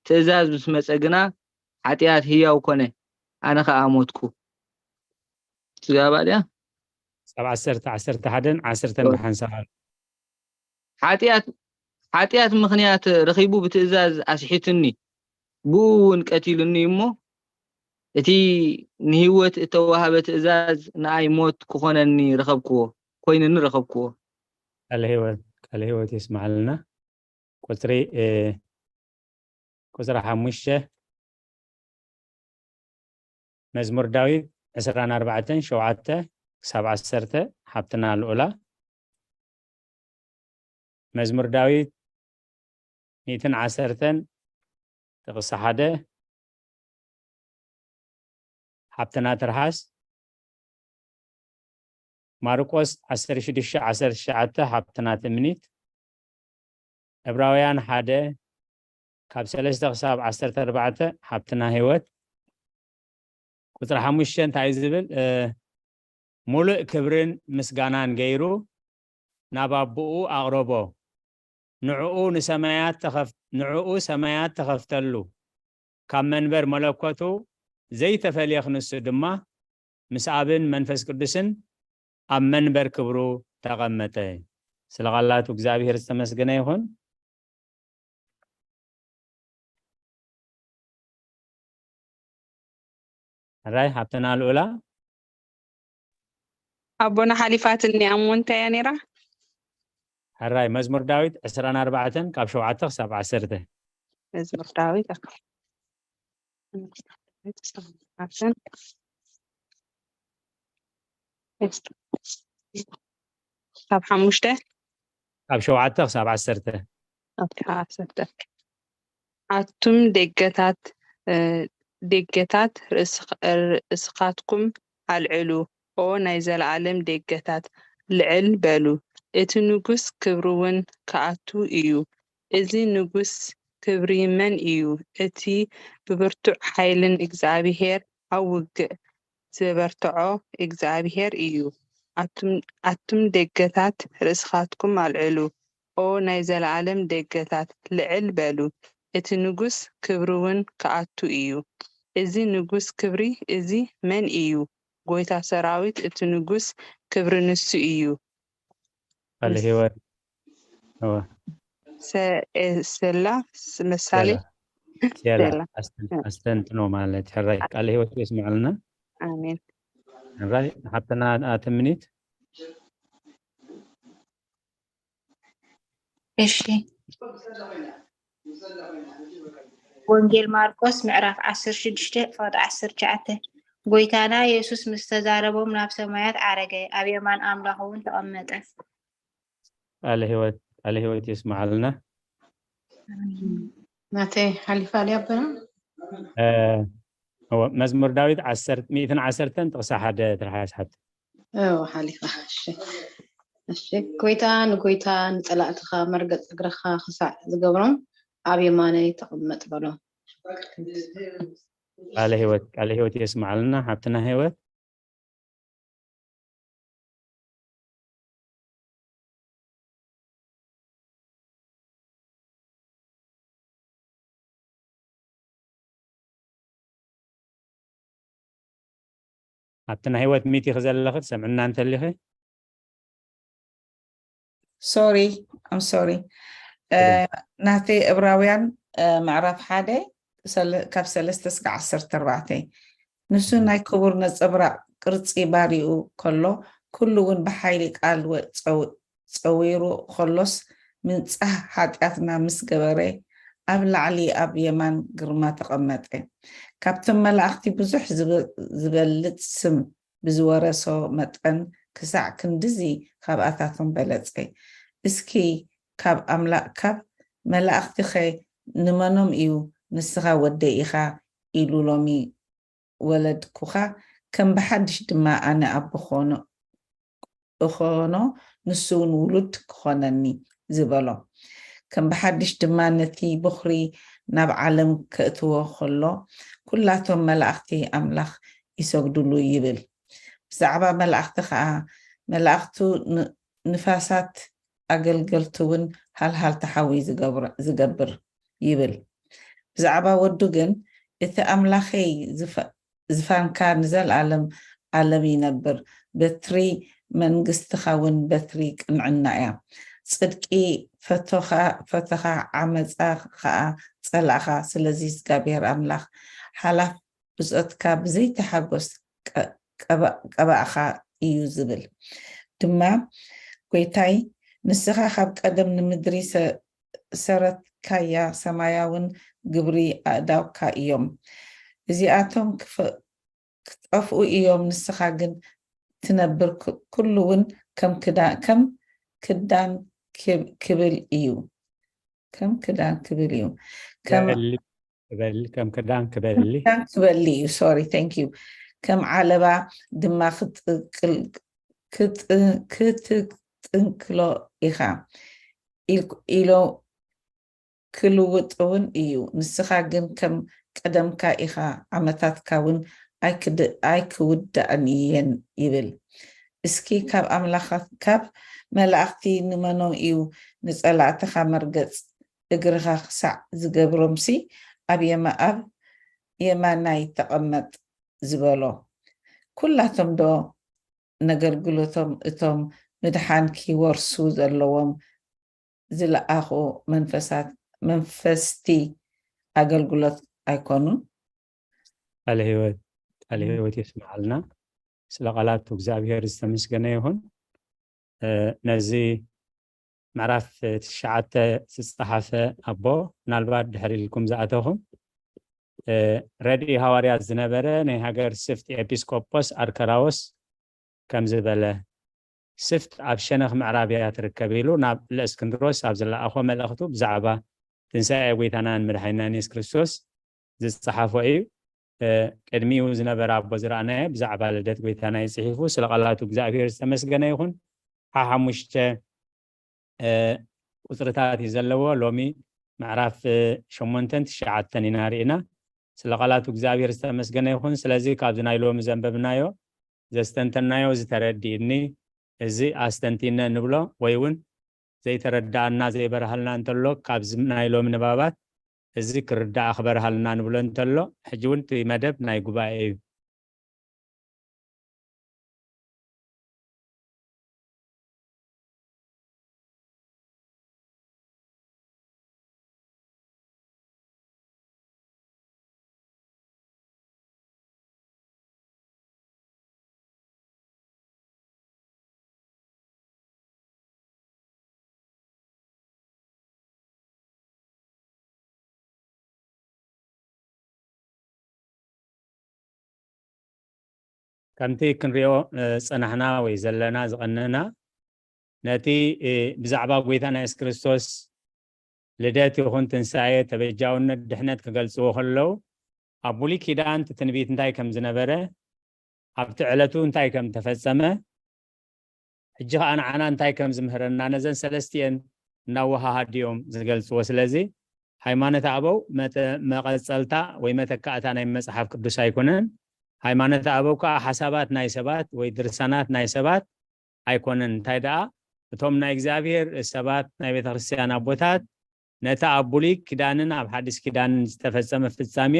ትእዛዝ ምስ መጸ ግና ሓጢኣት ህያው ኮነ፣ ኣነ ኸኣ ሞትኩ። ትጋባእ ድያ? ክሳብ ዓሰርተ፣ ዓሰርተ ሓደን ዓሰርተን እወ። ብሓንሳብ ኣሎ። ሓጢኣት፣ ሓጢኣት ምኽንያት ረኺቡ ብትእዛዝ ኣስሒቱኒ፣ ብኡ እውን ቀቲሉኒ እሞ፣ እቲ ንህይወት እተዋህበ ትእዛዝ ንኣይ ሞት ክኾነኒ ረኸብክዎ፣ ኮይኑኒ ረኸብክዎ። ቃለ ህይወት፣ ቃለ ህይወት የስምዓልና። ቁጽሪ፣ እ፣ ቁጽሪ ሓሙሽተ፣ መዝሙር ዳዊት ዕስራን ኣርባዕተን፣ ሸውዓተ ክሳብ ዓሰርተ፣ ሓብትና ልኡላ። መዝሙር ዳዊት ሚእትን ዓሰርተን፣ ጥቕሲ ሓደ፣ ሓብትና ትርሓስ። ማርቆስ ዓሰርተ ሽዱሽተ ዓሰርተ ትሽዓተ፣ ሓብትና ትምኒት። ዕብራውያን ሓደ ካብ ሰለስተ ክሳብ ዓሰርተ ኣርባዕተ፣ ሓብትና ህይወት። ቁጽሪ ሓሙሽተ እንታይ እዩ ዝብል? እ፣ "ሙሉእ ክብርን ምስጋናን ገይሩ ናብ ኣቦኡ ኣቕረቦ። ንዕኡ ንሰማያት ተኸፍ-፣ ንዕኡ ሰማያት ተኸፍተሉ። ካብ መንበር መለኮቱ ዘይተፈልየ ክንሱ ድማ ምስ ኣብን መንፈስ ቅዱስን ኣብ መንበር ክብሩ ተቐመጠ።" ስለ ቃላቱ እግዚኣብሔር ዝተመስገነ ይኹን። ሕራይ፣ ሓብትና ልኡላ። ኣቦና ሓሊፋትኒ እያ እሞ እንታይ እያ ነይራ? ሕራይ፣ መዝሙር ዳዊት ዕስራን ኣርባዕተን ካብ ሸውዓተ ክሳብ ዓሰርተ። መዝሙር ዳዊት፣ ኦኬ። ዓሰርተ፣ ካብ ሓሙሽተ ካብ ሸውዓተ ክሳብ ዓሰርተ። ኣብቲ ዓሰርተ። ኣቱም ደገታት፣ እ፣ ደገታት ርእስኽ-፣ ርእስኻትኩም ኣልዕሉ፣ ኦ ናይ ዘለኣለም ደገታት፣ ልዕል በሉ፣ እቲ ንጉስ ክብሪ እውን ክኣቱ እዩ። እዚ ንጉስ ክብሪ መን እዩ? እቲ ብብርቱዕ ሓይልን እግዚኣብሔር ኣብ ውግእ ዝበርትዖ እግዚኣብሔር እዩ። ኣቱም፣ ኣቱም ደገታት ርእስኻትኩም ኣልዕሉ፣ ኦ ናይ ዘለኣለም ደገታት፣ ልዕል በሉ፣ እቲ ንጉስ ክብሪ እውን ክኣቱ እዩ። እዚ ንጉስ ክብሪ እዚ መን እዩ? ጎይታ ሰራዊት እቲ ንጉስ ክብሪ ንሱ እዩ። ቃለ ምስ- ህይወት እወ፣ ሰ-፣ ኤ-፣ ሰላ ስ-፣ ምሳሌ ሴላ ሴላ ሴላ። ኣስተን- ኣስተንትኖ ማለት ሕራይ። ቃለ ህይወት የስምዐልና። ኣሜን። ሕራይ ሓብትና ኣተምኒት። እሺ፣ ወንጌል ማርቆስ ምዕራፍ ዓሰርተ ሽዱሽተ ፍቕዲ ዓሰርተ ትሽዓተ። ጎይታና የሱስ ምስ ተዛረቦም ናብ ሰማያት ዓረገ፣ ኣብ የማን ኣምላኽ እውን ተቐመጠ። ቃለ ህይወት ቃለ ህይወት የስምዓልና። ናተይ ሓሊፋ ድያ ኣቦና? እ፣ እወ፣ መዝሙር ዳዊት ዓሰርተ፣ ሚእትን ዓሰርተን ጥቕሲ ሓደ ትርሓስ ሓት። እወ ሓሊፋ። እሺ። እሺ። ጎይታ ንጎይታ ንጸላእትኻ መርገጽ እግርኻ ክሳዕ ዝገብሮም ኣብ የማነይ ተቐመጥ በሎ። ቃለ ህይወት ቃለ ህይወት የስምዓልና ሓብትና ህይወት። ኣብቲ ናይ ህይወት ሚት ኢኺ ዘለኺ ትሰምዕና እንተሊኺ? Sorry, I'm sorry. እወ። ናተይ ዕብራውያን ምዕራፍ ሓደ ካብ ሰለስተ እስከ ዓሰርተ ኣርባዕተ። ንሱ ናይ ክቡር ነጸብራቕ ቅርጺ ባሪኡ ከሎ ኩሉ እውን ብሓይሊ ቃል ጸዊሩ ከሎስ ምንጻህ ሓጢኣትና ምስ ገበረ ኣብ ላዕሊ ኣብ የማን ግርማ ተቐመጠ። ካብቶም መላእኽቲ ብዙሕ ዝበልጽ ስም ብዝወረሶ መጠን ክሳዕ ክንድዚ ካብኣታቶም በለጸ። እስኪ ካብ ኣምላእ ካብ መላእኽቲኸ ንመኖም እዩ ንስኻ ወደይ ኢኻ ኢሉ ሎሚ ወለድኩኻ ከም ብሓድሽ ድማ ኣነ ኣቦ እኾኖ ንሱ እውን ውሉድ ክኾነኒ ዝበሎ። ከም ብሓድሽ ድማ ነቲ በኹሪ ናብ ዓለም ከእትዎ ከሎ ኩላቶም መላእኽቲ ኣምላኽ ይሰግዱሉ ይብል። ብዛዕባ መላእኽቲ ኸዓ መላእኽቱ ንፋሳት ኣገልገልቱ እውን ሃልሃልታ ሓዊ ዝገብር ይብል። ብዛዕባ ወዱ ግን እቲ ኣምላኸይ ዝፋንካ ንዘለኣለም ኣለም ይነብር፣ በትሪ መንግስትኻ እውን በትሪ ቅንዕና እያ። ጽድቂ ፈተኻ ዓመፃ ኸዓ ፀላእኻ። ስለዚ እግዚኣብሔር ኣምላኽ ሓላፍ ብፆትካ ብዘይቲ ሓጎስ ቀባእኻ እዩ ዝብል ድማ ጎይታይ ንስኻ ካብ ቀደም ንምድሪ ሰረትካያ ሰማያውን ግብሪ ኣእዳውካ እዮም። እዚኣቶም ክጠፍኡ እዮም፣ ንስኻ ግን ትነብር፣ ኩሉ እውን ከም ክዳን ክብል እዩ። ከም ክዳን ክብል እዩ። ክበሊ ከም ክዳን ክበሊ ክዳን ክበሊ እዩ። ሶሪ፣ thank you። ከም ዓለባ ድማ ክትጥንክሎ ኢኻ ኢሎ ክልውጥ እውን እዩ። ንስኻ ግን ከም ቀደምካ ኢኻ፣ ዓመታትካ እውን ኣይክውዳእን እየን ይብል። እስኪ ካብ ኣምላኻት ካብ መላእኽቲ ንመኖም እዩ ንጸላእትኻ መርገጽ እግርኻ ክሳዕ ዝገብሮምሲ ኣብ የማ ኣብ የማናይ ተቐመጥ ዝበሎ? ኩላቶም ዶ ነገልግሎቶም እቶም ምድሓን ኪወርሱ ዘለዎም ዝለኣኹ መንፈሳት መንፈስቲ ኣገልግሎት ኣይኮኑን? ቃለ ህይወት ቃለ ህይወት የስምዓልና። ስለ ቃላቱ እግዚኣብሔር ዝተመስገነ ይኹን። ነዚ ምዕራፍ ትሽዓተ ዝጸሓፈ ኣቦ ምናልባት ድሕሪ ኢልኩም ዝኣተኹም ረድኢ ሃዋርያት ዝነበረ ናይ ሃገር ስፍት ኤጲስቆጶስ ኣርከላዎስ ከምዚ በለ፣ ስፍት ኣብ ሸነኽ ምዕራብ እያ ትርከብ ኢሉ ናብ ለእስክንድሮስ ኣብ ዝለኣኾ መልእኽቱ ብዛዕባ ትንሳኤ ጐይታናን መድሓኒናን የሱስ ክርስቶስ ዝጸሓፎ እዩ። ቅድሚኡ ዝነበረ ኣቦ ዝረኣናዮ ብዛዕባ ልደት ጐይታና እዩ ጽሒፉ። ስለ ቃላቱ እግዚኣብሔር ዝተመስገነ ይኹን። ሓሓሙሽተ ቁፅርታት እዩ ዘለዎ። ሎሚ ምዕራፍ ሸሞንተን ትሽዓተን ኢና ርኢና። ስለ ቃላቱ እግዚኣብሔር ዝተመስገነ ይኹን። ስለዚ ካብዚ ናይ ሎሚ ዘንበብናዮ ዘስተንተናዮ ዝተረዲእኒ፣ እዚ ኣስተንቲነ ንብሎ ወይ እውን ዘይተረዳእና ዘይበርሃልና እንተሎ ካብዚ ናይ ሎሚ ንባባት እዚ ክርዳእ ክበርሃልና ንብሎ እንተሎ ሕጂ እውን እቲ መደብ ናይ ጉባኤ እዩ። ከምቲ ክንሪኦ ዝጸናሕና ወይ ዘለና ዝቐነና ነቲ ብዛዕባ ጐይታና የሱስ ክርስቶስ ልደት ይኹን ትንሳኤ፣ ተበጃውነት፣ ድሕነት ክገልጽዎ ከለዉ ኣብ ብሉይ ኪዳን እቲ ትንቢት እንታይ ከም ዝነበረ፣ ኣብቲ ዕለቱ እንታይ ከም ተፈጸመ፣ ሕጂ ኸኣ ንዓና እንታይ ከም ዝምህረና ነዘን ሰለስቲኤን እናወሃሃዱ እዮም ዝገልጽዎ። ስለዚ ሃይማኖት ኣበው መተ- መቐጸልታ ወይ መተካእታ ናይ መጽሓፍ ቅዱስ ኣይኮነን። ሃይማኖት ኣበው ከኣ ሓሳባት ናይ ሰባት ወይ ድርሳናት ናይ ሰባት ኣይኮነን። እንታይ ደኣ እቶም ናይ እግዚኣብሔር ሰባት ናይ ቤተ ክርስቲያን ኣቦታት ነቲ ኣብ ብሉይ ኪዳንን ኣብ ሓዲስ ኪዳንን ዝተፈጸመ ፍጻሜ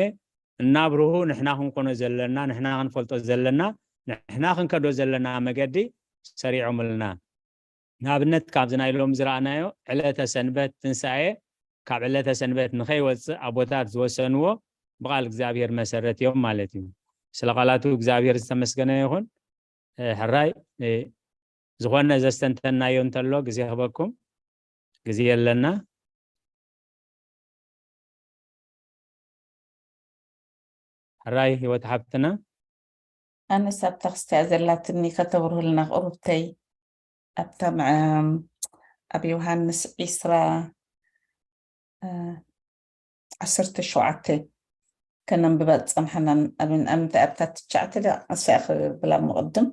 እናብርሁ ንሕና ክንኮኖ ዘለና ንሕና ክንፈልጦ ዘለና ንሕና ክንከዶ ዘለና መገዲ ሰሪዖምልና። ንኣብነት ካብዚ ናይ ሎሚ ዝረኣናዮ ዕለተ ሰንበት ትንሳኤ ካብ ዕለተ ሰንበት ንኸይወፅእ ኣቦታት ዝወሰንዎ ብቓል እግዚኣብሔር መሰረት እዮም ማለት እዩ። ስለ ቃላቱ እግዚኣብሔር ዝተመስገነ ይኹን። ሕራይ ዝኾነ ዘስተንተናዮ እንተሎ ግዜ ክበኩም ግዜ የለና። ሕራይ ህይወት ሓብትና። ኣነስ ኣብታ ክስቲያ ዘላትኒ ከተብርሁልና ቅሩብተይ ኣብታ ኣብ ዮሃንስ ዒስራ ዓሰርተ ሸውዓተ ከነንብባ ዝጸንሓና ኣብንታይ ኣብታ ትሽዓተ ዳ ኣስያ ክብላ ምቕድም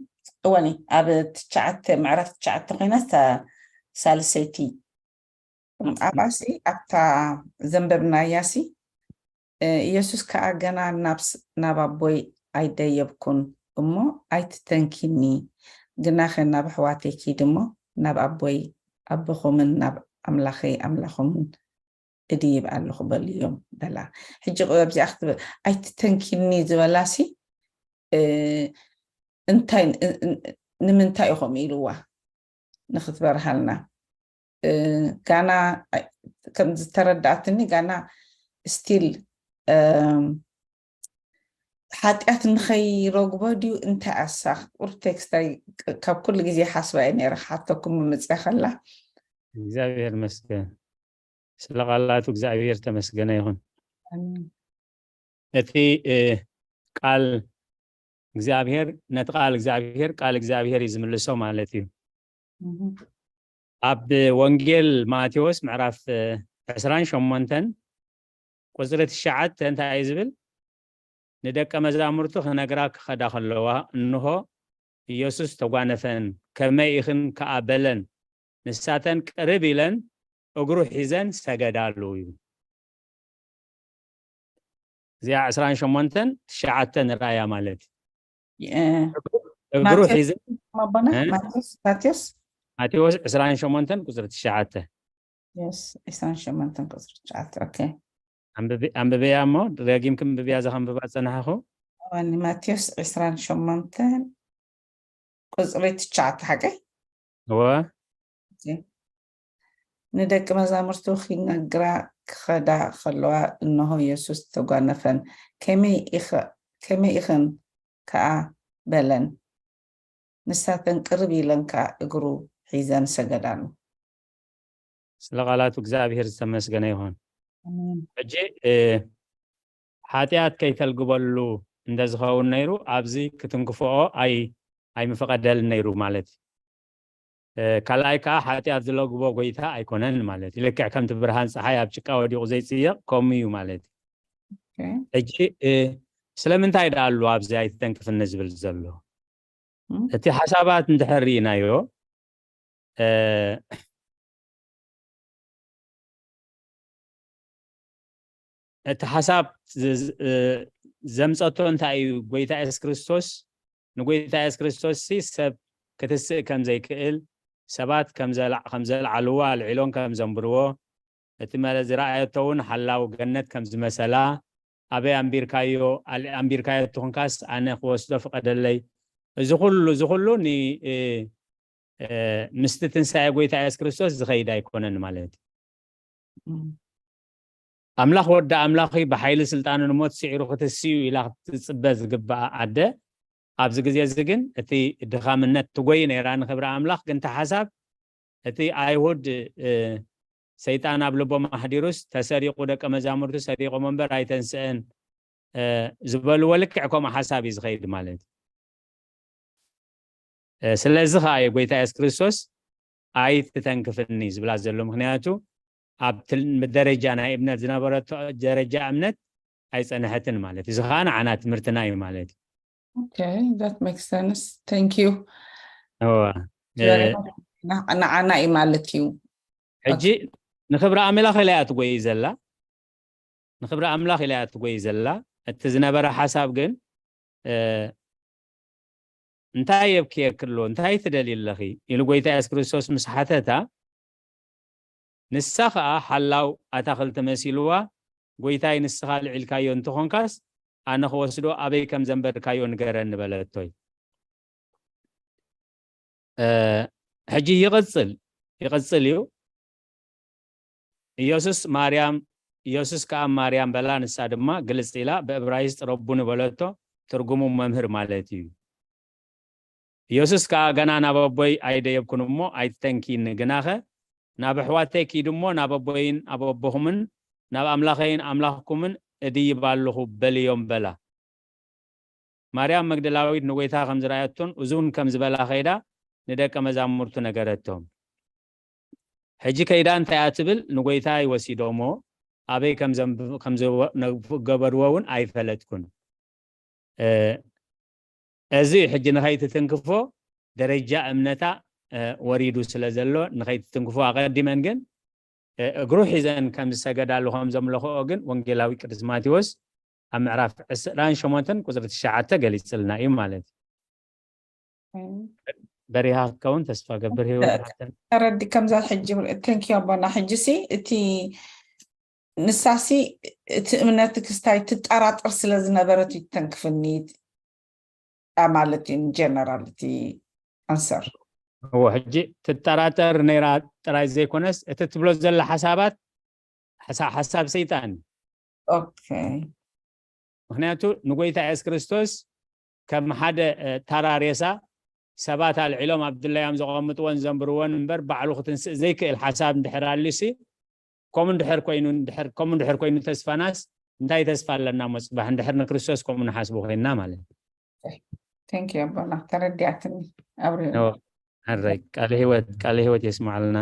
እወኒ ኣብ ትሽዓተ ምዕራፍ ትሽዓተ ኮይና ሳልሰይቲ ኣብኣሲ ኣብታ ዘንበብናያሲ ኢየሱስ ከኣ ገና ናብ ኣቦይ ኣይደየብኩን እሞ ኣይትተንኪኒ፣ ግናኸ ናብ ኣሕዋተይ ኪዲ እሞ ናብ ኣቦይ ኣቦኹምን ናብ ኣምላኸይ ኣምላኹምን እድይብ ኣለኹ በልዮም በላ። ሕጂ ኣብዚኣ ክትብል ኣይትተንኪኒ ዝበላሲ እንታይ ንምንታይ ኢኹም ኢልዋ ንክትበርሃልና ጋና ከም ዝተረዳእትኒ ጋና ስቲል ሓጢኣት ንኸይረጉቦ ድዩ እንታይ ኣሳ ቁር ቴክስታይ ካብ ኩሉ ግዜ ሓስባ እየ ነረ ሓተኩም ምምፅያ ከላ እግዚኣብሔር መስገን ስለ ቃላቱ እግዚኣብሔር ተመስገነ ይኹን እቲ ቃል እግዚኣብሔር ነቲ ቃል እግዚኣብሔር ቃል እግዚኣብሔር እዩ ዝምልሶ ማለት እዩ ኣብ ወንጌል ማቴዎስ ምዕራፍ ዕስራን ሸሞንተን ቁፅሪ ትሽዓተ እንታይ እዩ ዝብል ንደቀ መዛሙርቱ ክነግራ ክኸዳ ከለዋ እንሆ ኢየሱስ ተጓነፈን ከመይ ኢኽን ከኣ በለን ንሳተን ቅርብ ኢለን እግሩ ሒዘን ሰገዳሉ እዩ እዚኣ ዕስራን ሸሞንተን ትሽዓተ ንራእያ ማለት እግሩ ሒዘ ማቴዎስ ማቴዎስ ዕስራን ሸሞንተን ቁፅሪ ትሽዓተ ዕስራን ሸሞንተን ቁፅሪ ትሽዓተ ኣንብበያ እሞ ደጋጊምኪ ምብብያ ዘኸንብባ ዝፀናሕኹ ማቴዎስ ዕስራን ሸሞንተን ቁፅሪ ትሽዓተ ሓቀይ እወ ንደቂ መዛሙርቱ ኺነግራ ክኸዳ ኸለዋ እንሆ የሱስ ተጓነፈን ከመይ ኢኽን ከኣ በለን ንሳተን ቅርብ ኢለን ከኣ እግሩ ሒዘን ሰገዳሉ ስለ ቃላቱ እግዚኣብሔር ዝተመስገነ ይኹን ሕጂ ሓጢኣት ከይተልግበሉ እንተዝኸውን ነይሩ፣ ኣብዚ ክትንክፍኦ ኣይ-፣ ኣይምፈቐደልን ነይሩ ማለት እዩ። እ፣ ካልኣይ ከኣ ሓጢኣት ዝለግቦ ጎይታ ኣይኮነን ማለት እዩ። ልክዕ ከምቲ ብርሃን ጸሓይ ኣብ ጭቃ ወዲቑ ዘይጽየቕ፣ ከምኡ እዩ ማለት እዩ። ኦኬ። ሕጂ፣ እ፣ ስለምንታይ ደኣ ኣሎ ኣብዚ ኣይትተንክፍኒ ዝብል ዘሎ? እም። እቲ ሓሳባት እንድሕር ርኢናዮ፣ እ፣ እቲ ሓሳብ ዝ-፣ ዝ-፣ እ፣ ዘምጸቶ እንታይ እዩ? ጎይታ የሱስ ክርስቶስ፣ ንጎይታ የሱስ ክርስቶስ ሲ ሰብ ክትስእ ከም ዘይክእል፣ ሰባት ከም ዘላ-፣ ከም ዘልዓልዎ፣ ኣልዒሎም ከም ዘንብርዎ፣ እቲ መለ-፣ ዝረኣየቶ እውን ሓላው ገነት ከም ዝመሰላ፣ ኣበይ ኣንቢርካዮ፣ ኣል-፣ ኣንቢርካዮ ትኹንካስ ኣነ ክወስዶ ፍቐደለይ። እዚ ኩሉ፣ እዚ ኩሉ ን-፣ እ፣ እ፣ ምስቲ ትንሳኤ ጎይታ የሱስ ክርስቶስ ዝኸይድ ኣይኮነን ማለት እዩ። እም። ኣምላኽ ወዲ ኣምላኽ እዩ፣ ብሓይሊ ስልጣኑ ንሞት ስዒሩ ክትስዩ ኢላ ክትጽበ ዝግብኣ ኣደ፣ ኣብዚ ግዜ እዚ ግን እቲ ድኻምነት ትጎይ ነይራ ንክብሪ ኣምላኽ። ግን እቲ ሓሳብ እቲ ኣይሁድ፣ እ፣ ሰይጣን ኣብ ልቦም ኣሕዲሩስ፣ "ተሰሪቑ ደቀ መዛሙርቱ ሰሪቖሞ እምበር ኣይተንስአን" እ፣ ዝበልዎ ልክዕ ከምኡ ሓሳብ እዩ ዝኸይድ ማለት እዩ። እ፣ ስለዚ ኸኣ እዩ ጎይታ የሱስ ክርስቶስ "ኣይትተንክፍኒ" ዝብላ ዘሎ። ምኽንያቱ ኣብ ትል-፣ ደረጃ ናይ እምነት ዝነበረቶ ደረጃ እምነት ኣይጸንሐትን ማለት እዩ። እዚ ኸኣ ንዓና ትምህርትና እዩ ማለት እዩ። Okay, that makes sense. Thank you. እወ። እ፣ ንዓና እዩ ማለት እዩ። ሕጂ ንኽብሪ ኣምላኽ ኢላ እያ ትጎይ ዘላ። ንኽብሪ ኣምላኽ ኢላ እያ ትጎይ ዘላ። እቲ ዝነበረ ሓሳብ ግን፣ እ፣ "እንታይ የብክየኪ ኣሎ? እንታይ ትደልዪ ኣለኺ?" ኢሉ ጎይታ የሱስ ክርስቶስ ምስ ሓተታ፣ ንሳ ኸኣ ሓላው ኣታኽልቲ መሲልዋ፣ "ጎይታይ፣ ንስኻ ልዒልካዮ እንተኾንካስ፣ ኣነ ክወስዶ ኣበይ ከም ዘንበርካዮ ንገረኒ" በለቶ እዩ። እ፣ ሕጂ ይቕጽል፣ ይቕጽል እዩ። ኢየሱስ ማርያም፣ ኢየሱስ ከኣ ማርያም በላ፣ ንሳ ድማ ግልጽ ኢላ ብእብራይስጥ ረቡኒ በለቶ፣ ትርጉሙ መምህር ማለት እዩ። ኢየሱስ ከኣ፣ "ገና ናብ ኣቦይ ኣይደየብኩን እሞ ኣይትተንኪኒ፣ ግናኸ ናብ ኣሕዋተይ ኪዱ እሞ ናብ ኣቦይን ኣብ ኣቦኹምን ናብ ኣምላኸይን ኣምላኽኩምን እድይብ ኣለኹ" በልዮም በላ። ማርያም መግደላዊት ንጎይታ ከም ዝረኣየቶን እዙን ከም ዝበላ ከይዳ ንደቀ መዛሙርቱ ነገረቶም። ሕጂ ከይዳ እንታይ እያ ትብል? "ንጎይታይ ወሲዶሞ ኣበይ ከም ዘንብ-፣ ከም ዘወ-፣ ነግፍ-፣ ገበርዎ እውን ኣይፈለጥኩን።" እ፣ እዚ ሕጂ ንኸይትትንክፎ ደረጃ እምነታ፣ እ፣ ወሪዱ ስለ ዘሎ ንኸይትትንክፎ ኣቐዲመን ግን፣ እ፣ እግሩ ሒዘን ከም ዝሰገዳሉ ከም ዘምለኽኦ ግን ወንጌላዊ ቅዱስ ማቴዎስ ኣብ ምዕራፍ ዕስራን ሸሞንተን ቁጽሪ ትሽዓተ ገሊጽልና እዩ ማለት እዩ። በሪሃ ክትከውን ተስፋ ገብር። ህይወት ሓፍተን። ተረዲ ከምዛ ሕጂ ቴንኪዩ ኣቦና። ሕጂ ሲ እቲ ንሳሲ እቲ እምነት ክስታይ ትጠራጠር ስለ ዝነበረት እዩ ተንክፍኒ ማለት እዩ። ጀነራል እቲ ኣንሰር እዎ፣ ሕጂ ትጠራጠር ነይራ ጥራይ ዘይኮነስ እቲ ትብሎ ዘላ ሓሳባት ሓሳ-፣ ሓሳብ ሰይጣን እዩ። ኦኬ። ምኽንያቱ ንጎይታ የሱስ ክርስቶስ ከም ሓደ፣ እ፣ ተራ ሬሳ ሰባት ኣልዒሎም ኣብ ድላዮም ዘቐምጥዎን ዘንብርዎን እምበር ባዕሉ ክትንስእ ዘይክእል ሓሳብ እንድሕር ኣልዩሲ፣ ከምኡ እንድሕር ኮይኑ፣ እንድሕር፣ ከምኡ እንድሕር ኮይኑ ተስፋናስ እንታይ ተስፋ ኣለና እሞ ጽባሕ እንድሕር ንክርስቶስ ከምኡ ንሓስቦ ኮይንና ማለት እዩ። ቴንክ ዩ ኣቦና፣ ተረዲኣትኒ። ኣብሪ ኦ፣ ሕራይ ቃለ ህይወት፣ ቃለ ህይወት የስምዓልና።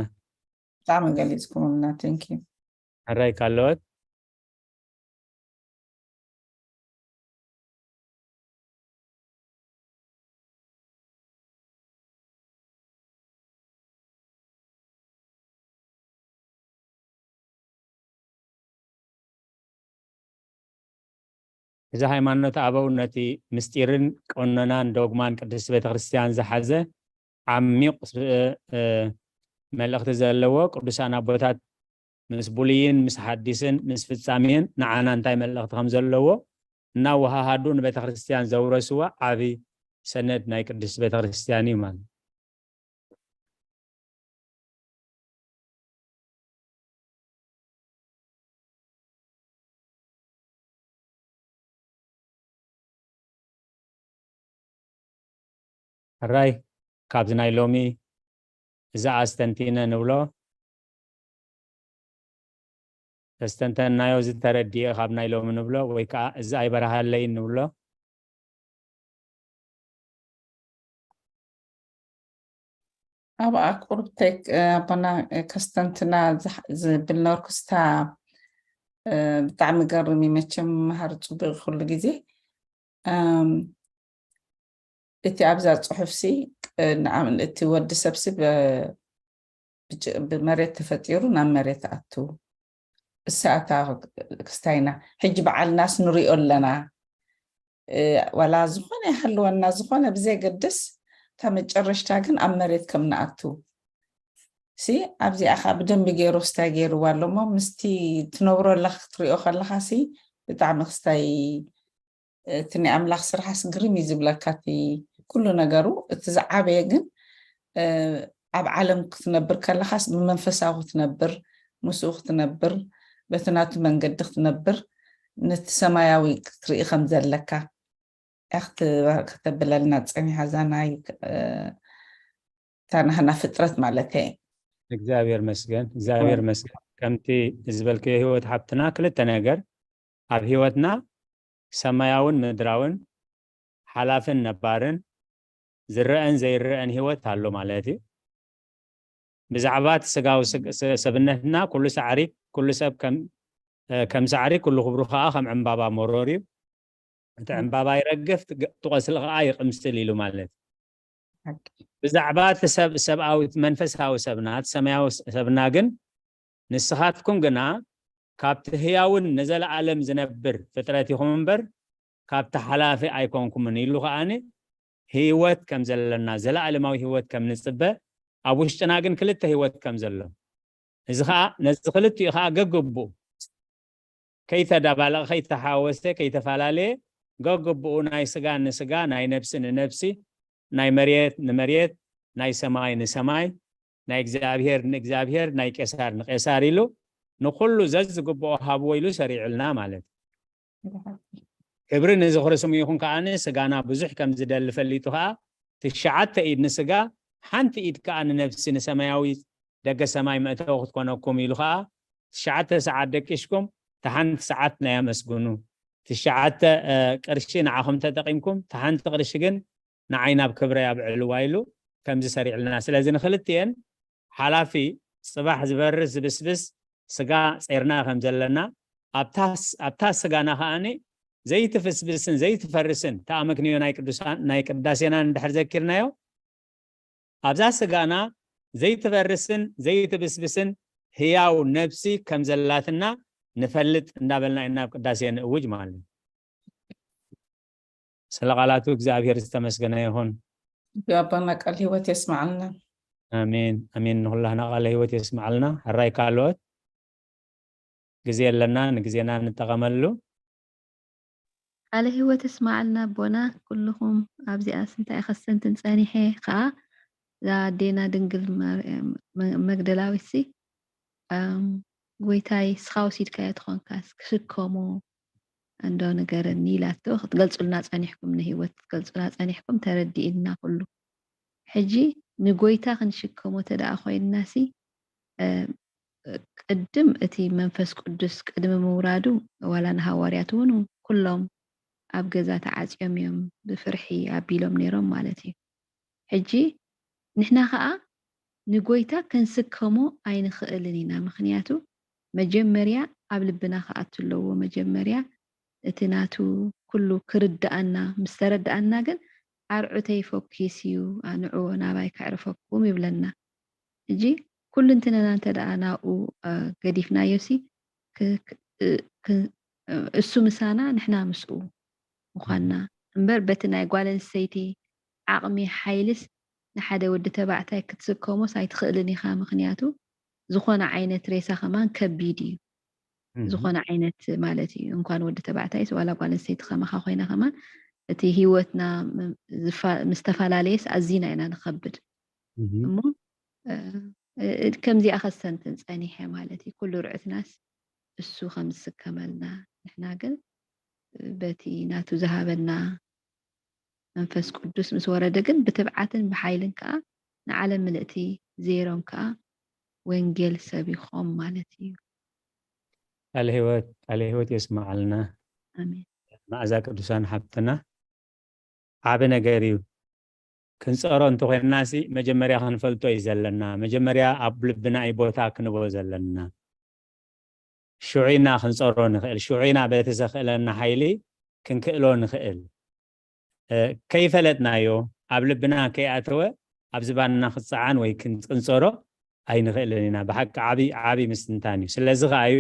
ብጣዕሚ ገሊጽኩምልና። ቴንክ ዩ። ሕራይ ካልኦት? እዚ ሃይማኖት ኣበው ነቲ ምስጢርን ቀኖናን ዶግማን ቅድስቲ ቤተክርስትያን ዝሓዘ ዓሚቕ ስ-፣ እ፣ እ፣ መልእኽቲ ዘለዎ፣ ቅዱሳን ኣቦታት ምስ ብሉይን ምስ ሓዲስን ምስ ፍጻሜን ንዓና እንታይ መልእኽቲ ከም ዘለዎ እናወሃሃዱ ንቤተክርስትያን ዘውረስዋ ዓቢ ሰነድ ናይ ቅድስቲ ቤተክርስትያን እዩ ማለት። ሕራይ፣ ካብዚ ናይ ሎሚ እዚ ኣስተንቲነ ንብሎ። ተስተንተናዮ፣ እዚ ተረዲኤ ካብ ናይ ሎሚ ንብሎ፣ ወይ ከዓ እዚ ኣይበረሃለይን ንብሎ። ኣብኣ ቁርብ ቴክ ኣቦና ከስተንትና ዝብል ነርኩስታ። ብጣዕሚ ገርም እዩ መቸም፣ መሃር ጽቡቅ ኩሉ ግዜ። እቲ ኣብዛ ጽሑፍሲ እቲ ወዲ ሰብሲ ብመሬት ተፈጢሩ ናብ መሬት ኣቱ። እሳታ ክስታይና ሕጂ በዓልናስ ንሪኦ ኣለና። ዋላ ዝኾነ ይሃልወና፣ ዝኾነ ብዘይገድስ፣ እታ መጨረሽታ ግን ኣብ መሬት ከም ንኣቱ ሲ ኣብዚኣ ከዓ ብደንቢ ገይሩ ክስታይ ገይርዋ ኣሎ እሞ ምስቲ ትነብሮ ኣለካ ክትሪኦ ከለካ ሲ ብጣዕሚ ክስታይ እቲ ናይ ኣምላኽ ስራሕስ ግርም እዩ ዝብለካ እቲ ኩሉ ነገሩ። እቲ ዝዓበየ ግን ኣብ ዓለም ክትነብር ከለኻስ ብመንፈሳዊ ክትነብር፣ ምስኡ ክትነብር፣ በቲ ናቱ መንገዲ ክትነብር፣ ነቲ ሰማያዊ ክትርኢ ከም ዘለካ እያ ክት- ከተብለልና ጸኒሓ እዛ ናይ እታ ናህና ፍጥረት ማለት እየ። እግዚኣብሔር መስገን እግዚኣብሔር መስገን። ከምቲ ዝበልክዮ ህይወት ሓብትና ክልተ ነገር ኣብ ህይወትና ሰማያውን ምድራውን ሓላፍን ነባርን ዝረአን ዘይረአን ህይወት ኣሎ ማለት እዩ። ብዛዕባ እቲ ስጋዊ ስግ- ስ- ሰብነትና ኩሉ ሳዕሪ ኩሉ ሰብ ከም እ፣ ከም ሳዕሪ ኩሉ ክብሩ ከዓ ከም ዕምባባ መሮር እዩ። እቲ ዕምባባ ይረግፍ፣ እቲ ገ- እቲ ቆስሊ ከዓ ይቕምስል ኢሉ ማለት እዩ። ብዛዕባ እቲ ሰብ ሰብኣዊ መንፈሳዊ ሰብና እቲ ሰማያዊ ስ- ሰብና ግን ንስኻትኩም ግና ካብቲ ህያውን ንዘለኣለም ዝነብር ፍጥረት ኢኹም እምበር ካብቲ ሓላፊ ኣይኮንኩምን ኢሉ ከዓኒ ህይወት ከም ዘለና ዘለኣለማዊ ህይወት ከም ንፅበ ኣብ ውሽጥና ግን ክልተ ህይወት ከም ዘሎ እዚ ከዓ ነዚ ክልቲኡ ከዓ ገግብኡ ከይተዳባለቐ ከይተሓወሰ ከይተፈላለየ ገግብኡ ናይ ስጋ ንስጋ ናይ ነብሲ ንነብሲ ናይ መሬት ንመሬት ናይ ሰማይ ንሰማይ ናይ እግዚኣብሔር ንእግዚኣብሔር ናይ ቄሳር ንቄሳር ኢሉ ንኩሉ ዘዝግብኦ ሃብዎ ኢሉ ሰሪዕልና ማለት እዩ። ክብሪ ንዝኽሪ ስሙ ይኹን ከዓኒ ስጋና ብዙሕ ከም ዝደሊ ፈሊጡ ከዓ ትሽዓተ ኢድ ንስጋ ሓንቲ ኢድ ከዓ ንነብሲ ንሰማያዊ ደገ ሰማይ መእተዊ ክትኮነኩም ኢሉ ከዓ ትሽዓተ ሰዓት ደቂሽኩም ተሓንቲ ሰዓት ናይ ኣመስግኑ ትሽዓተ ቅርሺ ንዓኹም ተጠቂምኩም ተሓንቲ ቅርሺ ግን ንዓይ ናብ ክብረይ ኣብዕልዋ ኢሉ ከምዚ ሰሪዕልና። ስለዚ ንክልቲኤን ሓላፊ ጽባሕ ዝበርስ ዝብስብስ ስጋ ጼርና ከም ዘለና ኣብታ ስ- ኣብታ ስጋና ከዓኒ ዘይትፍስብስን ዘይትፈርስን ተኣመክንዮ ናይ ቅዱሳን ናይ ቅዳሴና እንድሕር ዘኪርናዮ ኣብዛ ስጋና ዘይትፈርስን ዘይትብስብስን ህያው ነብሲ ከም ዘላትና ንፈልጥ እንዳበልና ኢና ናብ ቅዳሴ ንእውጅ ማለት እዩ። ስለ ቃላቱ እግዚኣብሔር ዝተመስገነ ይኹን። ኣቦና ቃል ህይወት የስማዓልና። ኣሜን ኣሜን። ንኩላህና ቃለ ህይወት የስማዓልና። ሕራይ ካልኦት ግዜ ኣለና፣ ንግዜና ንጠቐመሉ። ቃለ ህይወት የስማዓልና ኣቦና። ኩልኹም ኣብዚኣስ እንታይ ከሰንትን ጸኒሐ ከኣ እዛ ኣዴና ድንግል ማርያም መ- መግደላዊት ሲ ኣም፣ ጎይታይ ስኻ ወሲድካዮ ትኾንካስ ክሽከሞ እንዶ ንገረኒ ኢላቶ ክትገልጹልና ጸኒሕኩም ንህይወት ክትገልጹና ጸኒሕኩም ተረዲእልና ኩሉ። ሕጂ ንጎይታ ክንሽከሞ ተደኣ ኮይንናሲ እ፣ ቅድም እቲ መንፈስ ቅዱስ ቅድሚ ምውራዱ ዋላ ንሃዋርያት እውን ኩሎም ኣብ ገዛ ተዓፅዮም እዮም ብፍርሒ ኣቢሎም ነይሮም ማለት እዩ። ሕጂ ንሕና ከዓ ንጎይታ ክንስከሞ ኣይንኽእልን ኢና። ምክንያቱ መጀመርያ ኣብ ልብና ክኣቱ ኣለዎ። መጀመርያ እቲ ናቱ ኩሉ ክርድኣና ምስ ተረድኣና ግን ኣርዑተይ ፈኪስ እዩ፣ ኣንዕዎ ናባይ ከዕርፈኩም ይብለና። ሕጂ ኩልንትነና እንተ ደኣ ናብኡ ገዲፍናዮ ሲ እሱ ምሳና ንሕና ምስኡ ምዃንና እምበር በቲ ናይ ጓል ኣንስተይቲ ዓቕሚ ሓይልስ ንሓደ ወዲ ተባዕታይ ክትስከሞስ ኣይትኽእልን ኢኻ። ምኽንያቱ ዝኾነ ዓይነት ሬሳ ከማን ከቢድ እዩ። ዝኾነ ዓይነት ማለት እዩ። እንኳን ወዲ ተባዕታይስ ዋላ ጓል ኣንስተይቲ ከማኻ ኮይና ከማን እቲ ህይወትና ምስ ተፈላለየስ ኣዚና ኢና ንኸብድ። እሞ ከምዚኣ ከስተንትን ጸኒሐ ማለት እዩ። ኩሉ ርዕትናስ እሱ ከም ዝስከመልና ንሕና ግን በቲ ናቱ ዝሃበና መንፈስ ቅዱስ ምስ ወረደ ግን ብትብዓትን ብሓይልን ከኣ ንዓለም ምልእቲ ዘይሮም ከኣ ወንጌል ሰቢኾም ማለት እዩ። ቃለ ህይወት ቃለ ህይወት የስማዓልና። ኣሜን። መዓዛ ቅዱሳን ሓብትና፣ ዓቢ ነገር እዩ። ክንጸሮ እንተኾይንና ሲ መጀመርያ ክንፈልጦ እዩ ዘለና። መጀመርያ ኣብ ልብና እዩ ቦታ ክንቦ ዘለና። ሽዑ ኢና ክንጸሮ ንኽእል። ሽዑ ኢና በቲ ዘኽእለና ሓይሊ ክንክእሎ ንኽእል። እ፣ ከይፈለጥናዮ፣ ኣብ ልብና ከይኣተወ ኣብ ዝባንና ክጸዓን ወይ ክን- ክንጸሮ ኣይንኽእልን ኢና። ብሓቂ ዓቢ ዓቢ ምስትንታን እዩ። ስለዚ ከኣ እዩ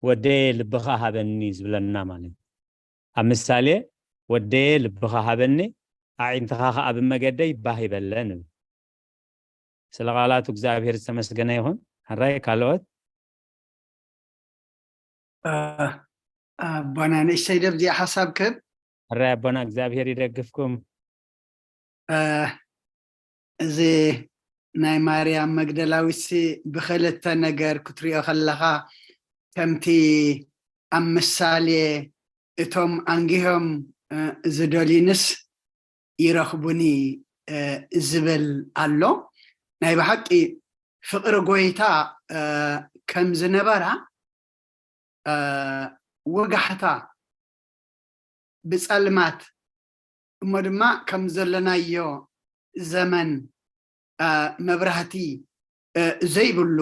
"ወደየ ልብኻ ሃበኒ" ዝብለና ማለት እዩ። ኣብ ምሳሌ "ወደየ ልብኻ ሃበኒ፣ ኣዒንትኻ ከኣ ብመገደይ ባህ ይበለ" ንብል። ስለ ቃላቱ እግዚኣብሔር ዝተመስገነ ይኹን። ሕራይ ካልኦት? እ፣ ኣቦና ንእሽተይ ደብዚኣ ሓሳብ ክህብ። ሕራይ ኣቦና እግዚኣብሔር ይደግፍኩም። እ፣ እዚ ናይ ማርያም መግደላዊትሲ ብኽልተ ነገር ክትሪኦ ከለኻ፣ ከምቲ ኣብ ምሳሌ "እቶም ኣንጊሆም፣ እ፣ ዝደልዩንስ ይረኽቡኒ" እ፣ ዝብል ኣሎ። ናይ ብሓቂ ፍቕሪ ጎይታ፣ እ፣ ከም ዝነበራ፣ እ፣ ወጋሕታ ብጸልማት እሞ ድማ ከም ዘለናዮ ዘመን፣ እ፣ መብራህቲ፣ እ፣ ዘይብሉ፣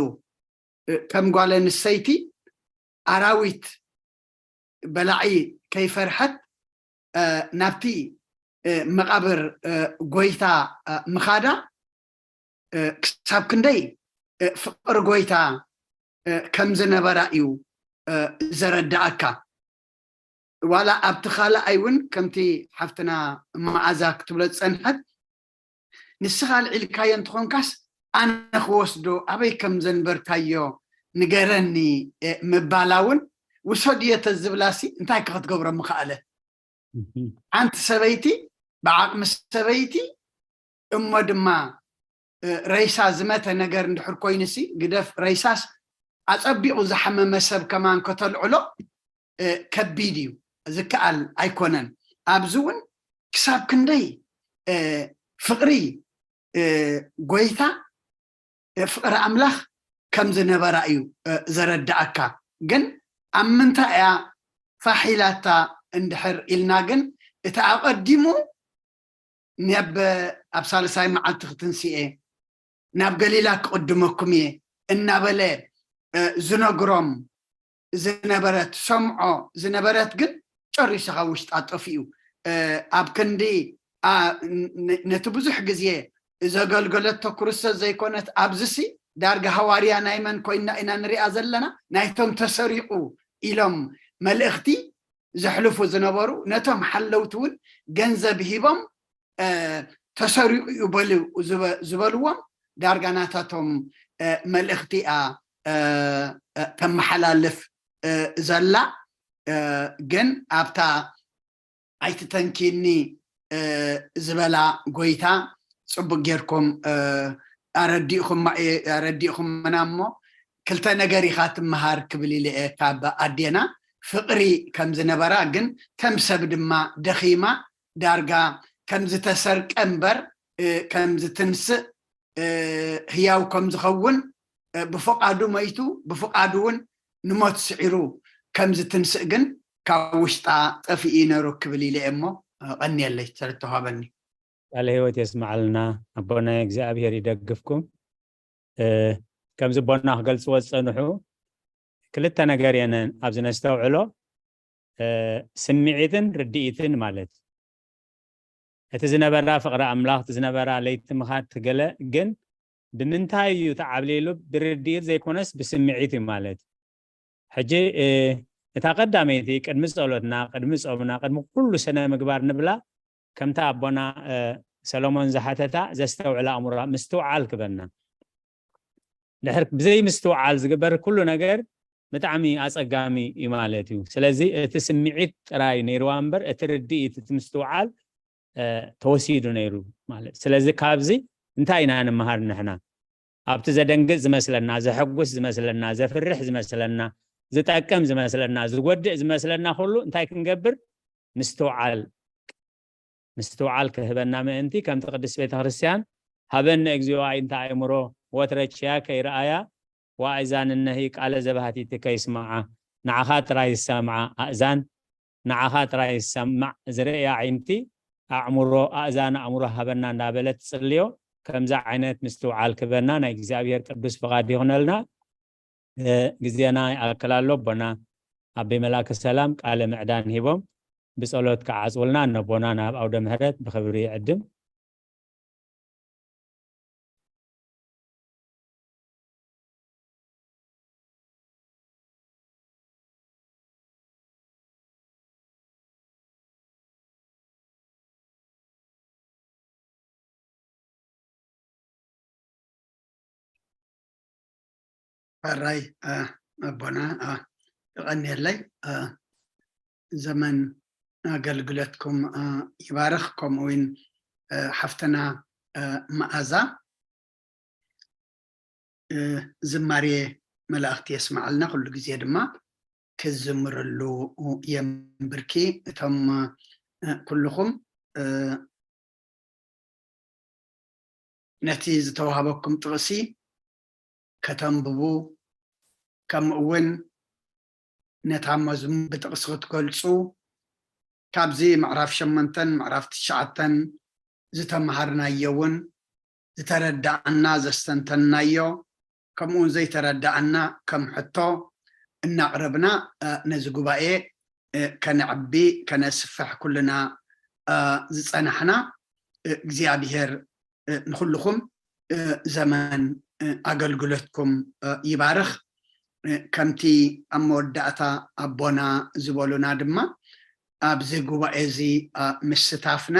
እ፣ ከም ጓል ኣንስተይቲ ኣራዊት በላዒ ከይፈርሐት፣ እ፣ ናብቲ፣ እ፣ መቓብር፣ እ፣ ጎይታ፣ እ፣ ምኻዳ፣ እ፣ ክሳብ ክንደይ፣ እ፣ ፍቕሪ ጎይታ፣ እ፣ ከም ዝነበራ እዩ፣ እ፣ ዘረድኣካ። ዋላ ኣብቲ ካልኣይ እውን ከምቲ ሓፍትና መዓዛ ክትብሎ ዝጸንሐት፣ "ንስኻ ኣልዒልካዮ እንተኾንካስ ኣነ ክወስዶ ኣበይ ከም ዘንበርካዮ ንገረኒ" እ፣ ምባላ እውን "ውሰድዮ" ተዝብላሲ እንታይ ከ ክትገብሮ ምኸኣለ? ሓንቲ ሰበይቲ ብዓቕሚ ሰበይቲ እሞ ድማ፣ እ፣ ረይሳ ዝመተ ነገር እንድሕር ኮይኑሲ፣ ግደፍ ረይሳስ፣ ኣጸቢቑ ዝሓመመ ሰብ ከማን ከተልዕሎ፣ እ፣ ከቢድ እዩ፣ ዝከኣል ኣይኮነን። ኣብዚ እውን ክሳብ ክንደይ፣ እ፣ ፍቕሪ፣ እ፣ ጎይታ፣ እ፣ ፍቕሪ ኣምላኽ ከም ዝነበራ እዩ፣ እ፣ ዘረድኣካ። ግን ኣብ ምንታይ እያ ፋሕ ኢላታ እንድሕር ኢልና ግን፣ እቲ ኣቐዲሙ ናብ፣ ኣብ ሳልሳይ መዓልቲ ክትንስኤ፣ ናብ ገሊላ ክቕድመኩም እየ እናበለ፣ እ፣ ዝነግሮም ዝነበረት፣ ሰምዖ ዝነበረት ግን ጨሪሱ ካብ ውሽጣ ጠፊኡ። እ፣ ኣብ ክንዲ፣ ኣ፣ ን-፣ ን-፣ ነቲ ብዙሕ ግዜ ዘገልገለቶ ክርስቶስ ዘይኮነት፣ ኣብዚሲ ዳርጋ ሃዋርያ ናይ መን ኮይና ኢና ንሪኣ ዘለና? ናይቶም ተሰሪቑ ኢሎም መልእኽቲ ዘሕልፉ ዝነበሩ፣ ነቶም ሓለውቲ እውን ገንዘብ ሂቦም፣ እ፣ "ተሰሪቑ እዩ" በሉ ዝበ-፣ ዝበልዎም፣ ዳርጋ ናታቶም፣ እ፣ መልእኽቲ እያ፣ እ፣ እ፣ ተመሓላልፍ፣ እ፣ ዘላ። እ፣ ግን ኣብታ "ኣይትተንኪኒ" እ፣ ዝበላ ጎይታ ጽቡቅ ጌርኩም፣ እ፣ ኣረዲእኹማ፣ ኣረዲእኹምና እሞ፣ ክልተ ነገር ኢኻ ትመሃር ክብል ኢለ እየ ካብ ኣዴና። ፍቕሪ ከም ዝነበራ፣ ግን ከም ሰብ ድማ ደኺማ፣ ዳርጋ ከም ዝተሰርቀ እምበር፣ እ፣ ከም ዝትንስእ፣ እ፣ ህያው ከም ዝኸውን፣ እ፣ ብፍቓዱ መይቱ፣ ብፍቓዱ እውን ንሞት ስዒሩ ከም ዝትንስእ ግን ካብ ውሽጣ ጠፊኡ እዩ ነይሩ ክብል ኢለ እየ እሞ፣ እ፣ ቀንየለይ ስለተዋህበኒ። ቃለ ህይወት የስምዓልና ኣቦና፣ እግዚኣብሔር ይደግፍኩም። እ፣ ከምዚ ኣቦና ክገልጽዎ ዝጸንሑ ክልተ ነገር እየን ኣብዚ ነስተውዕሎ፣ እ፣ ስምዒትን ርድኢትን ማለት። እቲ ዝነበራ ፍቕሪ ኣምላኽ፣ እቲ ዝነበራ ለይቲ ምኻድ፣ እቲ ገለ ግን ብምንታይ እዩ ተዓብሊሉ? ብርድኢት ዘይኮነስ ብስምዒት እዩ ማለት። ሕጂ፣ እ፣ እታ ቀዳመይቲ ቅድሚ ጸሎትና፣ ቅድሚ ጾምና፣ ቅድሚ ኩሉ ስነ ምግባር ንብላ፣ ከምታ ኣቦና፣ እ፣ ሰሎሞን ዝሓተታ ዘስተውዕል ኣእምሮ፣ ምስትውዓል ክበና። ድሕር ብዘይ ምስትውዓል ዝግበር ኩሉ ነገር ብጣዕሚ ኣጸጋሚ እዩ ማለት እዩ። ስለዚ እቲ ስምዒት ጥራይ ነይርዋ እምበር እቲ ርድኢት፣ እቲ ምስትውዓል፣ እ፣ ተወሲዱ ነይሩ ማለት። ስለዚ ካብዚ እንታይ ኢና ንምሃር ንሕና? ኣብቲ ዘደንግጽ ዝመስለና፣ ዘሐጉስ ዝመስለና፣ ዘፍርሕ ዝመስለና፣ ዝጠቅም ዝመስለና፣ ዝጎድእ ዝመስለና ኩሉ እንታይ ክንገብር? ምስትውዓል። ምስትውዓል ክህበና ምእንቲ፣ ከምቲ ቅድስት ቤተ ክርስቲያን፣ "ሃበነ እግዚኦ ኣዒንተ ኣእምሮ፣ ወትረ ችያከ ይርኣያ፣ ወኣእዛንነሂ ቃለ ዘባህቲትከ ይስምዓ፣ ንዓኻ ጥራይ ዝሰምዓ ኣእዛን፣ ንዓኻ ጥራይ ዝሰማዕ ዝርእያ ኣዒንቲ፣ ኣእምሮ ኣእዛን ኣእምሮ ሃበና እንዳበለት ትጽልዮ። ከምዚ ዓይነት ምስትውዓል ክበና ናይ እግዚኣብሔር ቅዱስ ፍቓድ ይኹነልና። ግዜና ይኣክል ኣሎ። ኣቦና ኣቤ መላከ ሰላም ቃለ ምዕዳን ሂቦም ብጸሎት ክዓጽውልና ነቦና ናብ ኣውደ ምሕረት ብኽብሪ ይዕድም። ሕራይ ኣቦና የቐንየለይ። ዘመን ኣገልግሎትኩም ይባርኽ። ከምኡ እውን ሓፍትና መኣዛ ዝማሬ መላእኽቲ የስማዓልና። ኩሉ ግዜ ድማ ክዝምርሉ የንብርኪ። እቶም ኩልኹም ነቲ ዝተዋህበኩም ጥቕሲ ከተንብቡ፣ ከምኡ እውን ነታ መዝሙር ብጥቕሲ ክትገልጹ፣ ካብዚ ምዕራፍ ሸሞንተን ምዕራፍ ትሽዓተን ዝተምሃርናዮ እውን ዝተረዳእና ዘስተንተንናዮ፣ ከምኡ እውን ዘይተረዳእና ከም ሕቶ እናቕረብና ነዚ ጉባኤ ከነዕቢ ከነስፍሕ ኩልና ዝጸናሕና እግዚኣብሔር ንኹልኹም ዘመን ኣገልግሎትኩም ይባርኽ። ከምቲ ኣብ መወዳእታ ኣቦና ዝበሉና ድማ ኣብዚ ጉባኤ እዚ ምስታፍና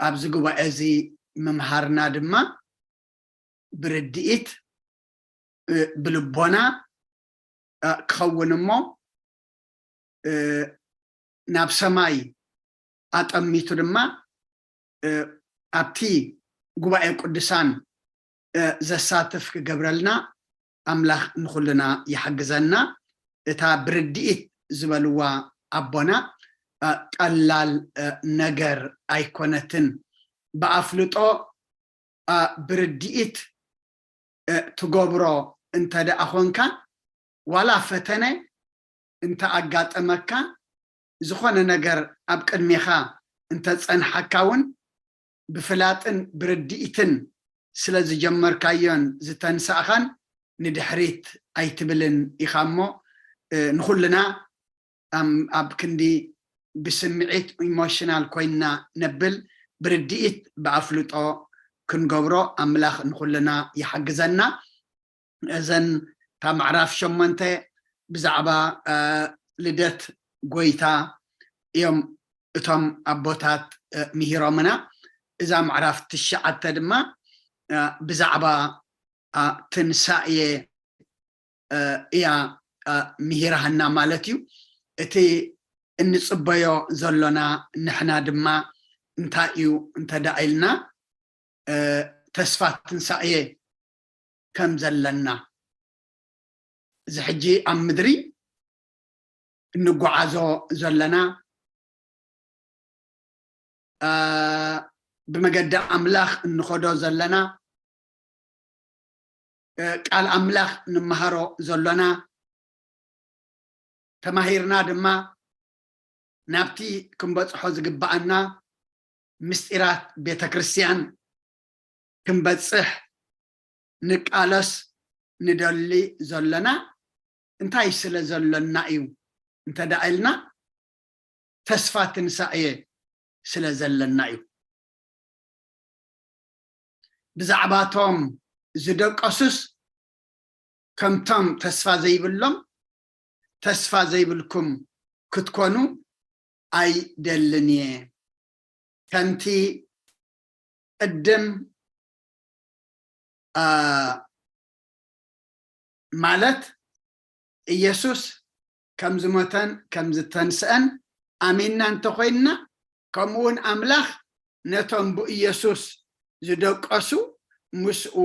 ኣብዚ ጉባኤ እዚ ምምሃርና ድማ ብርድኢት ብልቦና ክኸውን እሞ ናብ ሰማይ ኣጠሚቱ ድማ ኣብቲ ጉባኤ ቅዱሳን ዘሳትፍ ክገብረልና ኣምላኽ ንኹልና ይሓግዘና። እታ ብርድኢት ዝበልዋ ኣቦና ቀላል ነገር ኣይኮነትን። ብኣፍልጦ ብርድኢት ትገብሮ እንተ ደኣ ኾንካ፣ ዋላ ፈተነ እንተ ኣጋጠመካ፣ ዝኾነ ነገር ኣብ ቅድሜኻ እንተ ጸንሓካ እውን ብፍላጥን ብርድኢትን ስለ ዝጀመርካዮን ዝተንሳእኻን ንድሕሪት ኣይትብልን ኢኻ እሞ ንኹልና ኣብ ክንዲ ብስምዒት ኢሞሽናል ኮይንና ነብል ብርድኢት ብኣፍልጦ ክንገብሮ ኣምላኽ ንኹልና ይሓግዘና። እዘን እታ ምዕራፍ ሸሞንተ ብዛዕባ ልደት ጎይታ እዮም እቶም ኣቦታት ምሂሮምና። እዛ ምዕራፍ ትሽዓተ ድማ ብዛዕባ ትንሳኤ እያ ምሂራሃና ማለት እዩ። እቲ እንጽበዮ ዘሎና ንሕና ድማ እንታይ እዩ እንተ ደኣ ኢልና ተስፋ ትንሳኤ ከም ዘለና፣ እዚ ሕጂ ኣብ ምድሪ እንጓዓዞ ዘለና ብመገዲ ኣምላኽ እንኸዶ ዘለና ቃል ኣምላኽ ንመሃሮ ዘሎና ተማሂርና ድማ ናብቲ ክንበጽሖ ዝግባኣና ምስጢራት ቤተ ክርስቲያን ክንበጽሕ ንቃለስ ንደሊ ዘለና እንታይ ስለ ዘሎና እዩ እንተ ደኣ ኢልና ተስፋ ትንሳኤ ስለ ዘለና እዩ። ብዛዕባቶም ዝደቀሱስ ከምቶም ተስፋ ዘይብሎም ተስፋ ዘይብልኩም ክትኮኑ ኣይደልን እየ። ከምቲ ቅድም ማለት ኢየሱስ ከም ዝሞተን ከም ዝተንስአን ኣሚንና እንተኾይንና ከምኡ እውን ኣምላኽ ነቶም ብኢየሱስ ዝደቀሱ ምስኡ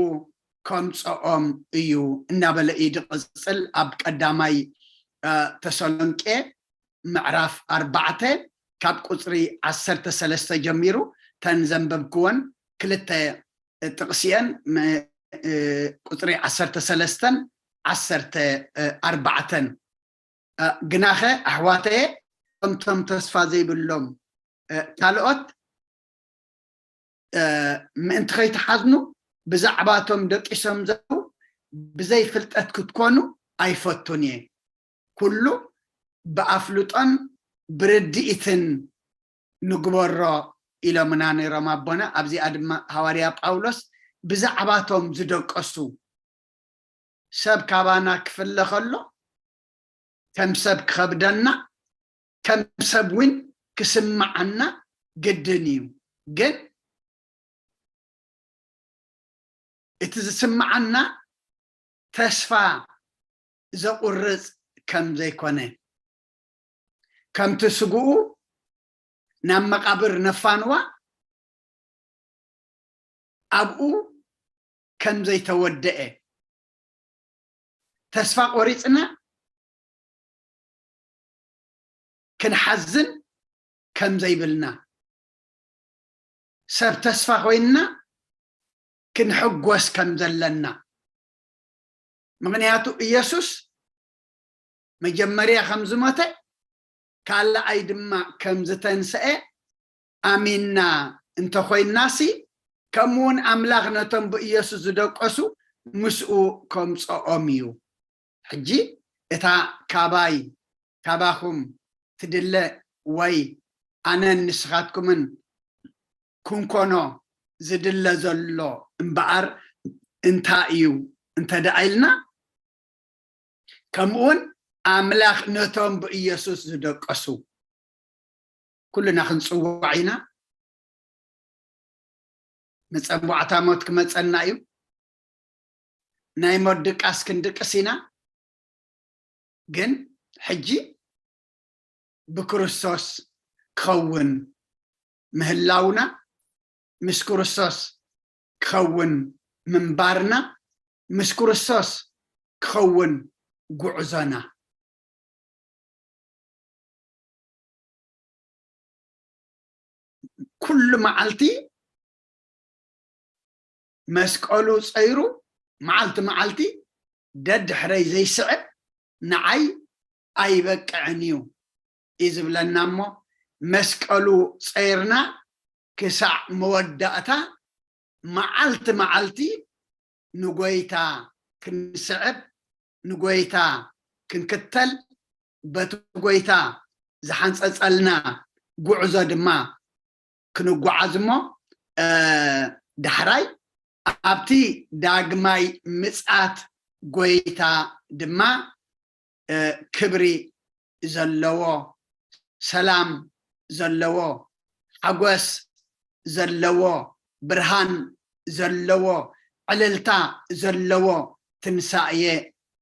ከምፀኦም እዩ እናበለ እዩ ዝቕፅል። ኣብ ቀዳማይ ተሰሎንቄ ምዕራፍ ኣርባዕተ ካብ ቁፅሪ ዓሰርተ ሰለስተ ጀሚሩ ተን ዘንበብክወን ክልተ ጥቕሲየን ቁፅሪ ዓሰርተ ሰለስተን ዓሰርተ ኣርባዕተን ግናኸ ኣሕዋተየ፣ ከምቶም ተስፋ ዘይብሎም ካልኦት ምእንቲ ከይትሓዝኑ፣ ብዛዕባቶም ደቂሶም ዘለዉ ብዘይ ፍልጠት ክትኮኑ ኣይፈቱን እየ። ኩሉ ብኣፍልጦን ብርድኢትን ንግበሮ ኢሎምና ነይሮም ኣቦና። ኣብዚኣ ድማ ሃዋርያ ጳውሎስ ብዛዕባቶም ዝደቀሱ፣ ሰብ ካባና ክፍለ ከሎ ከም ሰብ ክኸብደና፣ ከም ሰብ እውን ክስምዓና ግድን እዩ። ግን እቲ ዝስምዓና ተስፋ ዘቑርጽ ከም ዘይኮነ፣ ከምቲ ስግኡ ናብ መቓብር ነፋንዋ ኣብኡ ከም ዘይተወደአ፣ ተስፋ ቆሪጽና ክንሓዝን ከም ዘይብልና፣ ሰብ ተስፋ ኮይንና ክንሕጎስ ከም ዘለና። ምኽንያቱ ኢየሱስ መጀመርያ ከም ዝሞተ፣ ካልኣይ ድማ ከም ዝተንስአ ኣሚንና እንተኾይንናሲ፣ ከምኡ እውን ኣምላኽ ነቶም ብኢየሱስ ዝደቀሱ ምስኡ ከምጽኦም እዩ። ሕጂ እታ ካባይ ካባኹም ትድለ ወይ ኣነን ንስኻትኩምን ክንኮኖ ዝድለ ዘሎ እምበኣር እንታይ እዩ እንተ ደኣ ኢልና፣ ከምኡውን ኣምላኽ ነቶም ብኢየሱስ ዝደቀሱ ኩልና ክንጽዋዕ ኢና። መጸዋዕታ ሞት ክመጸና እዩ። ናይ ሞት ድቃስ ክንድቅስ ኢና። ግን ሕጂ ብክርስቶስ ክኸውን ምህላውና፣ ምስ ክርስቶስ ክኸውን ምንባርና፣ ምስ ክርስቶስ ክኸውን ጉዕዞና። ኩሉ መዓልቲ መስቀሉ ጸይሩ፣ መዓልቲ መዓልቲ ደድሕረይ ዘይስዕብ ንዓይ ኣይበቅዕን እዩ እዩ ዝብለና። እሞ መስቀሉ ጸይርና ክሳዕ መወዳእታ፣ መዓልቲ መዓልቲ ንጎይታ ክንስዕብ፣ ንጎይታ ክንክተል፣ በቲ ጎይታ ዝሓንጸጸልና ጉዕዞ ድማ ክንጓዓዝ እሞ፣ እ፣ ዳሕራይ ኣብቲ ዳግማይ ምጽኣት ጎይታ ድማ፣ እ፣ ክብሪ ዘለዎ፣ ሰላም ዘለዎ፣ ሓጎስ ዘለዎ፣ ብርሃን ዘለዎ፣ ዕልልታ ዘለዎ ትንሳኤ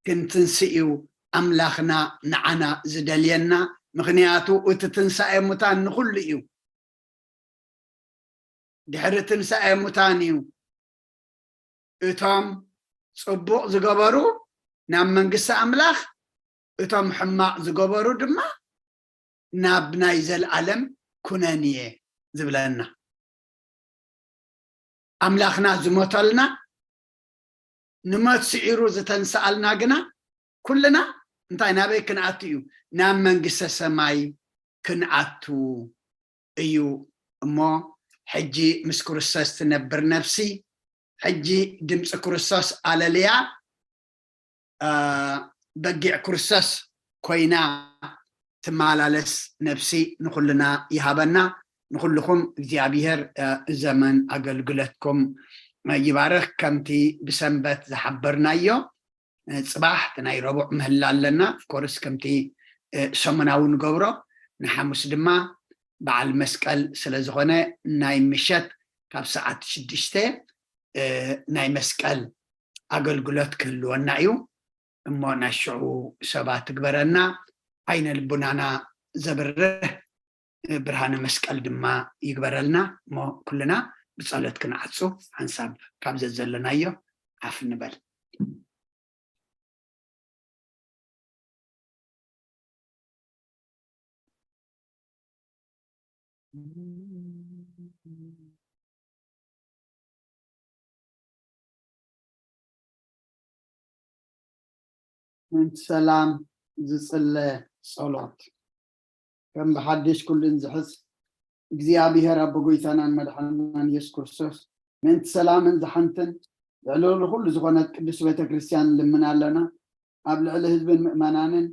ክንትንስእ እዩ ኣምላኽና ንዓና ዝደልየና። ምኽንያቱ እቲ ትንሳኤ ሙታን ንኹሉ እዩ። ድሕሪ ትንሳኤ ሙታን እዩ እቶም ጽቡቕ ዝገበሩ ናብ መንግስቲ ኣምላኽ፣ እቶም ሕማቕ ዝገበሩ ድማ ናብ ናይ ዘለኣለም ኩነኔ ዝብለና። ኣምላኽና ዝሞተልና፣ ንሞት ስዒሩ ዝተንስኣልና ግና፣ ኩልና እንታይ ናበይ ክንኣቱ እዩ? ናብ መንግስተ ሰማይ ክንኣቱ እዩ። እሞ ሕጂ ምስ ክርስቶስ ትነብር ነፍሲ፣ ሕጂ ድምፂ ክርስቶስ ኣለልያ፣ አ፣ በጊዕ ክርስቶስ ኮይና ትመላለስ ነፍሲ ንኹልና ይሃበና። ንኹልኹም እግዚኣብሔር፣ አ፣ ዘመን ኣገልግሎትኩም ይባርኽ። ከምቲ ብሰንበት ዝሓበርናዮ፣ እ፣ ጽባሕ እቲ ናይ ረቡዕ ምህላ ኣለና። ኦፍኮርስ ከምቲ፣ እ፣ ሰሙናዊ ንገብሮ፣ ንሓሙስ ድማ በዓል መስቀል ስለ ዝኾነ፣ ናይ ምሸት ካብ ሰዓት ሽዱሽተ፣ እ፣ ናይ መስቀል ኣገልግሎት ክህልወና እዩ። እሞ ናይ ሽዑ ሰባት ትግበረና። ዓይነ ልቡናና ዘብርህ ብርሃነ መስቀል ድማ ይግበረልና። እሞ ኩልና ብጸሎት ክንዓጹ፣ ሓንሳብ ካብ ዘዘለናዮ ሓፍ ንበል። ሰላም ዝጽለ ጸሎት። ከም ብሓድሽ ኩሉን ዝሕዝ እግዚኣብሔር ኣቦ ጎይታናን መድሓንናን ኢየሱስ ክርስቶስ፣ ምእንቲ ሰላምን ዝሓንትን ልዕሊ ኩሉ ዝኾነት ቅድስት ቤተ ክርስቲያን ንልምን ኣለና። ኣብ ልዕሊ ህዝብን ምእመናንን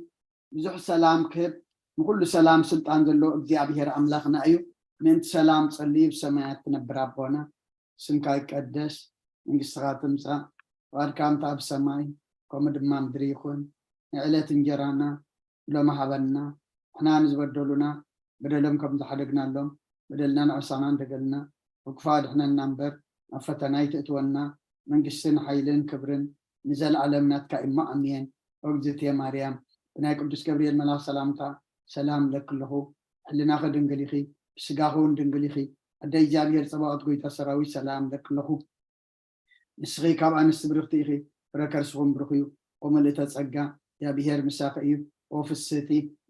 ብዙሕ ሰላም ክህብ፣ ንኩሉ ሰላም ስልጣን ዘለዎ እግዚኣብሔር ኣምላኽና እዩ። ምእንቲ ሰላም ጸልዩ ብሰማያት ትነብር ኣቦና፣ ስምካ ይቀደስ፣ መንግስትኻ ትምጻእ፣ ፍቓድካ ከምቲ ኣብ ሰማይ ከምኡ ድማ ምድሪ ይኹን። ንዕለት እንጀራና ሎሚ ሃበና፣ ንሕና ንዝበደሉና በደሎም ከም ዝሓደግናሎም በደልና ንዕሳና እንደገልና፣ ካብ ክፉእ ኣድሕነና እምበር ናብ ፈተና ኣይትእትወና፣ መንግስትን ሓይልን ክብርን ንዘለኣለም ናትካ እሞ ኣሜን። ኦግዝእትየ ማርያም፣ ብናይ ቅዱስ ገብርኤል መልኣኽ ሰላምታ ሰላም እለኪ ኣለኹ፣ ሕልናኺ ድንግል ኢኺ፣ ብስጋኺ እውን ድንግል ኢኺ። ኣደ እግዚኣብሔር ጸባኦት ጎይታ ሰራዊት ሰላም እለኪ ኣለኹ። ንስኺ ካብ ኣንስቲ ብርኽቲ ኢኺ፣ ፍረ ከርስኹም ብሩኽ እዩ። ወምልእተ ጸጋ፣ እግዚኣብሔር ምሳኺ እዩ። ኦ ፍስህቲ፣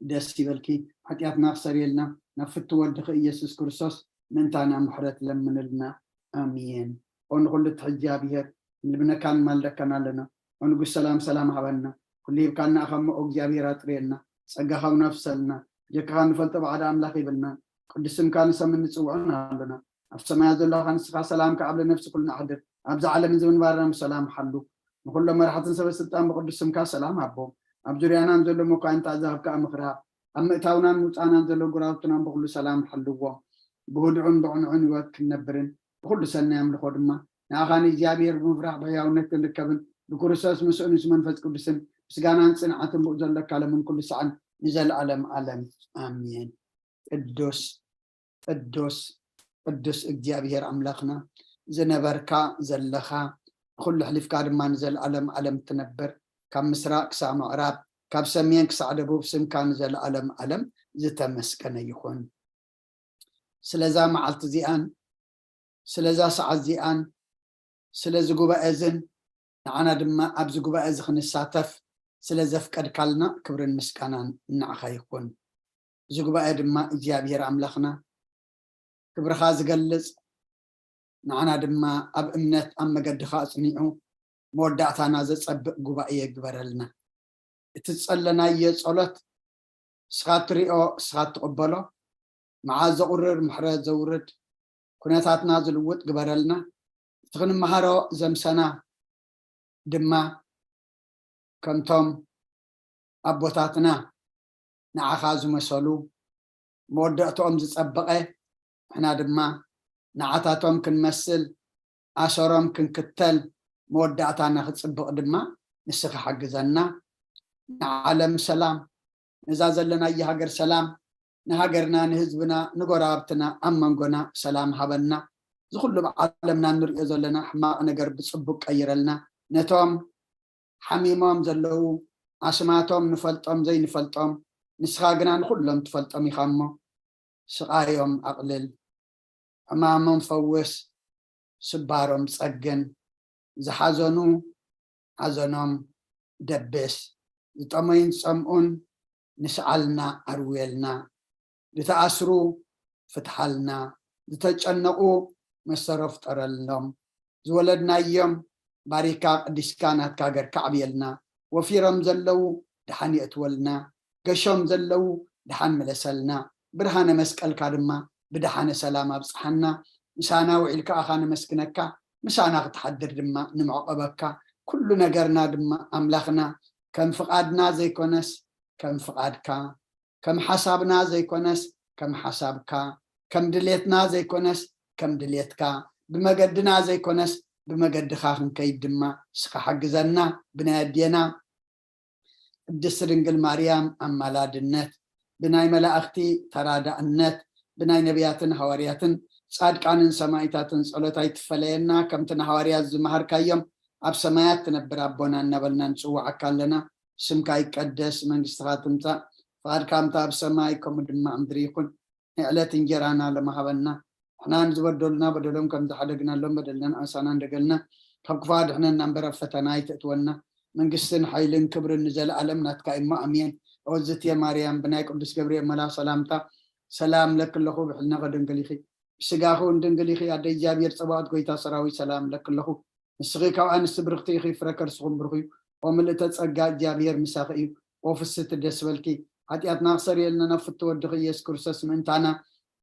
ደስ ይበልኪ፣ ሓጢኣትና ክሰርየልና ናብ ፍቱ ወድኺ ኢየሱስ ክርስቶስ ምእንታና ምሕረት ለምንልና። ኣሜን። ኦ ንኹሉ እትሕዝ እግዚኣብሔር፣ ንልምነካን ንማልደካን ኣለና። ኦ ንጉስ ሰላም፣ ሰላም ሃበና። ኩሉ ሂብካና ኢኻ እሞ፣ ኦ እግዚኣብሔር ኣጥርየልና። ጸጋኻ እውን ኣፍሰልና። ጀካኻ ንፈልጦ ብሓደ ኣምላኽ ይብልና። ቅዱስ ስምካ ንሰምን ንጽውዖን ኣለና። ኣብ ሰማያት ዘለኻ ንስኻ ሰላምካ ኣብ ነፍሲ ኩልና ኣሕድር። ኣብዚ ዓለም እዚ ምንባርና ብሰላም ሓሉ። ንኹሎም መራሕትን ሰበ ስልጣን ብቅዱስ ስምካ ሰላም ሃቦም። ኣብ ዙርያናን ዘሎ መኳንንቲ ኣዛብካ ምኽሪ ሃብ። ኣብ ምእታውናን ምውጻእናን ዘሎ ጉራውትናን ብኹሉ ሰላም ሓልዎም። ብህዱእን ብዕኑዕን ህይወት ክንነብርን ብኹሉ ሰናይ ኣምልኾ ድማ ንኣኻ ንእግዚኣብሔር ብምፍራሕ ብሕያውነት ክንርከብን ብክርስቶስ ምስኡን ምስ መንፈስ ቅዱስን ምስጋናን ጽንዓትን ብኡ ዘለካ ለምን ኩሉ ሰዓን ንዘለኣለም ዓለም ኣሜን። ቅዱስ ቅዱስ ቅዱስ እግዚኣብሔር ኣምላኽና፣ ዝነበርካ ዘለኻ፣ ንኹሉ ኣሕሊፍካ ድማ ንዘለኣለም ዓለም ትነብር፣ ካብ ምስራቕ ክሳብ ምዕራብ፣ ካብ ሰሜን ክሳዕ ደቡብ ስምካ ንዘለኣለም ዓለም ዝተመስገነ ይኹን። ስለዛ መዓልቲ እዚኣን ስለዛ ሰዓት እዚኣን ስለዚ ጉባኤ እዝን ንዓና ድማ ኣብዚ ጉባኤ እዚ ክንሳተፍ ስለ ዘፍቀድካልና ክብርን ምስጋናን ንዓኻ ይኹን። እዚ ጉባኤ ድማ እግዚኣብሔር ኣምላኽና ክብርኻ ዝገልጽ፣ ንዓና ድማ ኣብ እምነት ኣብ መገድኻ ኣጽኒዑ መወዳእታና ዘጸብቕ ጉባኤ ይግበረልና። እቲ ዝጸለናዮ ጸሎት ንስኻ እትሪኦ፣ ንስኻ እትቕበሎ፣ መዓት ዘቑርር ምሕረት ዘውርድ፣ ኩነታትና ዝልውጥ ግበረልና። እቲ ክንመሃሮ ዘምሰና ድማ ከምቶም ኣቦታትና ንዓኻ ዝመሰሉ መወዳእትኦም ዝጸበቐ፣ ንሕና ድማ ንዓታቶም ክንመስል፣ ኣሰሮም ክንክተል፣ መወዳእታና ክጽብቕ ድማ ንስኻ ሓግዘና። ንዓለም ሰላም፣ ነዛ ዘለናያ ሃገር ሰላም፣ ንሃገርና፣ ንህዝብና፣ ንጎረባብትና፣ ኣብ መንጎና ሰላም ሃበና። እዚ ኩሉ ኣብ ዓለምና እንሪኦ ዘለና ሕማቕ ነገር ብጽቡቕ ቀይረልና። ነቶም ሓሚሞም ዘለዉ፣ ኣስማቶም ንፈልጦም ዘይንፈልጦም፣ ንስኻ ግና ንኹሎም ትፈልጦም ኢኻ እሞ፣ ስቓዮም ኣቕልል፣ ሕማሞም ፈውስ፣ ስባሮም ጸግን፣ ዝሓዘኑ ሓዘኖም ደብስ፣ ዝጠመዩን ዝጸምኡን ንስዓልና ኣርውየልና፣ ዝተኣስሩ ፍትሓልና፣ ዝተጨነቑ መሰሮ ፍጠረሎም፣ ዝወለድናዮም ባሪካ ቀዲስካ ናትካ ሃገር ከዕብየልና፣ ወፊሮም ዘለዉ ደሓን የእትወልና፣ ገሾም ዘለዉ ደሓን ምለሰልና፣ ብርሃነ መስቀልካ ድማ ብደሓነ ሰላም ኣብጽሓና። ምሳና ውዒልካ ኣኻ ነመስግነካ፣ ምሳና ክትሓድር ድማ ንምዕቐበካ። ኩሉ ነገርና ድማ ኣምላኽና ከም ፍቓድና ዘይኮነስ ከም ፍቓድካ፣ ከም ሓሳብና ዘይኮነስ ከም ሓሳብካ፣ ከም ድሌትና ዘይኮነስ ከም ድሌትካ፣ ብመገድና ዘይኮነስ ብመገድኻ ክንከይድ ድማ ንስኻ ሓግዘና። ብናይ ኣዴና ቅድስቲ ድንግል ማርያም ኣማላድነት፣ ብናይ መላእኽቲ ተራዳእነት፣ ብናይ ነቢያትን ሃዋርያትን ጻድቃንን ሰማዕታትን ጸሎት ኣይትፈለየና። ከምቲ ንሃዋርያት ዝመሃርካዮም፣ ኣብ ሰማያት ትነብር ኣቦና እናበልና ንጽውዓካ ኣለና። ስምካ ይቀደስ፣ መንግስትኻ ትምጻእ፣ ፍቓድካ ከምቲ ኣብ ሰማይ ከምኡ ድማ ኣብ ምድሪ ይኹን። ናይ ዕለት እንጀራና ሎሚ ሃበና። ንሕና ንዝበደሉና በደሎም ከም ዝሓደግናሎም በደልናን ኣበሳናን ደገልና፣ ካብ ክፉእ ኣድሕነና እምበር ኣብ ፈተና ኣይተእትወና። መንግስትን ሓይልን ክብርን ንዘለኣለም ናትካ እሞ ኣሜን። ኦዝትየ ማርያም፣ ብናይ ቅዱስ ገብርኤል መልኣኽ ሰላምታ ሰላም ለኪ ኣለኹ፣ ብሕልናኺ ድንግል ኢኺ፣ ብስጋኺ እውን ድንግል ኢኺ። ኣደ እግዚኣብሔር ጸባኦት፣ ጎይታ ሰራዊት፣ ሰላም ለኪ ኣለኹ። ንስኺ ካብ ኣንስቲ ብርኽቲ ኢኺ፣ ፍረ ከርስኹም ብሩኽ እዩ። ኦ ምልእተ ጸጋ፣ እግዚኣብሔር ምሳኺ እዩ። ወፍስቲ ደስ በልኪ። ሓጢኣትና ክሰርየልና ናብ ፍቱ ወድኺ ኢየሱስ ክርስቶስ ምእንታና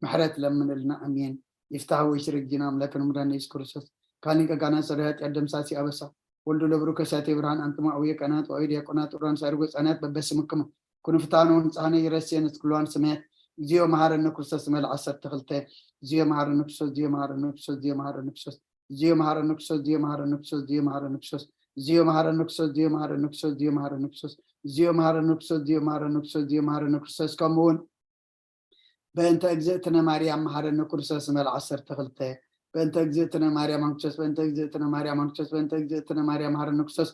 ምሕረት ለምንልና። ኣሜን። ይፍታህ ወይ ሽርክ ዲና ኣምላክ ንምዳን ኢየሱስ ክርስቶስ ካሊን ቀጋና ሰሪ ሓጢኣት ደምሳሲ ኣበሳ ወልዱ ለብሩ ከሳቴ ብርሃን ኣንትማ ኣውየ ቀናት ወኣይ ዲያቆናት ኡራን ሳርጎ ጻናት በበስምክሙ ኩንፍታኖ ንጻህነ ይረስየ ንስክሏን ስሜት እግዚኦ መሐረነ ክርስቶስ መል ዓሰርተ ክልተ። እግዚኦ መሐረነ ክርስቶስ፣ እግዚኦ መሐረነ ክርስቶስ፣ እግዚኦ መሐረነ ክርስቶስ፣ እግዚኦ መሐረነ ክርስቶስ፣ እግዚኦ መሐረነ ክርስቶስ፣ እግዚኦ መሐረነ ክርስቶስ፣ እግዚኦ መሐረነ ክርስቶስ፣ እግዚኦ መሐረነ ክርስቶስ፣ እግዚኦ መሐረነ ክርስቶስ፣ እግዚኦ መሐረነ ክርስቶስ፣ እግዚኦ መሐረነ ክርስቶስ። ከምኡ እውን በእንተ እግዝእትነ ማርያም መሐረነ ክርስቶስ መል ዓሰርተ ክልተ። በእንተ እግዝእትነ ማርያም ኣንክሰስ፣ በእንተ እግዝእትነ ማርያም ኣንክሰስ፣ በእንተ እግዝእትነ ማርያም መሐረነ ክርስቶስ፣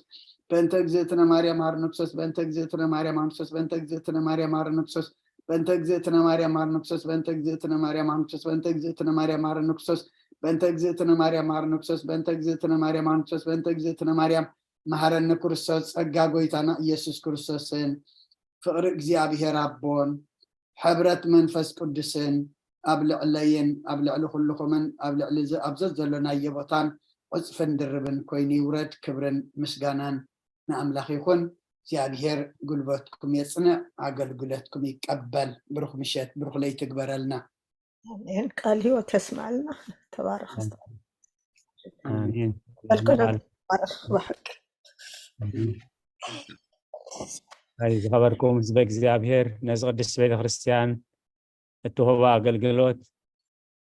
በእንተ እግዝእትነ ማርያም መሐረነ ክርስቶስ፣ በእንተ እግዝእትነ ማርያም ኣንክሰስ፣ በእንተ እግዝእትነ ማርያም መሐረነ ክርስቶስ፣ በእንተ እግዝእትነ ማርያም መሐረነ ክርስቶስ፣ በእንተ እግዝእትነ ማርያም ኣንክሰስ፣ በእንተ እግዝእትነ ማርያም መሐረነ ክርስቶስ፣ በእንተ እግዝእትነ ማርያም መሐረነ ክርስቶስ፣ በእንተ እግዝእትነ ማርያም ኣንክሰስ፣ በእንተ እግዝእትነ ማርያም መሐረነ ክርስቶስ። ጸጋ ጎይታና ኢየሱስ ክርስቶስን ፍቕሪ እግዚኣብሔር ኣቦን ሕብረት መንፈስ ቅዱስን ኣብ ልዕለይን ኣብ ልዕሊ ኩልኹምን ኣብ ልዕሊ እዚ ኣብ ዘዘሎናዮ ቦታን ዕጽፍን ድርብን ኮይኑ ይውረድ። ክብርን ምስጋናን ንኣምላኽ ይኹን። እግዚኣብሔር ጉልበትኩም የጽንዕ፣ ኣገልግሎትኩም ይቀበል። ብሩኽ ምሸት፣ ብሩኽ ለይቲ ይግበረልና። ኣሜን። ቃል ህይወት የስማዕልና። ተባረኽ። ኣሜን። ኣገልግሎት ቃል ተባረኽ ብሓቂ። ኣይ ዝኸበርኩም ህዝበ እግዚኣብሔር፣ ነዚ ቅድስት ቤተ ክርስቲያን እትህቦ ኣገልግሎት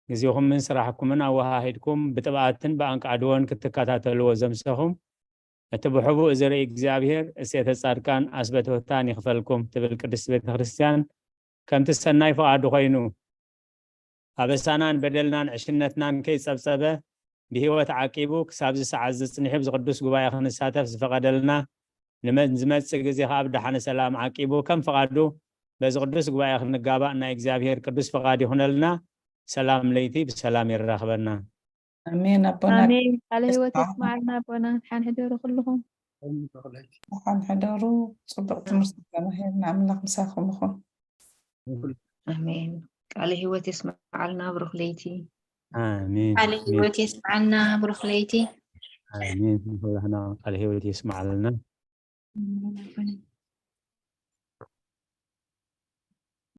ግዜኹምን ስራሕኩምን ኣወሃሂድኩም ብጥብኣትን ብኣንቃዕድዎን ክትከታተልዎ ዘምሰኹም እቲ ብሕቡእ ዝርኢ እግዚኣብሔር እሴተ ጻድቃን ኣስበትውታን ይኽፈልኩም ትብል ቅድስት ቤተ ክርስቲያን። ከምቲ ሰናይ ፍቓዱ ኮይኑ ኣበሳናን በደልናን ዕሽነትናን ከይጸብጸበ ብህይወት ዓቂቡ ክሳብ እዚ ሰዓት ዝጽንሕ ብዚ ቅዱስ ጉባኤ ክንሳተፍ ዝፈቐደልና ንመ- ዝመጽእ ግዜ ከኣ ብደሓነ ሰላም ዓቂቡ ከም ፍቓዱ በዚ ቅዱስ ጉባኤ ክንጋባእ ናይ እግዚኣብሔር ቅዱስ ፍቓድ ይኹነልና። ሰላም ለይቲ ብሰላም የራኽበና። ኣሜን ኣቦና ኣሜን። ቃለ ህይወት ተስፋ የስማዓልና ኣቦና። ሓን ሕደሩ ኩልኹም። ደሓን ሕደሩ። ጽቡቕ ትምህርቲ ተማሂርና። ኣምላኽ ምሳኹም ይኹን። ኣሜን። ቃለ ህይወት የስማዓልና። ብሩኽ ለይቲ። ኣሜን። ቃለ ህይወት የስማዓልና። ብሩኽ ለይቲ። ኣሜን። ንኹላህና ቃለ ህይወት የስማዓልና።